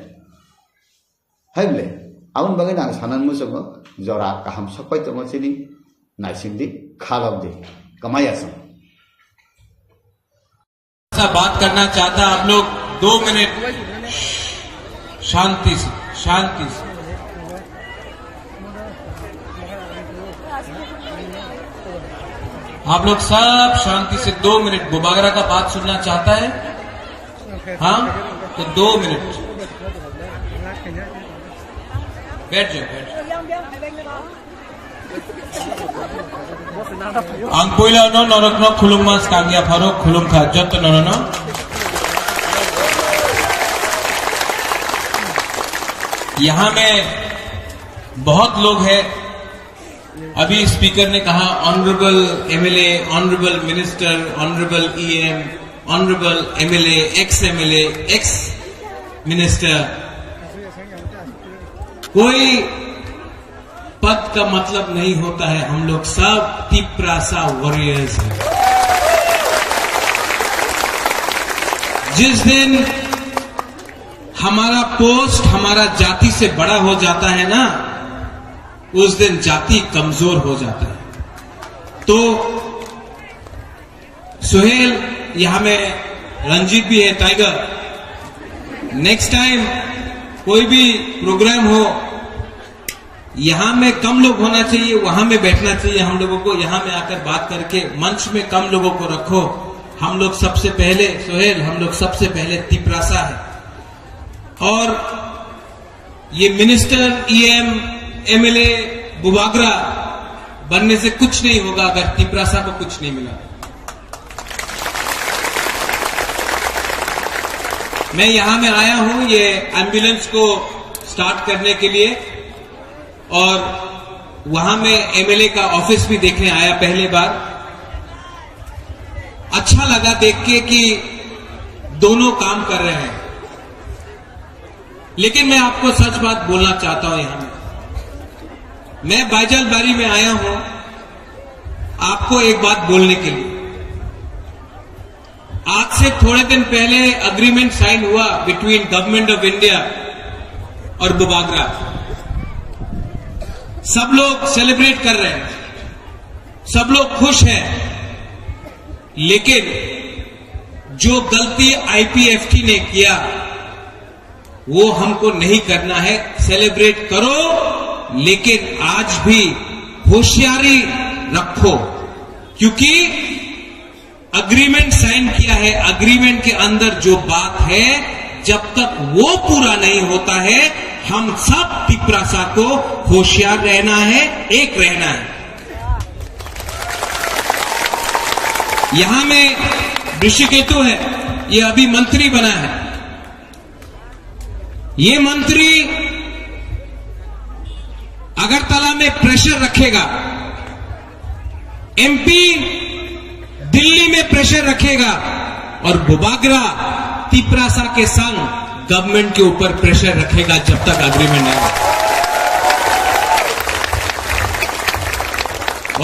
Hai ble, aboni bagwi ang sanani muchungo jora kaham sokpai tongo chini naisingdi, khalokdi, kwmaya chwng. ऐसा बात करना चाहता आप लोग, दो मिनट शांति से, शांति से। आप लोग सब शांति से दो मिनट बुबागरा का बात सुनना चाहता है? हाँ, तो दो मिनट बैठ जाओ, बैठ जाओ। Ang puila no norokno khulumma skangya pharo khulumkha jotto norono. यहाँ में बहुत लोग हैं, अभी स्पीकर ने कहा, honourable MLA, honourable minister, honourable EM, honourable MLA, ex MLA, ex minister, कोई पद का मतलब नहीं होता है। हम लोग सब तिप्रासा वॉरियर्स हैं। जिस दिन हमारा पोस्ट हमारा जाति से बड़ा हो जाता है ना, उस दिन जाति कमजोर हो जाता है। तो सुहेल, यहाँ में रंजीत भी है, टाइगर, नेक्स्ट टाइम कोई भी प्रोग्राम हो, यहाँ में कम लोग होना चाहिए, वहां में बैठना चाहिए हम लोगों को। यहाँ में आकर बात करके मंच में कम लोगों को रखो। हम लोग सबसे पहले, सुहेल, हम लोग सबसे पहले तिप्रासा है। और ये मिनिस्टर, ईएम, एमएलए, बुबागरा बनने से कुछ नहीं होगा अगर तिप्रासा को कुछ नहीं मिला। मैं यहाँ में आया हूँ ये एम्बुलेंस को स्टार्ट करने के लिए, और वहां में एमएलए का ऑफिस भी देखने आया पहले बार। अच्छा लगा देख के कि दोनों काम कर रहे हैं। लेकिन मैं आपको सच बात बोलना चाहता हूं, यहां में मैं बाइजलबारी में आया हूं आपको एक बात बोलने के लिए। आज से थोड़े दिन पहले एग्रीमेंट साइन हुआ बिटवीन गवर्नमेंट ऑफ इंडिया और बुबागरा। सब लोग सेलिब्रेट कर रहे हैं, सब लोग खुश हैं, लेकिन जो गलती आईपीएफटी ने किया, वो हमको नहीं करना है। सेलिब्रेट करो, लेकिन आज भी होशियारी रखो, क्योंकि एग्रीमेंट साइन किया है, एग्रीमेंट के अंदर जो बात है, जब तक वो पूरा नहीं होता है, हम सब तिप्रासा को होशियार रहना है, एक रहना है। यहां में ऋषिकेतु है, ये अभी मंत्री बना है। ये मंत्री अगरतला में प्रेशर रखेगा, एमपी दिल्ली में प्रेशर रखेगा और बुबागरा तिप्रासा के संग गवर्नमेंट के ऊपर प्रेशर रखेगा जब तक एग्रीमेंट नहीं होगा।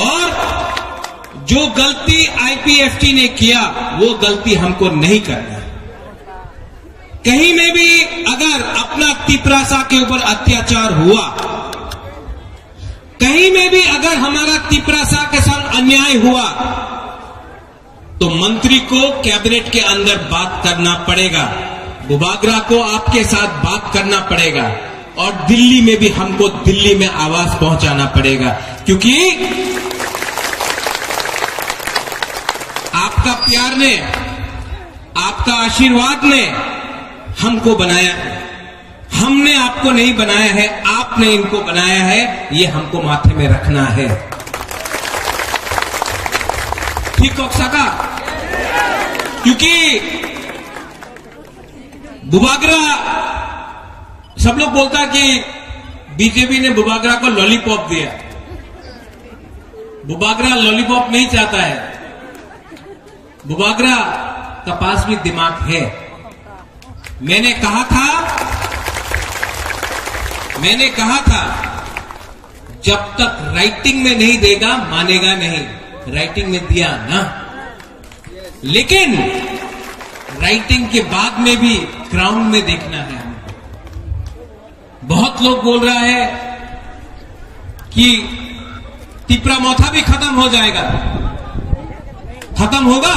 और जो गलती आईपीएफटी ने किया, वो गलती हमको नहीं करना है। कहीं में भी अगर अपना तिप्रासा के ऊपर अत्याचार हुआ, कहीं में भी अगर हमारा तिप्रासा के साथ अन्याय हुआ, तो मंत्री को कैबिनेट के अंदर बात करना पड़ेगा, बुबागरा को आपके साथ बात करना पड़ेगा, और दिल्ली में भी हमको दिल्ली में आवाज पहुंचाना पड़ेगा, क्योंकि आपका प्यार ने, आपका आशीर्वाद ने हमको बनाया है। हमने आपको नहीं बनाया है, आपने इनको बनाया है, ये हमको माथे में रखना है। ठीक कह सका? क्योंकि बुबागरा, सब लोग बोलता कि बीजेपी ने बुबागरा को लॉलीपॉप दिया। बुबागरा लॉलीपॉप नहीं चाहता है। बुबागरा का पास भी दिमाग है। मैंने कहा था, मैंने कहा था, जब तक राइटिंग में नहीं देगा, मानेगा नहीं। राइटिंग में दिया ना, लेकिन राइटिंग के बाद में भी ग्राउंड में देखना है हमको। बहुत लोग बोल रहा है कि तिपरा मोथा भी खत्म हो जाएगा। खत्म होगा?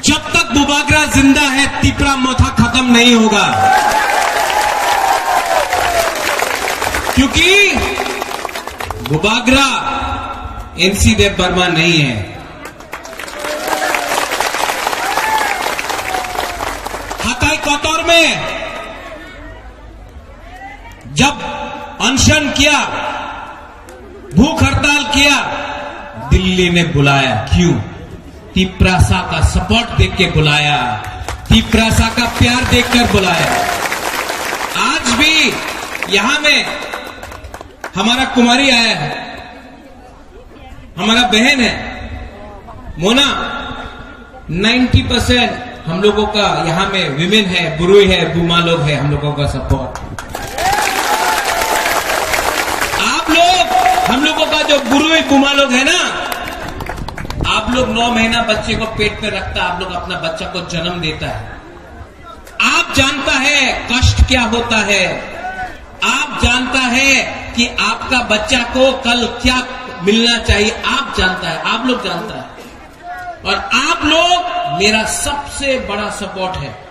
जब तक बुबागरा जिंदा है, तिपरा मोथा खत्म नहीं होगा, क्योंकि बुबागरा एनसी देव वर्मा नहीं है। हताई कतर में जब अनशन किया, भूख हड़ताल किया, दिल्ली ने बुलाया। क्यों? तिप्रासा का सपोर्ट देख के बुलाया, तिप्रासा का प्यार देखकर बुलाया। आज भी यहाँ में हमारा कुमारी आया है, हमारा बहन है मोना, नाइंटी परसेंट हम लोगों का यहाँ में वीमेन है, बुरुई है, बुमा लोग है, हम लोगों का सपोर्ट। आप लोग, हम लोगों का जो बुरुई बुमा लोग है ना, आप लोग नौ महीना बच्चे को पेट में रखता, आप लोग अपना बच्चा को जन्म देता है। आप जानता है कष्ट क्या होता है, आप जानता है कि आपका बच्चा को कल क्या मिलना चाहिए, आप जानता है, आप लोग जानता है। और आप लोग मेरा सबसे बड़ा सपोर्ट है,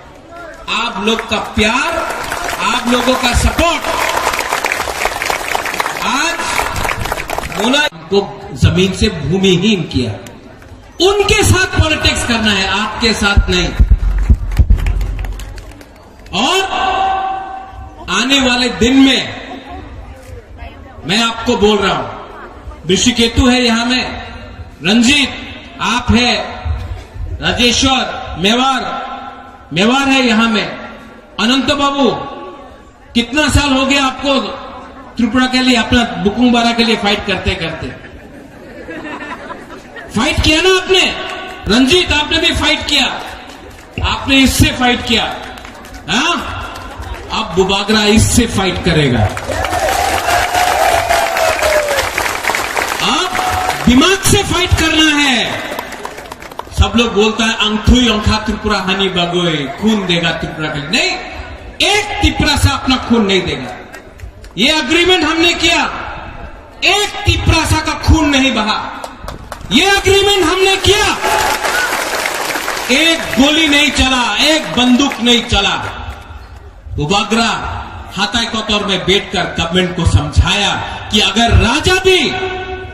आप लोग का प्यार, आप लोगों का सपोर्ट। आज मोना को जमीन से भूमिहीन किया, उनके साथ पॉलिटिक्स करना है, आपके साथ नहीं। और आने वाले दिन में मैं आपको बोल रहा हूं, ऋषिकेतु है यहां में, रंजीत आप है, राजेश्वर मेवार, मेवार है यहां में, अनंत बाबू, कितना साल हो गया आपको त्रिपुरा के लिए, अपना बुकुंग बारा के लिए फाइट करते करते? फाइट किया ना आपने? रंजीत, आपने भी फाइट किया, आपने इससे फाइट किया, हाँ? अब बुबागरा इससे फाइट करेगा। अब दिमाग से फाइट करना है। सब लोग बोलता है, "Angthui ongkha Tripura hani bagwi, खून देगा त्रिपुरा के लिए।" नहीं, एक तिप्रासा अपना खून नहीं देगा। ये एग्रीमेंट हमने किया, एक तिप्रासा का खून नहीं बहा। ये एग्रीमेंट हमने किया, एक गोली नहीं चला, एक बंदूक नहीं चला। बुबागरा हाताई कतर में बैठकर गवर्नमेंट को समझाया कि अगर राजा भी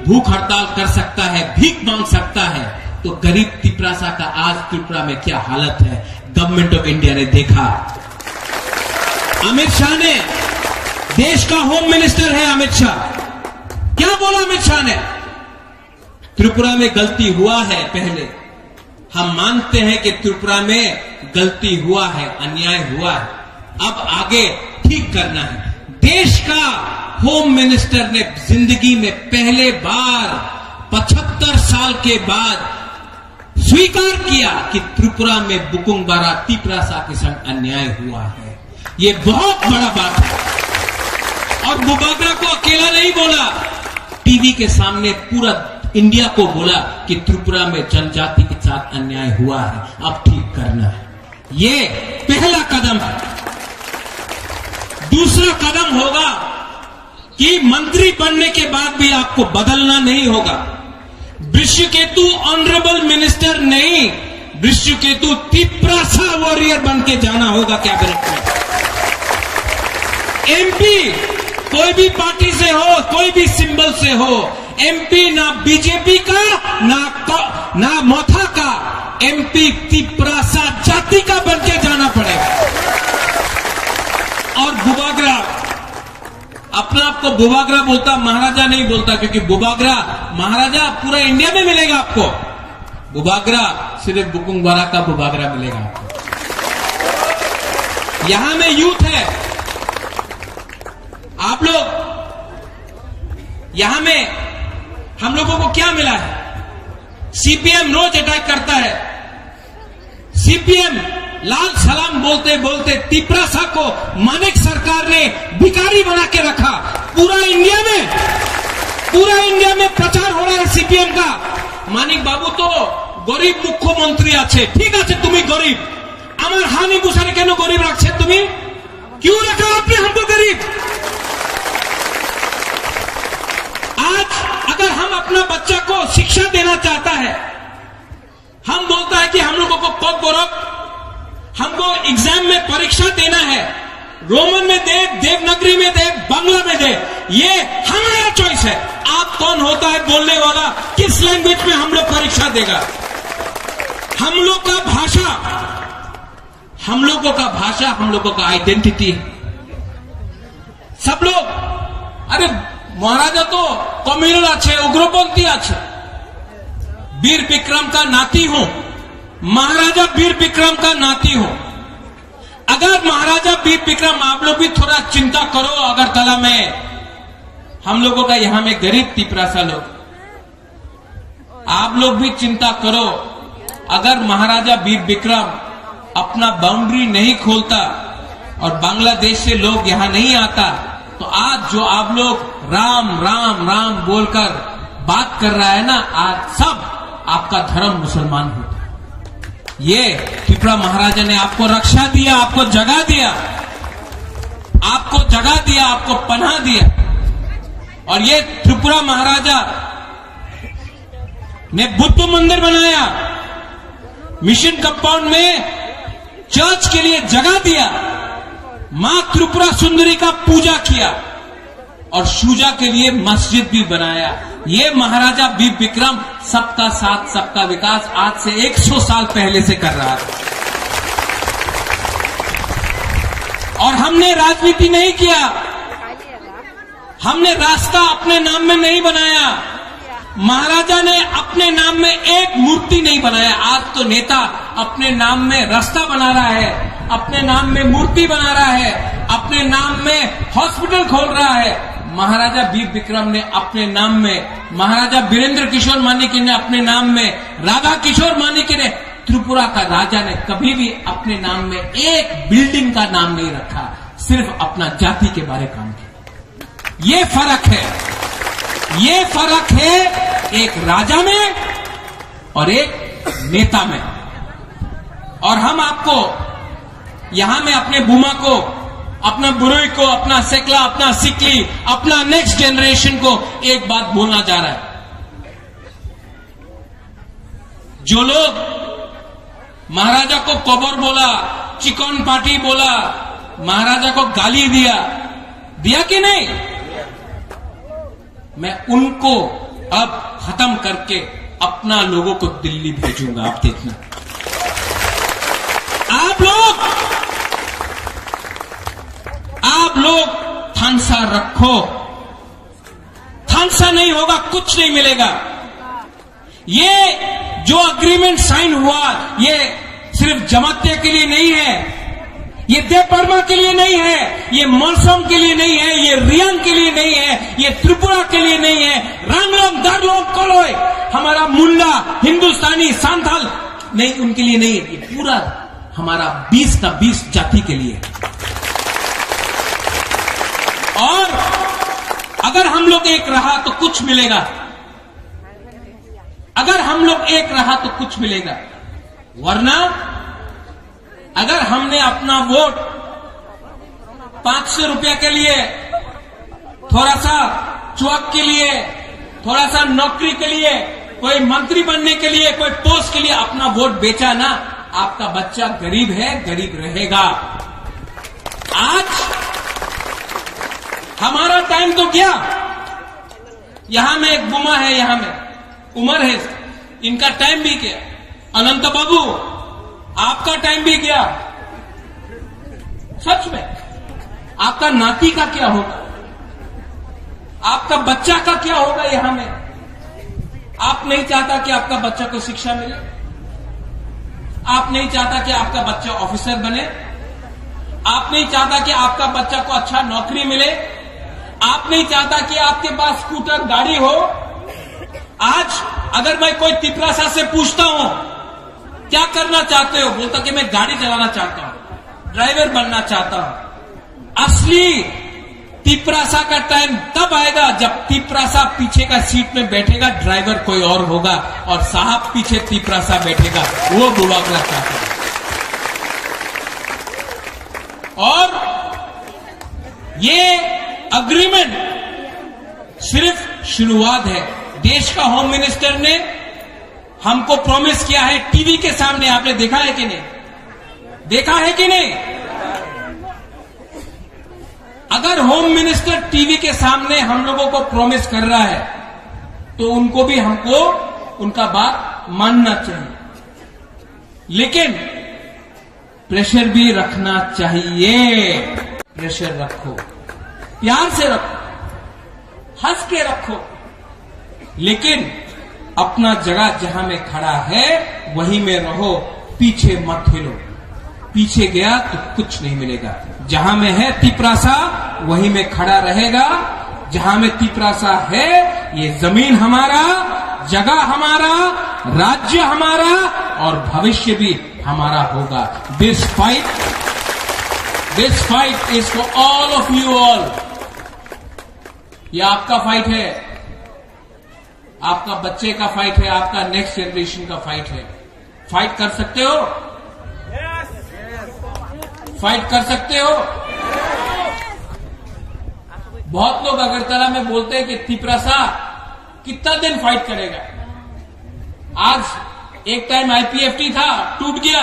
भूख हड़ताल कर सकता है, भीख मांग सकता है, तो गरीब तिप्रासा का आज त्रिपुरा में क्या हालत है, गवर्नमेंट ऑफ इंडिया ने देखा। अमित शाह ने, देश का होम मिनिस्टर है अमित शाह, क्या बोला अमित शाह ने? त्रिपुरा में गलती हुआ है, पहले हम मानते हैं कि त्रिपुरा में गलती हुआ है, अन्याय हुआ है, अब आगे ठीक करना है। देश का होम मिनिस्टर ने जिंदगी में पहले बार पचहत्तर साल के बाद स्वीकार किया कि त्रिपुरा में बुकुंग बारा तिप्रासा के संग अन्याय हुआ है। ये बहुत बड़ा बात है। और बुबागरा को अकेला नहीं बोला, टीवी के सामने पूरा इंडिया को बोला कि त्रिपुरा में जनजाति के साथ अन्याय हुआ है, अब ठीक करना है। ये पहला कदम है। दूसरा कदम होगा कि मंत्री बनने के बाद भी आपको बदलना नहीं होगा। वृषकेतु ऑनरेबल मिनिस्टर नहीं, वृषकेतु तिप्रासा वॉरियर बन के जाना होगा कैबिनेट में। एमपी कोई भी पार्टी से हो, कोई भी सिंबल से हो, एमपी ना बीजेपी का, ना क-, ना मथा का, एमपी तिप्रासा जाति का बन के जाना पड़ेगा। और बुबागरा अपना आप को बुबागरा बोलता, महाराजा नहीं बोलता, क्योंकि बुबागरा महाराजा पूरा इंडिया में मिलेगा आपको, बुबागरा सिर्फ बुकुंग बारा का बुबागरा मिलेगा आपको। यहां में यूथ है, आप लोग, यहां में हम लोगों को क्या मिला है? सीपीएम रोज अटैक करता है, सीपीएम लाल सलाम बोलते बोलते तिप्रासा को मानिक सरकार ने भिखारी बना के रखा। पूरा इंडिया में, पूरा इंडिया में प्रचार हो रहा है सीपीएम का। मानिक बाबू तो गरीब मुख्यमंत्री আছে, ঠিক আছে, তুমি গরিব, আমার হানি বুসারে কেন গরিব রাখছে তুমি? क्यों रखा आपने हमको गरीब? आज अगर हम अपना बच्चा को शिक्षा देना चाहता है, हम बोलता है कि हम लोगों को कोकबरक, हमको एग्जाम में परीक्षा देना है, रोमन में दे, देवनागरी में दे, बांग्ला में दे, ये हमारा चॉइस है। आप कौन होता है बोलने वाला, किस लैंग्वेज में हम लोग परीक्षा देगा? हम लोग का भाषा, हम लोगों का भाषा, हम लोगों का आइडेंटिटी है। सब लोग, अरे, महाराजा तो कम्युनल আছে, উগ্রপন্থী আছে। বীর বিক্রম কা নাতি হুম, মহারাজা বীর বিক্রম কা নাতি হুম। अगर महाराजा वीर विक्रम, आप लोग भी थोड़ा चिंता करो अगरतला में, हम लोगों का यहाँ में गरीब तिपरासा लोग, आप लोग भी चिंता करो। अगर महाराजा वीर विक्रम अपना बाउंड्री नहीं खोलता और बांग्लादेश से लोग यहाँ नहीं आता, तो आज जो आप लोग राम राम राम बोलकर बात कर रहा है ना, आज सब आपका धर्म मुसलमान होता। ये त्रिपुरा महाराजा ने आपको रक्षा दिया, आपको जगा दिया, आपको जगा दिया, आपको पनाह दिया। और ये त्रिपुरा महाराजा ने बुद्ध मंदिर बनाया, मिशन कंपाउंड में चर्च के लिए जगह दिया, माँ त्रिपुरा सुंदरी का पूजा किया और शुजा के लिए मस्जिद भी बनाया। ये महाराजा वीर विक्रम, सबका साथ सबका विकास आज से एक सौ साल पहले से कर रहा था। और हमने राजनीति नहीं किया, हमने रास्ता अपने नाम में नहीं बनाया। महाराजा ने अपने नाम में एक मूर्ति नहीं बनाया। आज तो नेता अपने नाम में रास्ता बना रहा है, अपने नाम में मूर्ति बना रहा है, अपने नाम में हॉस्पिटल खोल रहा है। महाराजा वीर विक्रम ने अपने नाम में, महाराजा वीरेंद्र किशोर मानिक्य ने अपने नाम में, राधा किशोर मानिक्य ने, त्रिपुरा का राजा ने कभी भी अपने नाम में एक बिल्डिंग का नाम नहीं रखा, सिर्फ अपना जाति के बारे काम किया। ये फर्क है, ये फर्क है एक राजा में और एक नेता में। और हम आपको यहाँ में अपने बुमा को, अपना बुरुई को, अपना सेकला, अपना सिकली, अपना नेक्स्ट जनरेशन को एक बात बोलना चाह रहा है। जो लोग महाराजा को कबर बोला, चिकन पार्टी बोला, महाराजा को गाली दिया, दिया कि नहीं? मैं उनको अब खत्म करके अपना लोगों को दिल्ली भेजूंगा। आप देखना, आप लोग, आप लोग थानसा रखो, थानसा नहीं होगा, कुछ नहीं मिलेगा। ये जो अग्रीमेंट साइन हुआ, ये सिर्फ जमातिया के लिए नहीं है, ये देव वर्मा के लिए नहीं है, ये मलसम के लिए नहीं है, ये रियांग के लिए नहीं है, ये त्रिपुरा के लिए नहीं है। रांगलोंग, दारलोंग, कोलोय, हमारा मुंडा, हिंदुस्तानी, सांथाल नहीं, उनके लिए नहीं है। ये पूरा हमारा बीस का बीस जाति के लिए है। और अगर हम लोग एक रहा तो कुछ मिलेगा। अगर हम लोग एक रहा तो कुछ मिलेगा, वरना अगर हमने अपना वोट पाँच सौ रुपया के लिए, थोड़ा सा चुअक के लिए, थोड़ा सा नौकरी के लिए, कोई मंत्री बनने के लिए, कोई पोस्ट के लिए अपना वोट बेचा ना, आपका बच्चा गरीब है, गरीब रहेगा। आज हमारा टाइम तो गया। यहाँ में एक बुमा है, यहाँ में उमर है, इनका टाइम भी गया। अनंत बाबू, आपका टाइम भी गया। सच में, आपका नाती का क्या होगा, आपका बच्चा का क्या होगा यहाँ में? आप नहीं चाहता कि आपका बच्चा को शिक्षा मिले, आप नहीं चाहता कि आपका बच्चा ऑफिसर बने, आप नहीं चाहता कि आपका बच्चा को अच्छा नौकरी मिले, आप नहीं चाहता कि आपके पास स्कूटर गाड़ी हो। आज अगर मैं कोई तिपरासा से पूछता हूं, क्या करना चाहते हो, बोलता कि मैं गाड़ी चलाना चाहता हूं, ड्राइवर बनना चाहता हूं। असली तिपरासा का टाइम तब आएगा जब तिपरासा पीछे का सीट में बैठेगा, ड्राइवर कोई और होगा और साहब पीछे तिपरासा बैठेगा, वो बुआ का चाहता है। और ये अग्रीमेंट सिर्फ शुरुआत है। देश का होम मिनिस्टर ने हमको प्रॉमिस किया है टीवी के सामने, आपने देखा है कि नहीं? देखा है कि नहीं? अगर होम मिनिस्टर टीवी के सामने हम लोगों को प्रॉमिस कर रहा है, तो उनको भी, हमको उनका बात मानना चाहिए। लेकिन प्रेशर भी रखना चाहिए। प्रेशर रखो, प्यार से रखो, हंस के रखो, लेकिन अपना जगह जहां में खड़ा है, वहीं में रहो, पीछे मत हिलो। पीछे गया तो कुछ नहीं मिलेगा। जहां में है तिपरासा, वहीं में खड़ा रहेगा। जहां में तिपरासा है, ये जमीन हमारा, जगह हमारा, राज्य हमारा और भविष्य भी हमारा होगा। This fight, this fight is for all of you all. ये आपका फाइट है, आपका बच्चे का फाइट है, आपका नेक्स्ट जनरेशन का फाइट है। फाइट कर सकते हो? फाइट कर सकते हो? बहुत लोग अगरतला में बोलते हैं कि तिपरासा कितना दिन फाइट करेगा। आज एक टाइम आईपीएफटी था, टूट गया,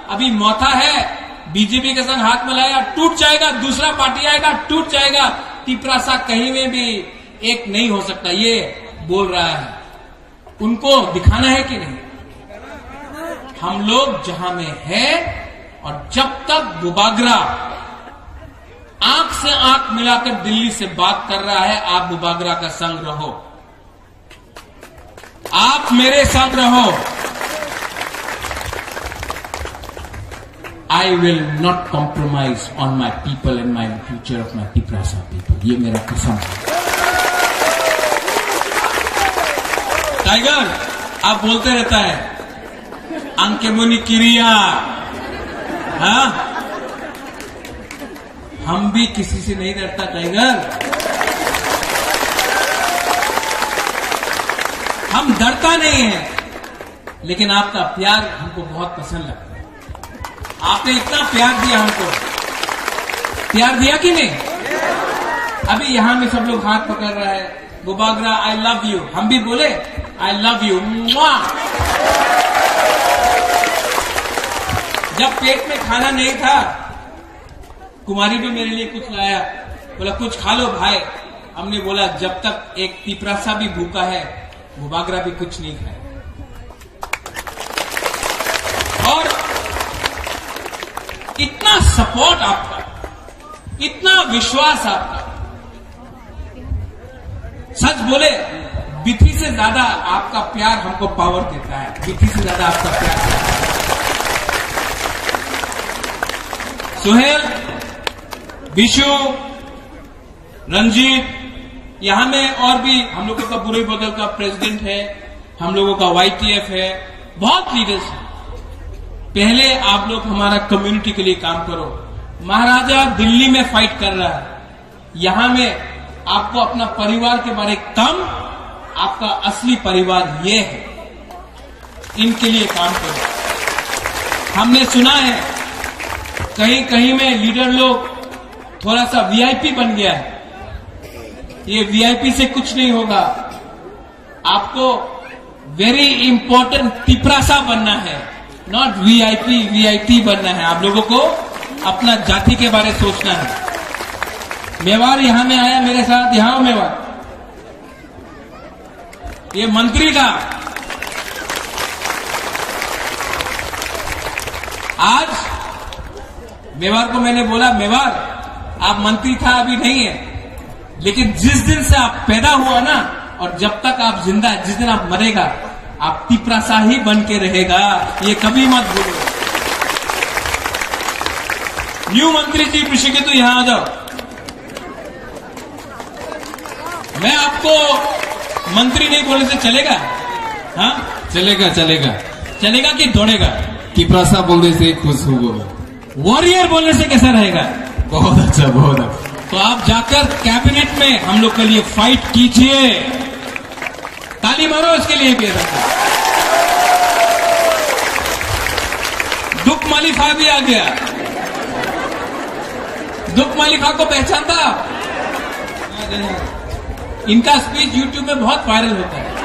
अभी मोथा है, बीजेपी के संग हाथ मिलाया, टूट जाएगा, दूसरा पार्टी आएगा, टूट जाएगा। तिपरासा कहीं में भी एक नहीं हो सकता, ये बोल रहा है। उनको दिखाना है कि नहीं? हम लोग जहां में है, और जब तक बुबागरा आंख से आंख मिलाकर दिल्ली से बात कर रहा है, आप बुबागरा का संग रहो, आप मेरे संग रहो। I will not compromise on my people and my future of my Tiprasa people. ये मेरा कसम है। टाइगर, आप बोलते रहता है, अंकेमोनी किरिया, हाँ? हम भी किसी से नहीं डरता टाइगर, हम डरता नहीं है, लेकिन आपका प्यार हमको बहुत पसंद लगता है। आपने इतना प्यार दिया हमको, प्यार दिया कि नहीं? अभी यहाँ में सब लोग हाथ पकड़ रहा है, बुबागरा, I love you। हम भी बोले, I love you। मुआ। जब पेट में खाना नहीं था, कुमारी भी मेरे लिए कुछ लाया, बोला, "कुछ खा लो भाई।" हमने बोला, "जब तक एक तिपरासा भी भूखा है, बुबागरा भी कुछ नहीं खाए।" और इतना सपोर्ट आपका, इतना विश्वास आपका, सच बोले, बिथी से ज्यादा आपका प्यार हमको पावर देता है, बिथी से ज्यादा आपका प्यार। सुहेल, विशु, रंजीत, यहाँ में और भी हम लोगों का बुरे बगल का प्रेसिडेंट है, हम लोगों का वाईटीएफ है, बहुत लीडर्स हैं। पहले आप लोग हमारा कम्युनिटी के लिए काम करो। महाराजा दिल्ली में फाइट कर रहा है, यहाँ में आपको अपना परिवार के बारे कम, आपका असली परिवार ये है, इनके लिए काम करो। हमने सुना है कहीं कहीं में लीडर लोग थोड़ा सा वीआईपी बन गया है, ये वीआईपी से कुछ नहीं होगा। आपको वेरी इंपॉर्टेंट तिपरासा बनना है, नॉट वीआईपी वीआईटी बनना है। आप लोगों को अपना जाति के बारे सोचना है। मेवाड़ यहाँ में आया मेरे साथ, यहाँ आओ मेवाड़, ये मंत्री का। आज मेवाड़ को मैंने बोला, "मेवाड़, आप मंत्री था, अभी नहीं है, लेकिन जिस दिन से आप पैदा हुआ ना, और जब तक आप जिंदा है, जिस दिन आप मरेगा, आप तिपरासा ही बन के रहेगा, ये कभी मत भूलो।" न्यू मंत्री जी, पीछे के तो यहाँ आ जाओ। मैं आपको मंत्री नहीं बोलने से चलेगा? हाँ, चलेगा, चलेगा। चलेगा कि दौड़ेगा? तिपरासा बोलने से खुश होगा। वॉरियर बोलने से कैसा रहेगा? बहुत अच्छा, बहुत अच्छा। तो आप जाकर कैबिनेट में हम लोग के लिए फाइट कीजिए। ताली मारो इसके लिए भी। दुख मालिफा भी आ गया। दुख मालिफा को पहचानता? इनका स्पीच यूट्यूब में बहुत वायरल होता है।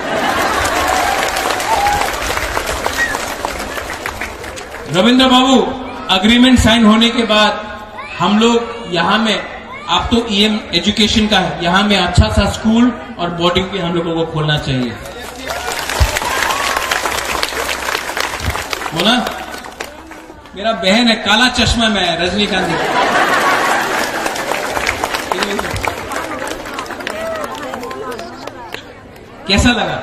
रविंद्र बाबू, एग्रीमेंट साइन होने के बाद हम लोग यहाँ में आप तो ईएम एजुकेशन का है, यहाँ में अच्छा सा स्कूल और बोर्डिंग भी हम लोगों को खोलना चाहिए। बोला, मेरा बहन है, काला चश्मा में है, रजनीकांत जी। कैसा लगा?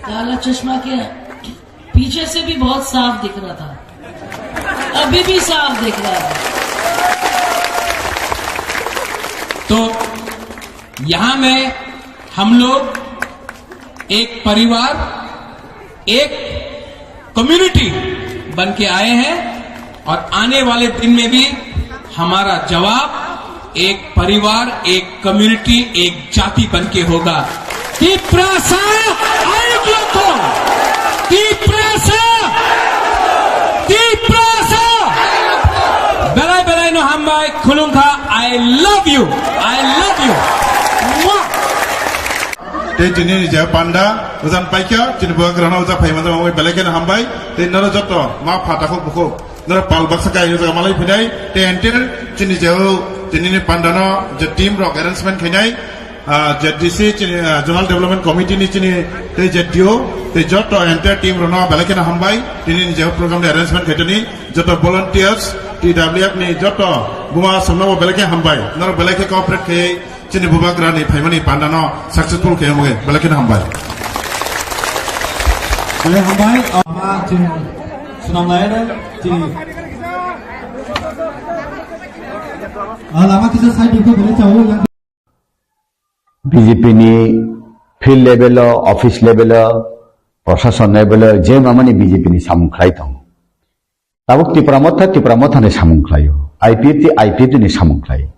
काला चश्मा के पीछे से भी बहुत साफ दिख रहा था, अभी भी साफ दिख रहा है। तो यहाँ में हम लोग एक परिवार, एक कम्युनिटी बन के आए हैं और आने वाले दिन में भी हमारा जवाब एक परिवार, एक कम्युनिटी, एक जाति बन के होगा। Tiprasa, ayuk loko! Tiprasa! Tiprasa! Belai belai no hambai, khulungkha, I love you, I love you. Mwah! Tei tini ni je panda, ujan paikha, chini bubagrano uja phai manjak, belai kheno hambai, tei noro joto, ma pha takhuk bukhuk. Noro pal baksa kai jaga malai phinai, tei entire chini je o, tini ni panda no je team rok arrangement khainai, ah, Z D C chini, ah, Zonal Development Committee ni chini tei Z D O, tei joto entire team rok no belai kheno hambai, tini ni je o program ni arrangement khaitoni, joto volunteers, T W F ni joto buma songno bo belai khe hambai, noro belai khe cooperate khai chini bubagrani phaimani pandano successful khe wngwi belai kheno hambai. Belai hambai, ama chini swnamnai chini. Ah, lama kisa side ko belai chawo yang. B J P ni field level o, office level o, prashason level o, je mamani B J P ni samung khlai tongo. Tabuk Tipra Motha, Tipra Motha ni samung khlaio. I P F T, I P F T ni samung khlaio.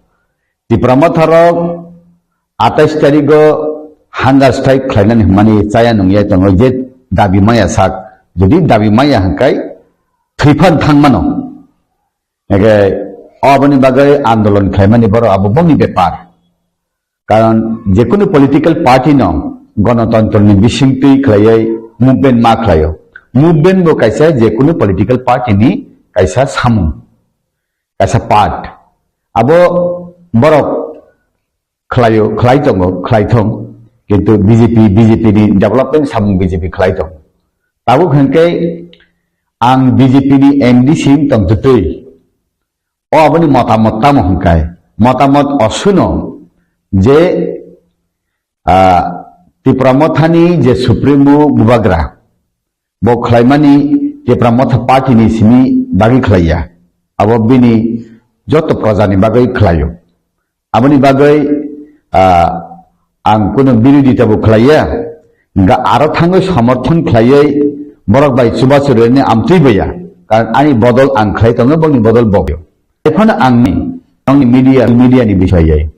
Tipra Motha rok atais tarigo hunger strike khlainani hwnmani chaya nungya tongo je dabi maya sak. Jodi dabi maya hwnkhe thwiphan thangmano. Ege aboni bagwi andolon khlaimani borok abo bongni bepar. Karon jekunu political party no gonotontro ni bisingtwi khlaiwi movement ma khlaio. Movement bo kaisa jekunu political party ni kaisa samung, kaisa part. Abo borok khlaio, khlai tongo, khlai thong. Kintu B J P, B J P ni development samung B J P khlai tongo. Tabuk hwnkhe ang B J P ni M D C wng tong twtwi. O aboni motamot tamo hwnkhe, motamot osuno je, ah, Tipra Mothani je Supremo bubagra, bo khlaimani Tipra Motha party ni simi bagwi khlaiya, abo bini joto projani bagwi khlaio. Aboni bagwi, ah, ang kunu birodita bo khlaiya, hwnkhe aro thangwi somorthon khlaiwi borok bai chubachu rwni amtwi baiya, karon ani bodol ang khlai tongo, bongni bodol bo. Ekhon ang ni, ang ni media, media ni bisai,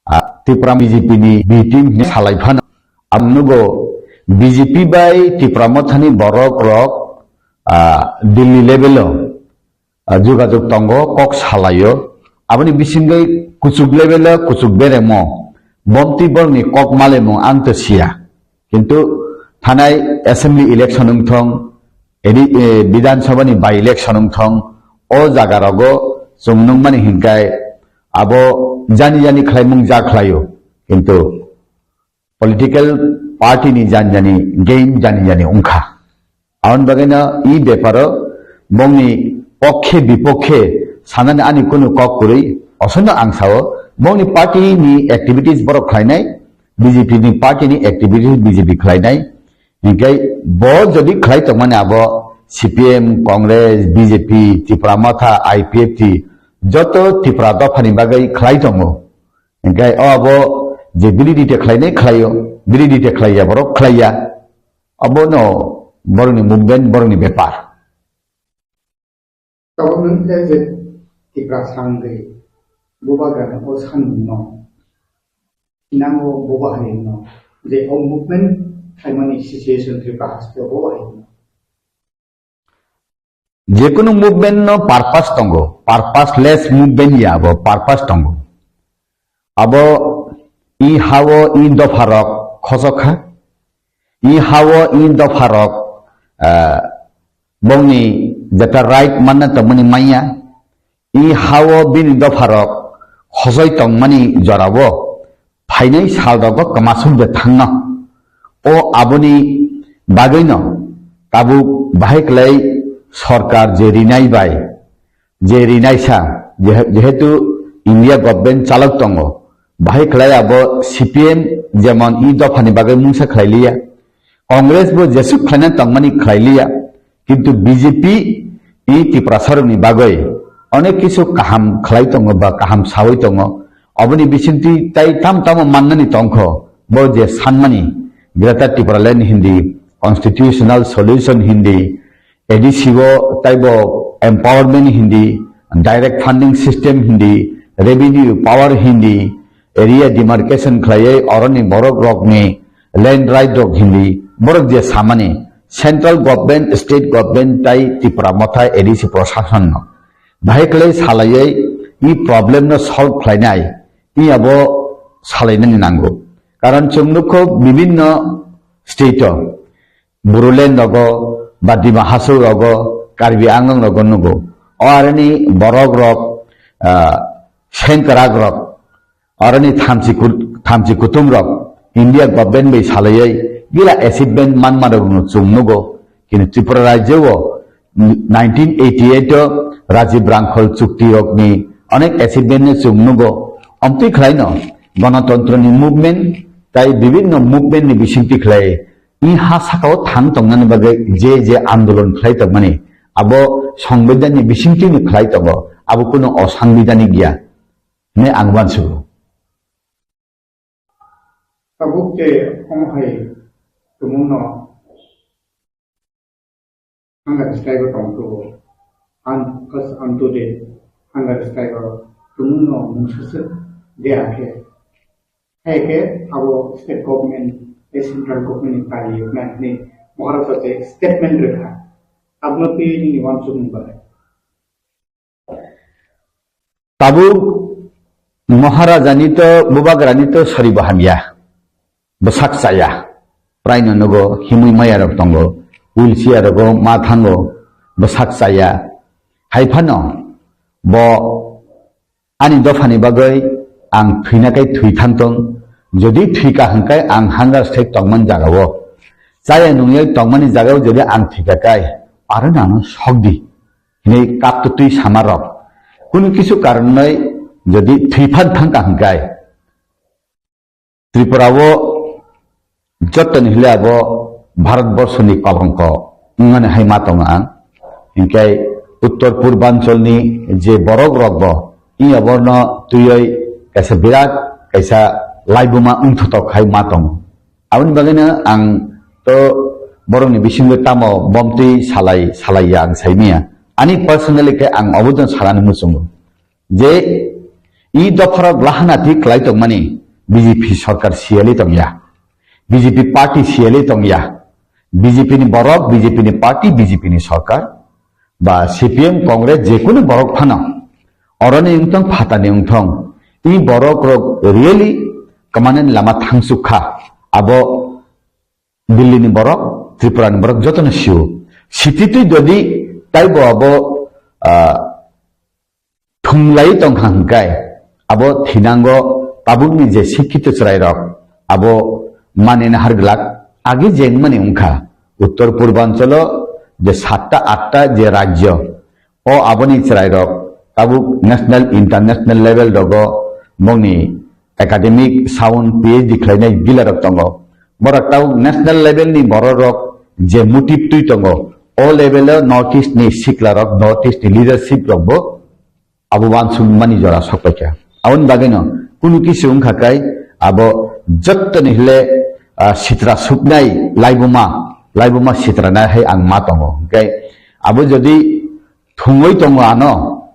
ah, Tipra B J P ni B team ni salai phano ang nugo B J P bai Tipra Mothani borok rok, ah, Delhi level o, ah, jogajog tongo, kok salaio. Aboni bisingwi kuchuk level o kuchuk beremo, bomtwi borokni kok malemung ang to siya. Kintu thanai assembly election wngthong, edi, eh, Bidhan Sabha ni by election wngthong, o jaga rogo chwng nukmani hinkai abo jani jani khlaimung ja khlaio. Kintu political party ni jani jani game jani jani wngkha. Aboni bagwino e beparo bongni pokkhe bipokhe sanani ani kunu kok kwrwi, osono ang sao, bongni party ni activities borok khlainai, B J P ni party ni activities B J P khlainai, hinkhe bo jodi khlai tongmani abo C P M, Congress, B J P, Tipra Motha, I P F T, joto Tipra dophani bagwi khlai tongo. Hinkhe o abo je biridita khlainai khlaio, biridita khlaiya borok khlaiya. Abono borokni movement, borokni bepar. Tabuk nwng khe je Tipra sangwi bubagrani o sanmungno, thinango bubagrino je o movement khlaimani situation Tripura haste o bubagrino. Jekunu movement no purpose tongo, purposeless movement ya abo, purpose tongo. Abo i hao i dopha rok khosok kha, i hao i dopha rok, ah, bongni jeta right manna tongmani manya, I ha-o bini dopharok khosoi tongmani jorao phainai salrogo kwmasuk de thangno. O aboni bagwino tabuk bahai kwlai sorkar je rinai bai, je rinaisa, jehe-, jehetu India government chalok tongo, bahai kwlai abo C P M jemon i dophani bagwi mungsa khlai liya, Congress bo jesuk khlaina tongmani khlai liya, kintu B J P i Tiprasarokni bagwi onek kisu kaham khlai tongo ba kaham sawi tongo. Oboni bisingtwi tai tam tamo mannani tongkho, bo je sanmani Greater Tipraland hindi, constitutional solution hindi, A D C o taibo empowerment hindi, direct funding system hindi, revenue power hindi, area demarcation khlaiwi oroni borok rokni land right rok hindi, borok je samani central government, state government tai Tipra Motha A D C prasasonno bahai khlai salaiwi i problem no solve khlainai, i abo salainani nango. Karon chwng nukho bibinno state o Bodoland rogo, ba Dima Hasao rogo, Karbi Anglong rogo nugo. O aroni borok rok, ah, sengkrak rok, aroni thamchi kut-, thamchi kutung rok, India government bai salaiwi gila achievement manma rok no chwng nugo. Kini Tripura rajyo o nineteen eighty-eight o Rajiv Rangkhol chukti rokni onek achievement no chwng nugo. Omtwi khlaino Ganatantro ni movement tai bibinno movement ni bisingtwi khlai i ha saka o thang tongnani bagwi je je andolon khlai tongmani, abo songbidhan ni bisingtwi ni khlai tongo, abo kuno osangbidanik ya hwnwi ang uansugo. Tabuk je omo hai tumungno hunger strike o tong tubo. An, as anto de hunger strike o tumungno mungsaswk de akhe. Hai khe abo state government, eh, central government ni kari yoknai hwnwi Maharaja je statement rwkha. Abno twi nini uansukmung belai. Tabuk Maharaja ni to, Bubagra ni to sori bo hamya. Bwsak chaya. Praino nugo himwi maya rok tongo. Wheelchair rogo ma thango. Bwsak chaya. Hai phano bo ani dophani bagwi ang thwina kai thwi thang tong. Jodi thwika hwnkhe ang hunger strike tongmani jagao, chaya nungya tongmani jagao jodi ang thwika kai, aro nano sokdi hwnwi kaptwtwi sama rok. Kunu kisu karonoi jodi thwi phan thangka hwnkhe, Tripura o jottoni hile abo Bharat Borso ni kolongko wngmani hai ma tongo ang. Hinkhe Uttor Purbanchal ni je borok rok bo i oborno twiwi kaisa birat kaisa laibuma wngthotok hai ma tongo. Aboni bagwino ang to borokni bisingo tamo bomtwi salai salai ya ang sai maya. Ani personally khe ang obono sanani muchungo. Je i dopharok lahana thik khlai tongmani B J P sorkar siyali tongya, B J P party siyali tongya, B J P ni borok, B J P ni party, B J P ni sorkar, ba C P M, Congress, jekunu borok phano oroni wngthong, phatani wngthong, i borok rok really kwmanani lama thangsuk kha. Abo Delhi ni borok, Tripura ni borok jotono sio. Sititwi jodi taibo abo, ah, thumlai tongkha hwnkhe abo thinango tabukni je sikkito chwrairok abo manina har glak agi jengmani wngkha. Uttor Purbanchalo je satta atta je rajyo, o aboni chwrairok tabuk national, international level rogo bongni academic sound P H D khlainai gilarok tongo. Borok tabuk national level ni bororok je motive twi tongo, o level o North East ni siklarok, North East ni leadership rok bo abo uansukmani jora sokpaikha. Aboni bagwino kunu kisu wngkha kai abo jottoni hile, ah, sitra suknai laibuma, laibuma sitra nai hai ang ma tongo. Hwnkhe abo jodi thungwi tongo ano,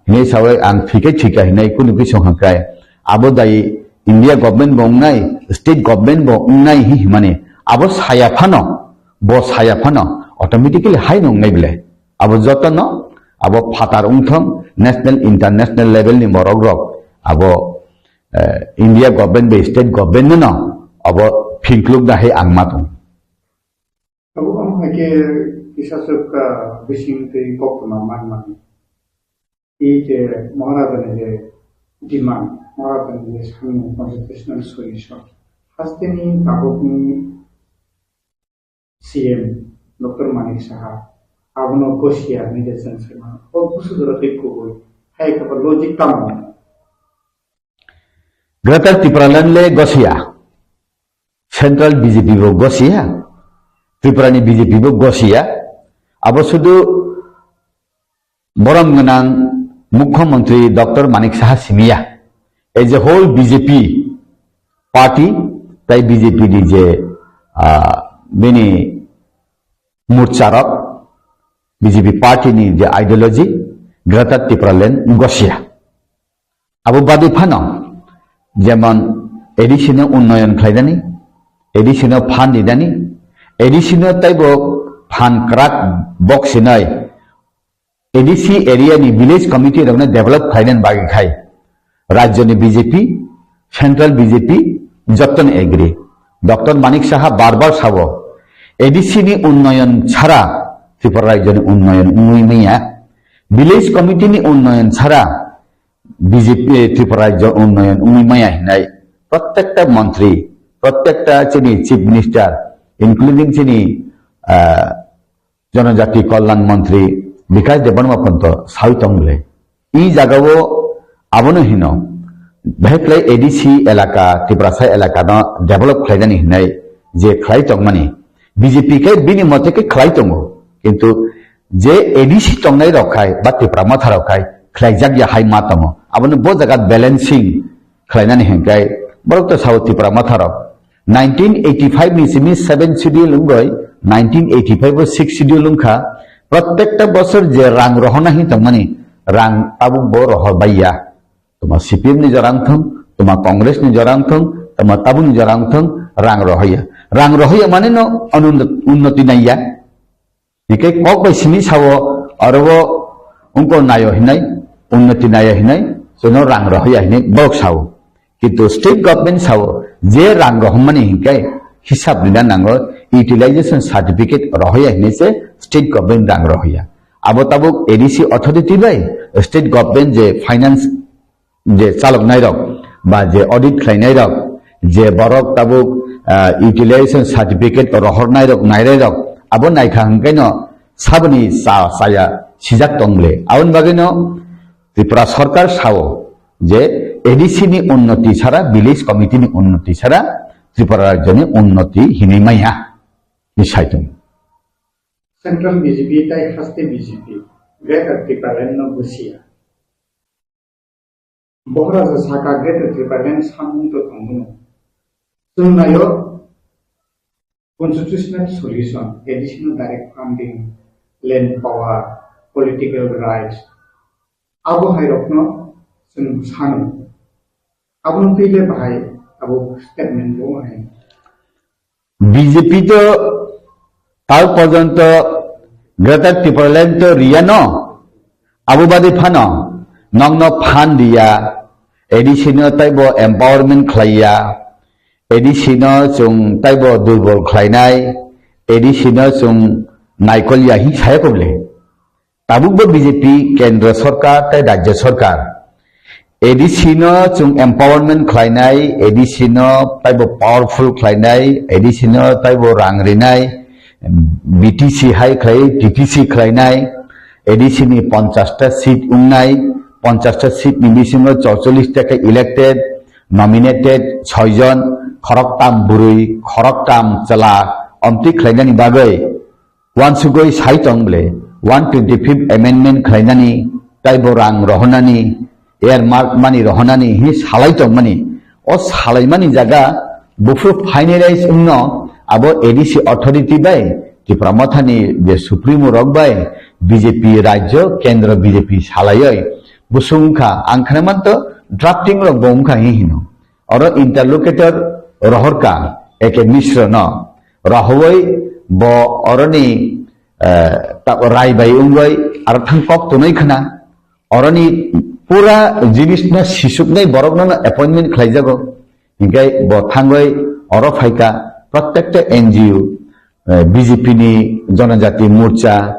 hinwi sawi ang thwikhe thwikha hinwi kunu kisu wngkha kai abo dai India government bo wngnai, state government bo wngnai hi himani abo saya phano, bo saya phano automatically haino wngnai bile. Abo jotono abo phatar wngthong national, international level ni borok rok abo, eh, India government bai state government no abo phingkluk da hai ang ma tong. Abo ang hai khe kisa swk, ah, bising twi koktwma man mani. I je Maharajani je demand, Maharajani je samung constitutional solution. Hasteni tabukni C M Doctor Manik Saha abono gosiya ni je chwng saimano. O busu jora tei kubui. Hai khe bo logic tamo? Greater Tipraland le gosiya. Central B J P bo gosiya. Tripura ni B J P bo gosiya. Abo sudu borom gwnang Mukhyamantri Doctor Manik Saha simiya. As a whole B J P party, tai B J P ni je, ah, bini murcharok, B J P party ni je ideology, Greater Tipraland gosiya. Abo badi phano, jemon A D C no unnoyon khlainani, A D C no phan rinani, A D C no taibo phan kwrak bok sinai, A D C area ni village committee rokno develop khlainani bagwi khai rajyoni B J P, central B J P jottoni agree. Doctor Manik Saha bar bar sabo, A D C ni unnoyon chara Tripura rajyoni unnoyon wngwi manya, village committee ni unnoyon chara B J P, Tripura rajyo unnoyon wngwi manya hinai prottekta montri, prottekta chini chief minister, including chini, ah, Jonojati Kalyan Montri Bikash Debbarma ponto sawi tong le. I jagao abono hino, bahai khlai A D C elaka, Tiprasa elaka no develop khlainani hinai je khlai tongmani. B J P khe bini mote khe khlai tongo. Kintu je A D C tongnai rok khai ba Tipra Motha rok khai khlaijak ya hai ma tongo. Abono bo jaga balancing khlainani hinkai borok to sao Tipra Motha rok. Nineteen eighty-five ni simi seven schedule wngoi, nineteen eighty-five o six schedule wngkha. Prottekta bosor je rang rohorna hin tongmani, rang tabuk bo rohor baiya. Toma C P M ni jora wngthong, toma Congress ni jora wngthong, toma tabuk ni jora wngthong, rang rohoya. Rang rohoya mane no onunnot-, unnoti naiya. Hingke kok bai simi sao, oro o wngko naio hinai, unnoti naio hinai, jono rang rohoya hinai borok sao. Kintu state government sao, je rang rohormani hinke hisab rina nango, utilization certificate rohoya hinai se state government rang rohoya. Abo tabuk A D C authority bai state government je finance je chaloknairok ba je audit khlainairok, je borok tabuk, ah, utilization certificate rohornairok, nairairok, abo naikha hwnkhe no saboni cha-, chaya sijak tong le. Aboni bagwi no Tripura Sarkar sao je A D C ni unnoti sara, village committee ni unnoti sara Tripura rajyoni unnoti hinwi maya, ni saitung. Central B J P tai haste B J P, Greater Tipraland no busia. Bohraja saka Greater Tipraland samung to tongmano. Chwng naio constitutional solution, additional direct funding, land power, political rights. Abo hai rokno chwng sano. Abono twi le bahai abo statement bo hai. B J P to tal porjonto Greater Tipraland to riya no, abo badi phano nokno phan riya, A D C no taibo empowerment khlaiya, A D C no chwng taibo durbol khlainai, A D C no chwng naikolya hi saya koble. Tabukbo B J P kendro sarkar tei rajya sarkar A D C no chwng empowerment khlainai, A D C no taibo powerful khlainai, A D C no taibo rang rinai, B T C hai khlai, T T C khlainai, A D C ni ponchash ta seat wngnai, ponchash ta seat ni bisingo chorchollish ta khe elected, nominated, soi jon, khoroktam bwrwi, khoroktam chwla, omtwi khlainani bagwi Wansugwi sai tong ble, one twenty-fifth amendment khlainani, taibo rang rohornani, earmark money rohornani hi salai tongmani. O salaimani jaga buphuru finalize wngno abo A D C authority bai, Tipra Mothani je supremo rok bai, B J P rajyo, kendro B J P salaioi. Busung wngkha, ang khna manto drafting rok bo wngkha hi hino. Oro interlocutor rohorka A K Mishra no. Rohoi bo oroni, eh, ta-, rai bai wngoi aro thang kok tonoi khna. Oroni pura jinis no sisuknai borok no appointment khlaijago. Hinkhe bo thangoi oro phaika prottekta N G O, eh, B J P ni Jonojati Morcha,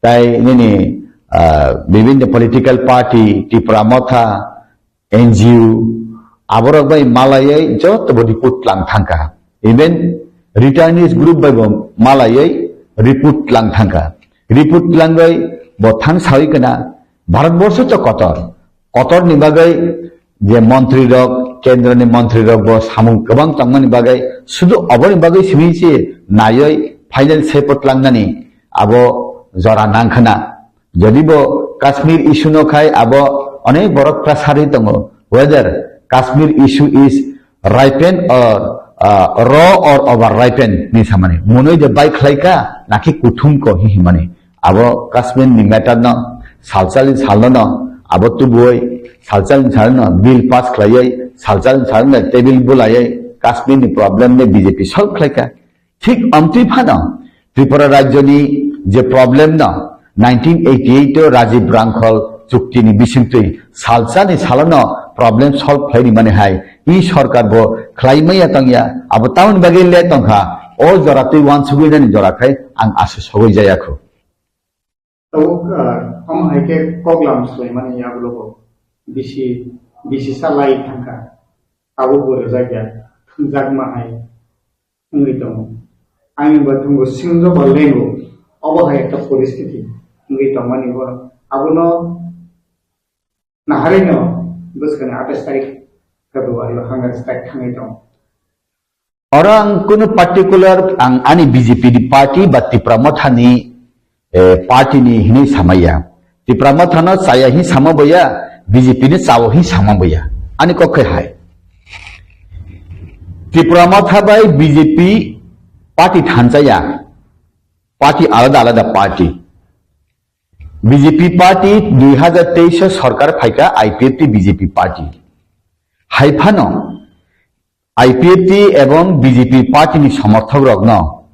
tai nini, ah, bibinno political party, Tipra Motha, N G O, aborok bai malaiwi joto bo report tlang thangkha. Even returnees group bai bo malaiwi report tlang thangkha. Report tlangwi bo thang sawi kana Bharat borsho to kotor. Kotor ni bagwi je montri rok, kendro ni montri rok bo samung kwbang tongmani bagwi sudu oboni bagwi simi se naiwi final se po tlangnani abo jora nangkhana. Jodi bo Kashmir issue no khai abo onek borok pressure ri tongo whether Kashmir issue is ripened or, uh, raw or over ripened ni samani. Munoi de bai khlai ka naki kuthum ko hi himani. Abo Kashmir ni matter no salsal ni salno no abo tubui salsal ni salno bill pass khlaiwi salsal ni salno table bulaiwi Kashmir ni problem ne B J P solve khlai ka. Thik amtwi phano Tripura rajyoni je problem no nineteen eighty eight o Rajiv Rangkhol chukti ni bisingtwi salsa ni salono problem solve khlai rimani hai i sorkar bo khlai maya tongya, abo tamoni bagwi le tongkha, o jora twi wansugwi nani jora khai ang asu sogwi jaya khu. Tabuk, ah, omo hai khe koklam swlaimani yagulo bo bisi, bisi salai thangkha. Abo bo rwjak ya, thwngjak ma hai wngwi tongo. Ani bo thwngo singjo bo lengo, obo hai ekta poristiti wngwi tongmani bo. Abono naharino bwskangni atais tarik February o hunger strike thangwi tongo. Oro ang kunu particular ang ani B J P ni party ba Tipra Motha ni, eh, party ni hinwi samaya. Tipra Motha no chaya hin sama boya, B J P ni chao hin sama boya. Ani kok khai hai. Tipra Motha bai B J P party thanchaya. Party alada alada party. B J P party dui hazar teis o sorkar phaikha I P F T B J P party. Hai phano I P F T ebong B J P party ni somorthok rokno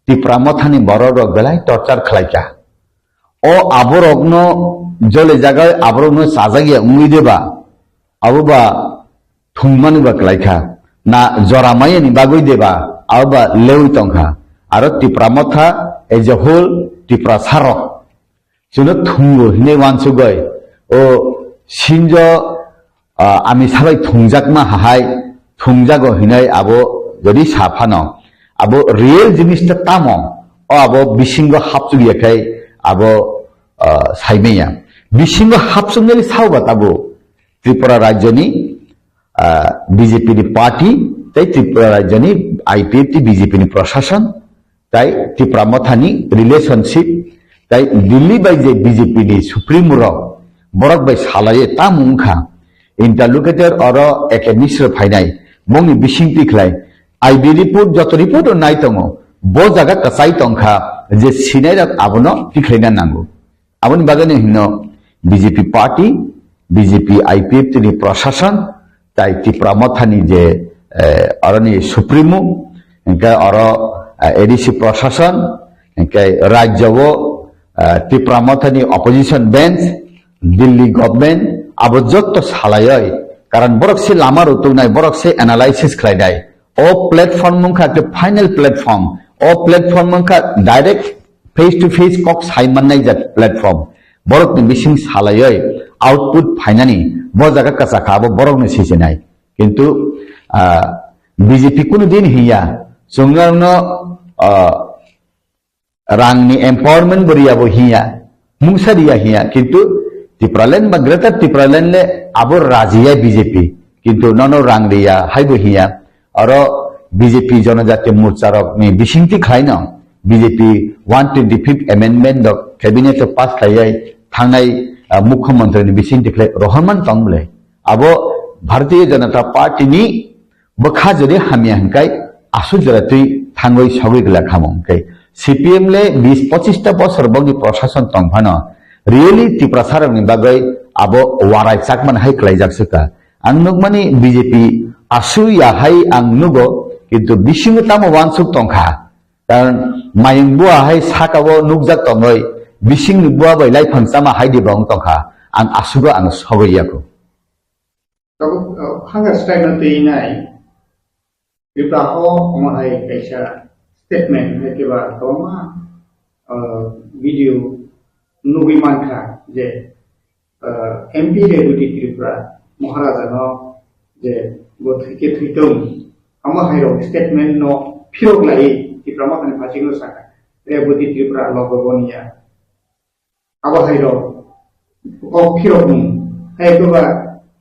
Tipra Motha ni borok rok belai torture khlaikha. O aborokno jole jagai aborokno chajak ya wngwi deba, abo ba thwngmani ba klaikha, na jora maya ni bagwi deba, abo ba lewi tongkha. Aro Tipra Motha as a whole Tiprasa rok chwngno thwngo hinwi wansugwi o sinjo, ah, ami sabai thwngjakma hahai thwngjago hinwi abo jodi sa phano abo real jinis ta tamo o abo bisingo hapchuk ya khai abo, ah, saimaya bisingo hapchuknai sao ba tabo Tripura rajyoni, ah, B J P ni party tei Tripura rajyoni I P F T B J P ni prashasan tai Tipra Mothani relationship, tai Delhi bai je B J P ni Supremo rok, borok bai salaiye tamo wngkha. Interlocutor oro academics rok phainai, bongni bising tikhlai, I B report, joto report o nai tongo, bo jaga kwchai tongkha je sinai rok abono tikhlaina nango. Aboni bagwi no hino B J P party, B J P I P F T ni prashasan, tai Tipra Mothani je, eh, oroni Supremo, hingke oro, eh, A D C prashasan, hingke rajyo o, eh, Tipra Mothani opposition bench, Delhi government, abo jotto salaioi, karon borok se lama rutuknai, borok se analysis khlainai. O platform wngkha khe final platform. O platform wngkha direct face to face kok sai mannai jak platform. Borokni bising salaioi output phainani bo jaga kwchakha abo borokni sisinai. Kintu, ah, B J P kunu din hiya. Chwngno, ah, rangni empowerment bo riya bo hiya, mungsa riya hiya, kintu Tipraland ba Greater Tipraland le abo rajiya B J P, kintu nono rang riya haibo hiya, oro B J P Jonojati Morcha rokni bisingti khlaino B J P one twenty fifth amendment rok cabinet o pass khlaiwi thangnai, ah, mukhyamantri ni bisingti khlai rohorman tong bwle. Abo Bharatiya Janata Party ni bwkha jodi hamya hwnkhe aswk jora twi thangwi sogwi glak hamo hwnkhe C P M le bis pochista bosor bokni prashason tong phano really Tiprasa rokni bagwi abo warai chakmani hai kwlaijak swkha. Ang nukmani B J P aswk ya hai ang nugo, kintu bisingo tamo wansuk tongkha. Karon mayung bua hai saka o nukjak tongwi bisingni bua bai laiphang chama hai di bong tongkha. Ang aswk ang sogwi yaku. Tabuk, uh, hunger strike no twi nai, Tripura o omo hai kaisa statement hai khe ba kwbangma, uh, video nugwi mankha je, ah, M P Reboti Tripura Maharaja no je bo thwike thwitung, amo hai rok statement no phirok lai Tipra Mothani phasingo saka, Reboti Tripura logo boniya. Abo hai rok kok phirok mung. Hai eko ba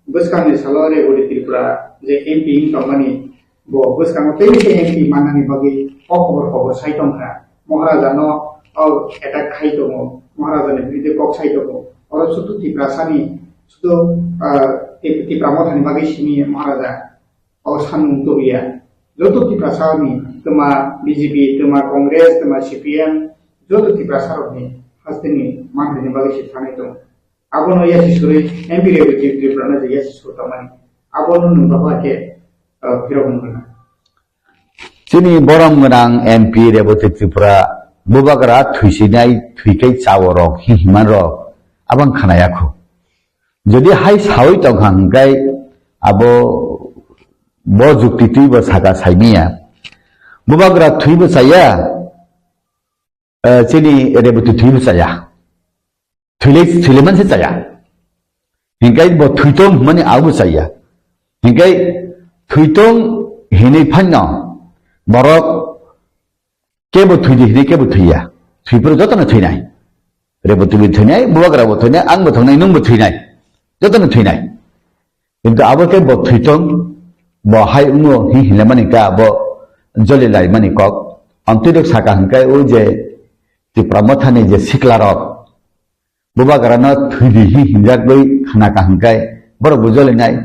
bwskang ni salo Reboti Tripura je M P wng tongmani, bo bwskango tei se M P mannani bagwi kok kobor kobor sai tongkha. Maharaja no o attack khai tongo, Maharaja ni biruddhe kok sai tongo. Oro sudu Tiprasa ni, sudu, ah, Tip-, Tipra Mothani bagwi simi Maharaja o samung tubia. Joto Tiprasa ni twma B J P, twma Congress, twma C P M, joto Tiprasa rok ni haste ni manthai ni bagwi se thani tongo. Abono yasi surui M P Reboti Tripura no je yasi sur tongmani. Abono nung bahai khe, ah, phirok nung rwna. Chini borom gwnang M P Reboti Tripura bubagra thwisinai thwikai chawo rok hi himan rok abang khanaya khu. Jodi hai sawi tongkha hwnkhe abo bo jukti twibo saka saimiya. Bubagra thwibo chaya, eh, chini Reboti thwibo chaya. Thwilai, thwilai manse chaya. Hingkai bo thwitong hwnmani abo chaya. Hingkai thwitong hinwi phanno borok kebo thwidi hinwi kebo thwiya. Thwipro jotono thwinai. Reboti bo thwinai, bubagra bo thwinai, ang bo thwngnai, nung bo thwinai. Jotono thwinai. Kintu abo khe bo thwitong, bo hai wngo hi hinlaimani ka, bo joli laimani kok. Amtwi rok saka hingkai o je Tipra Mothani je sikla rok, bubagra no thwidi hi hinjak bai khana ka hingkai, borok bo joli nai.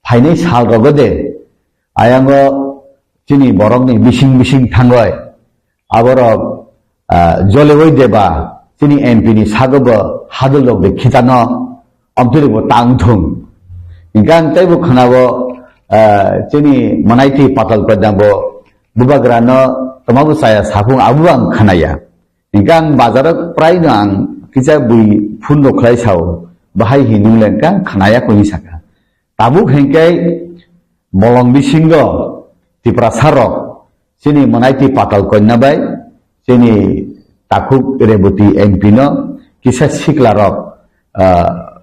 Phainai sal rogo de, ayango chini borok ni bising bising thangoi, aborok, ah, jolewoi deba, chini M P ni sago bo hadul rok de khitano, amtwi rok bo tang thung. Hingkhe ang teibo khwnabo, ah, chini Manaiti Patal Kanya bo bubagra no twmabo chaya saphung abo ang khwnaya. Hingkhe ang bazaro prai no ang kisa bui phone rok khlai sao, bahai hinwi le hingkhe ang khwnaya koi saka. Tabuk hingkhe bolong bisingo Tiprasa rok chini Manaiti Patal Kanya bai chini takhuk Reboti M P no kisa sikla rok, ah,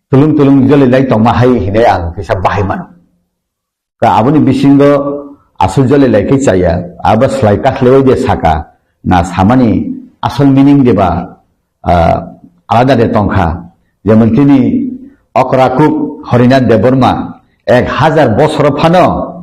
tulung tulung joli lai tongma hai hinwi ang kisa bahai mano. Ka aboni bisingo asol joli lai khe chaya, abo slai kakhlewi de saka, na samani asol meaning de ba, ah, alada de tongkha. Jemon tini okra kuk Harinath Debbarma ek hajar bosor phano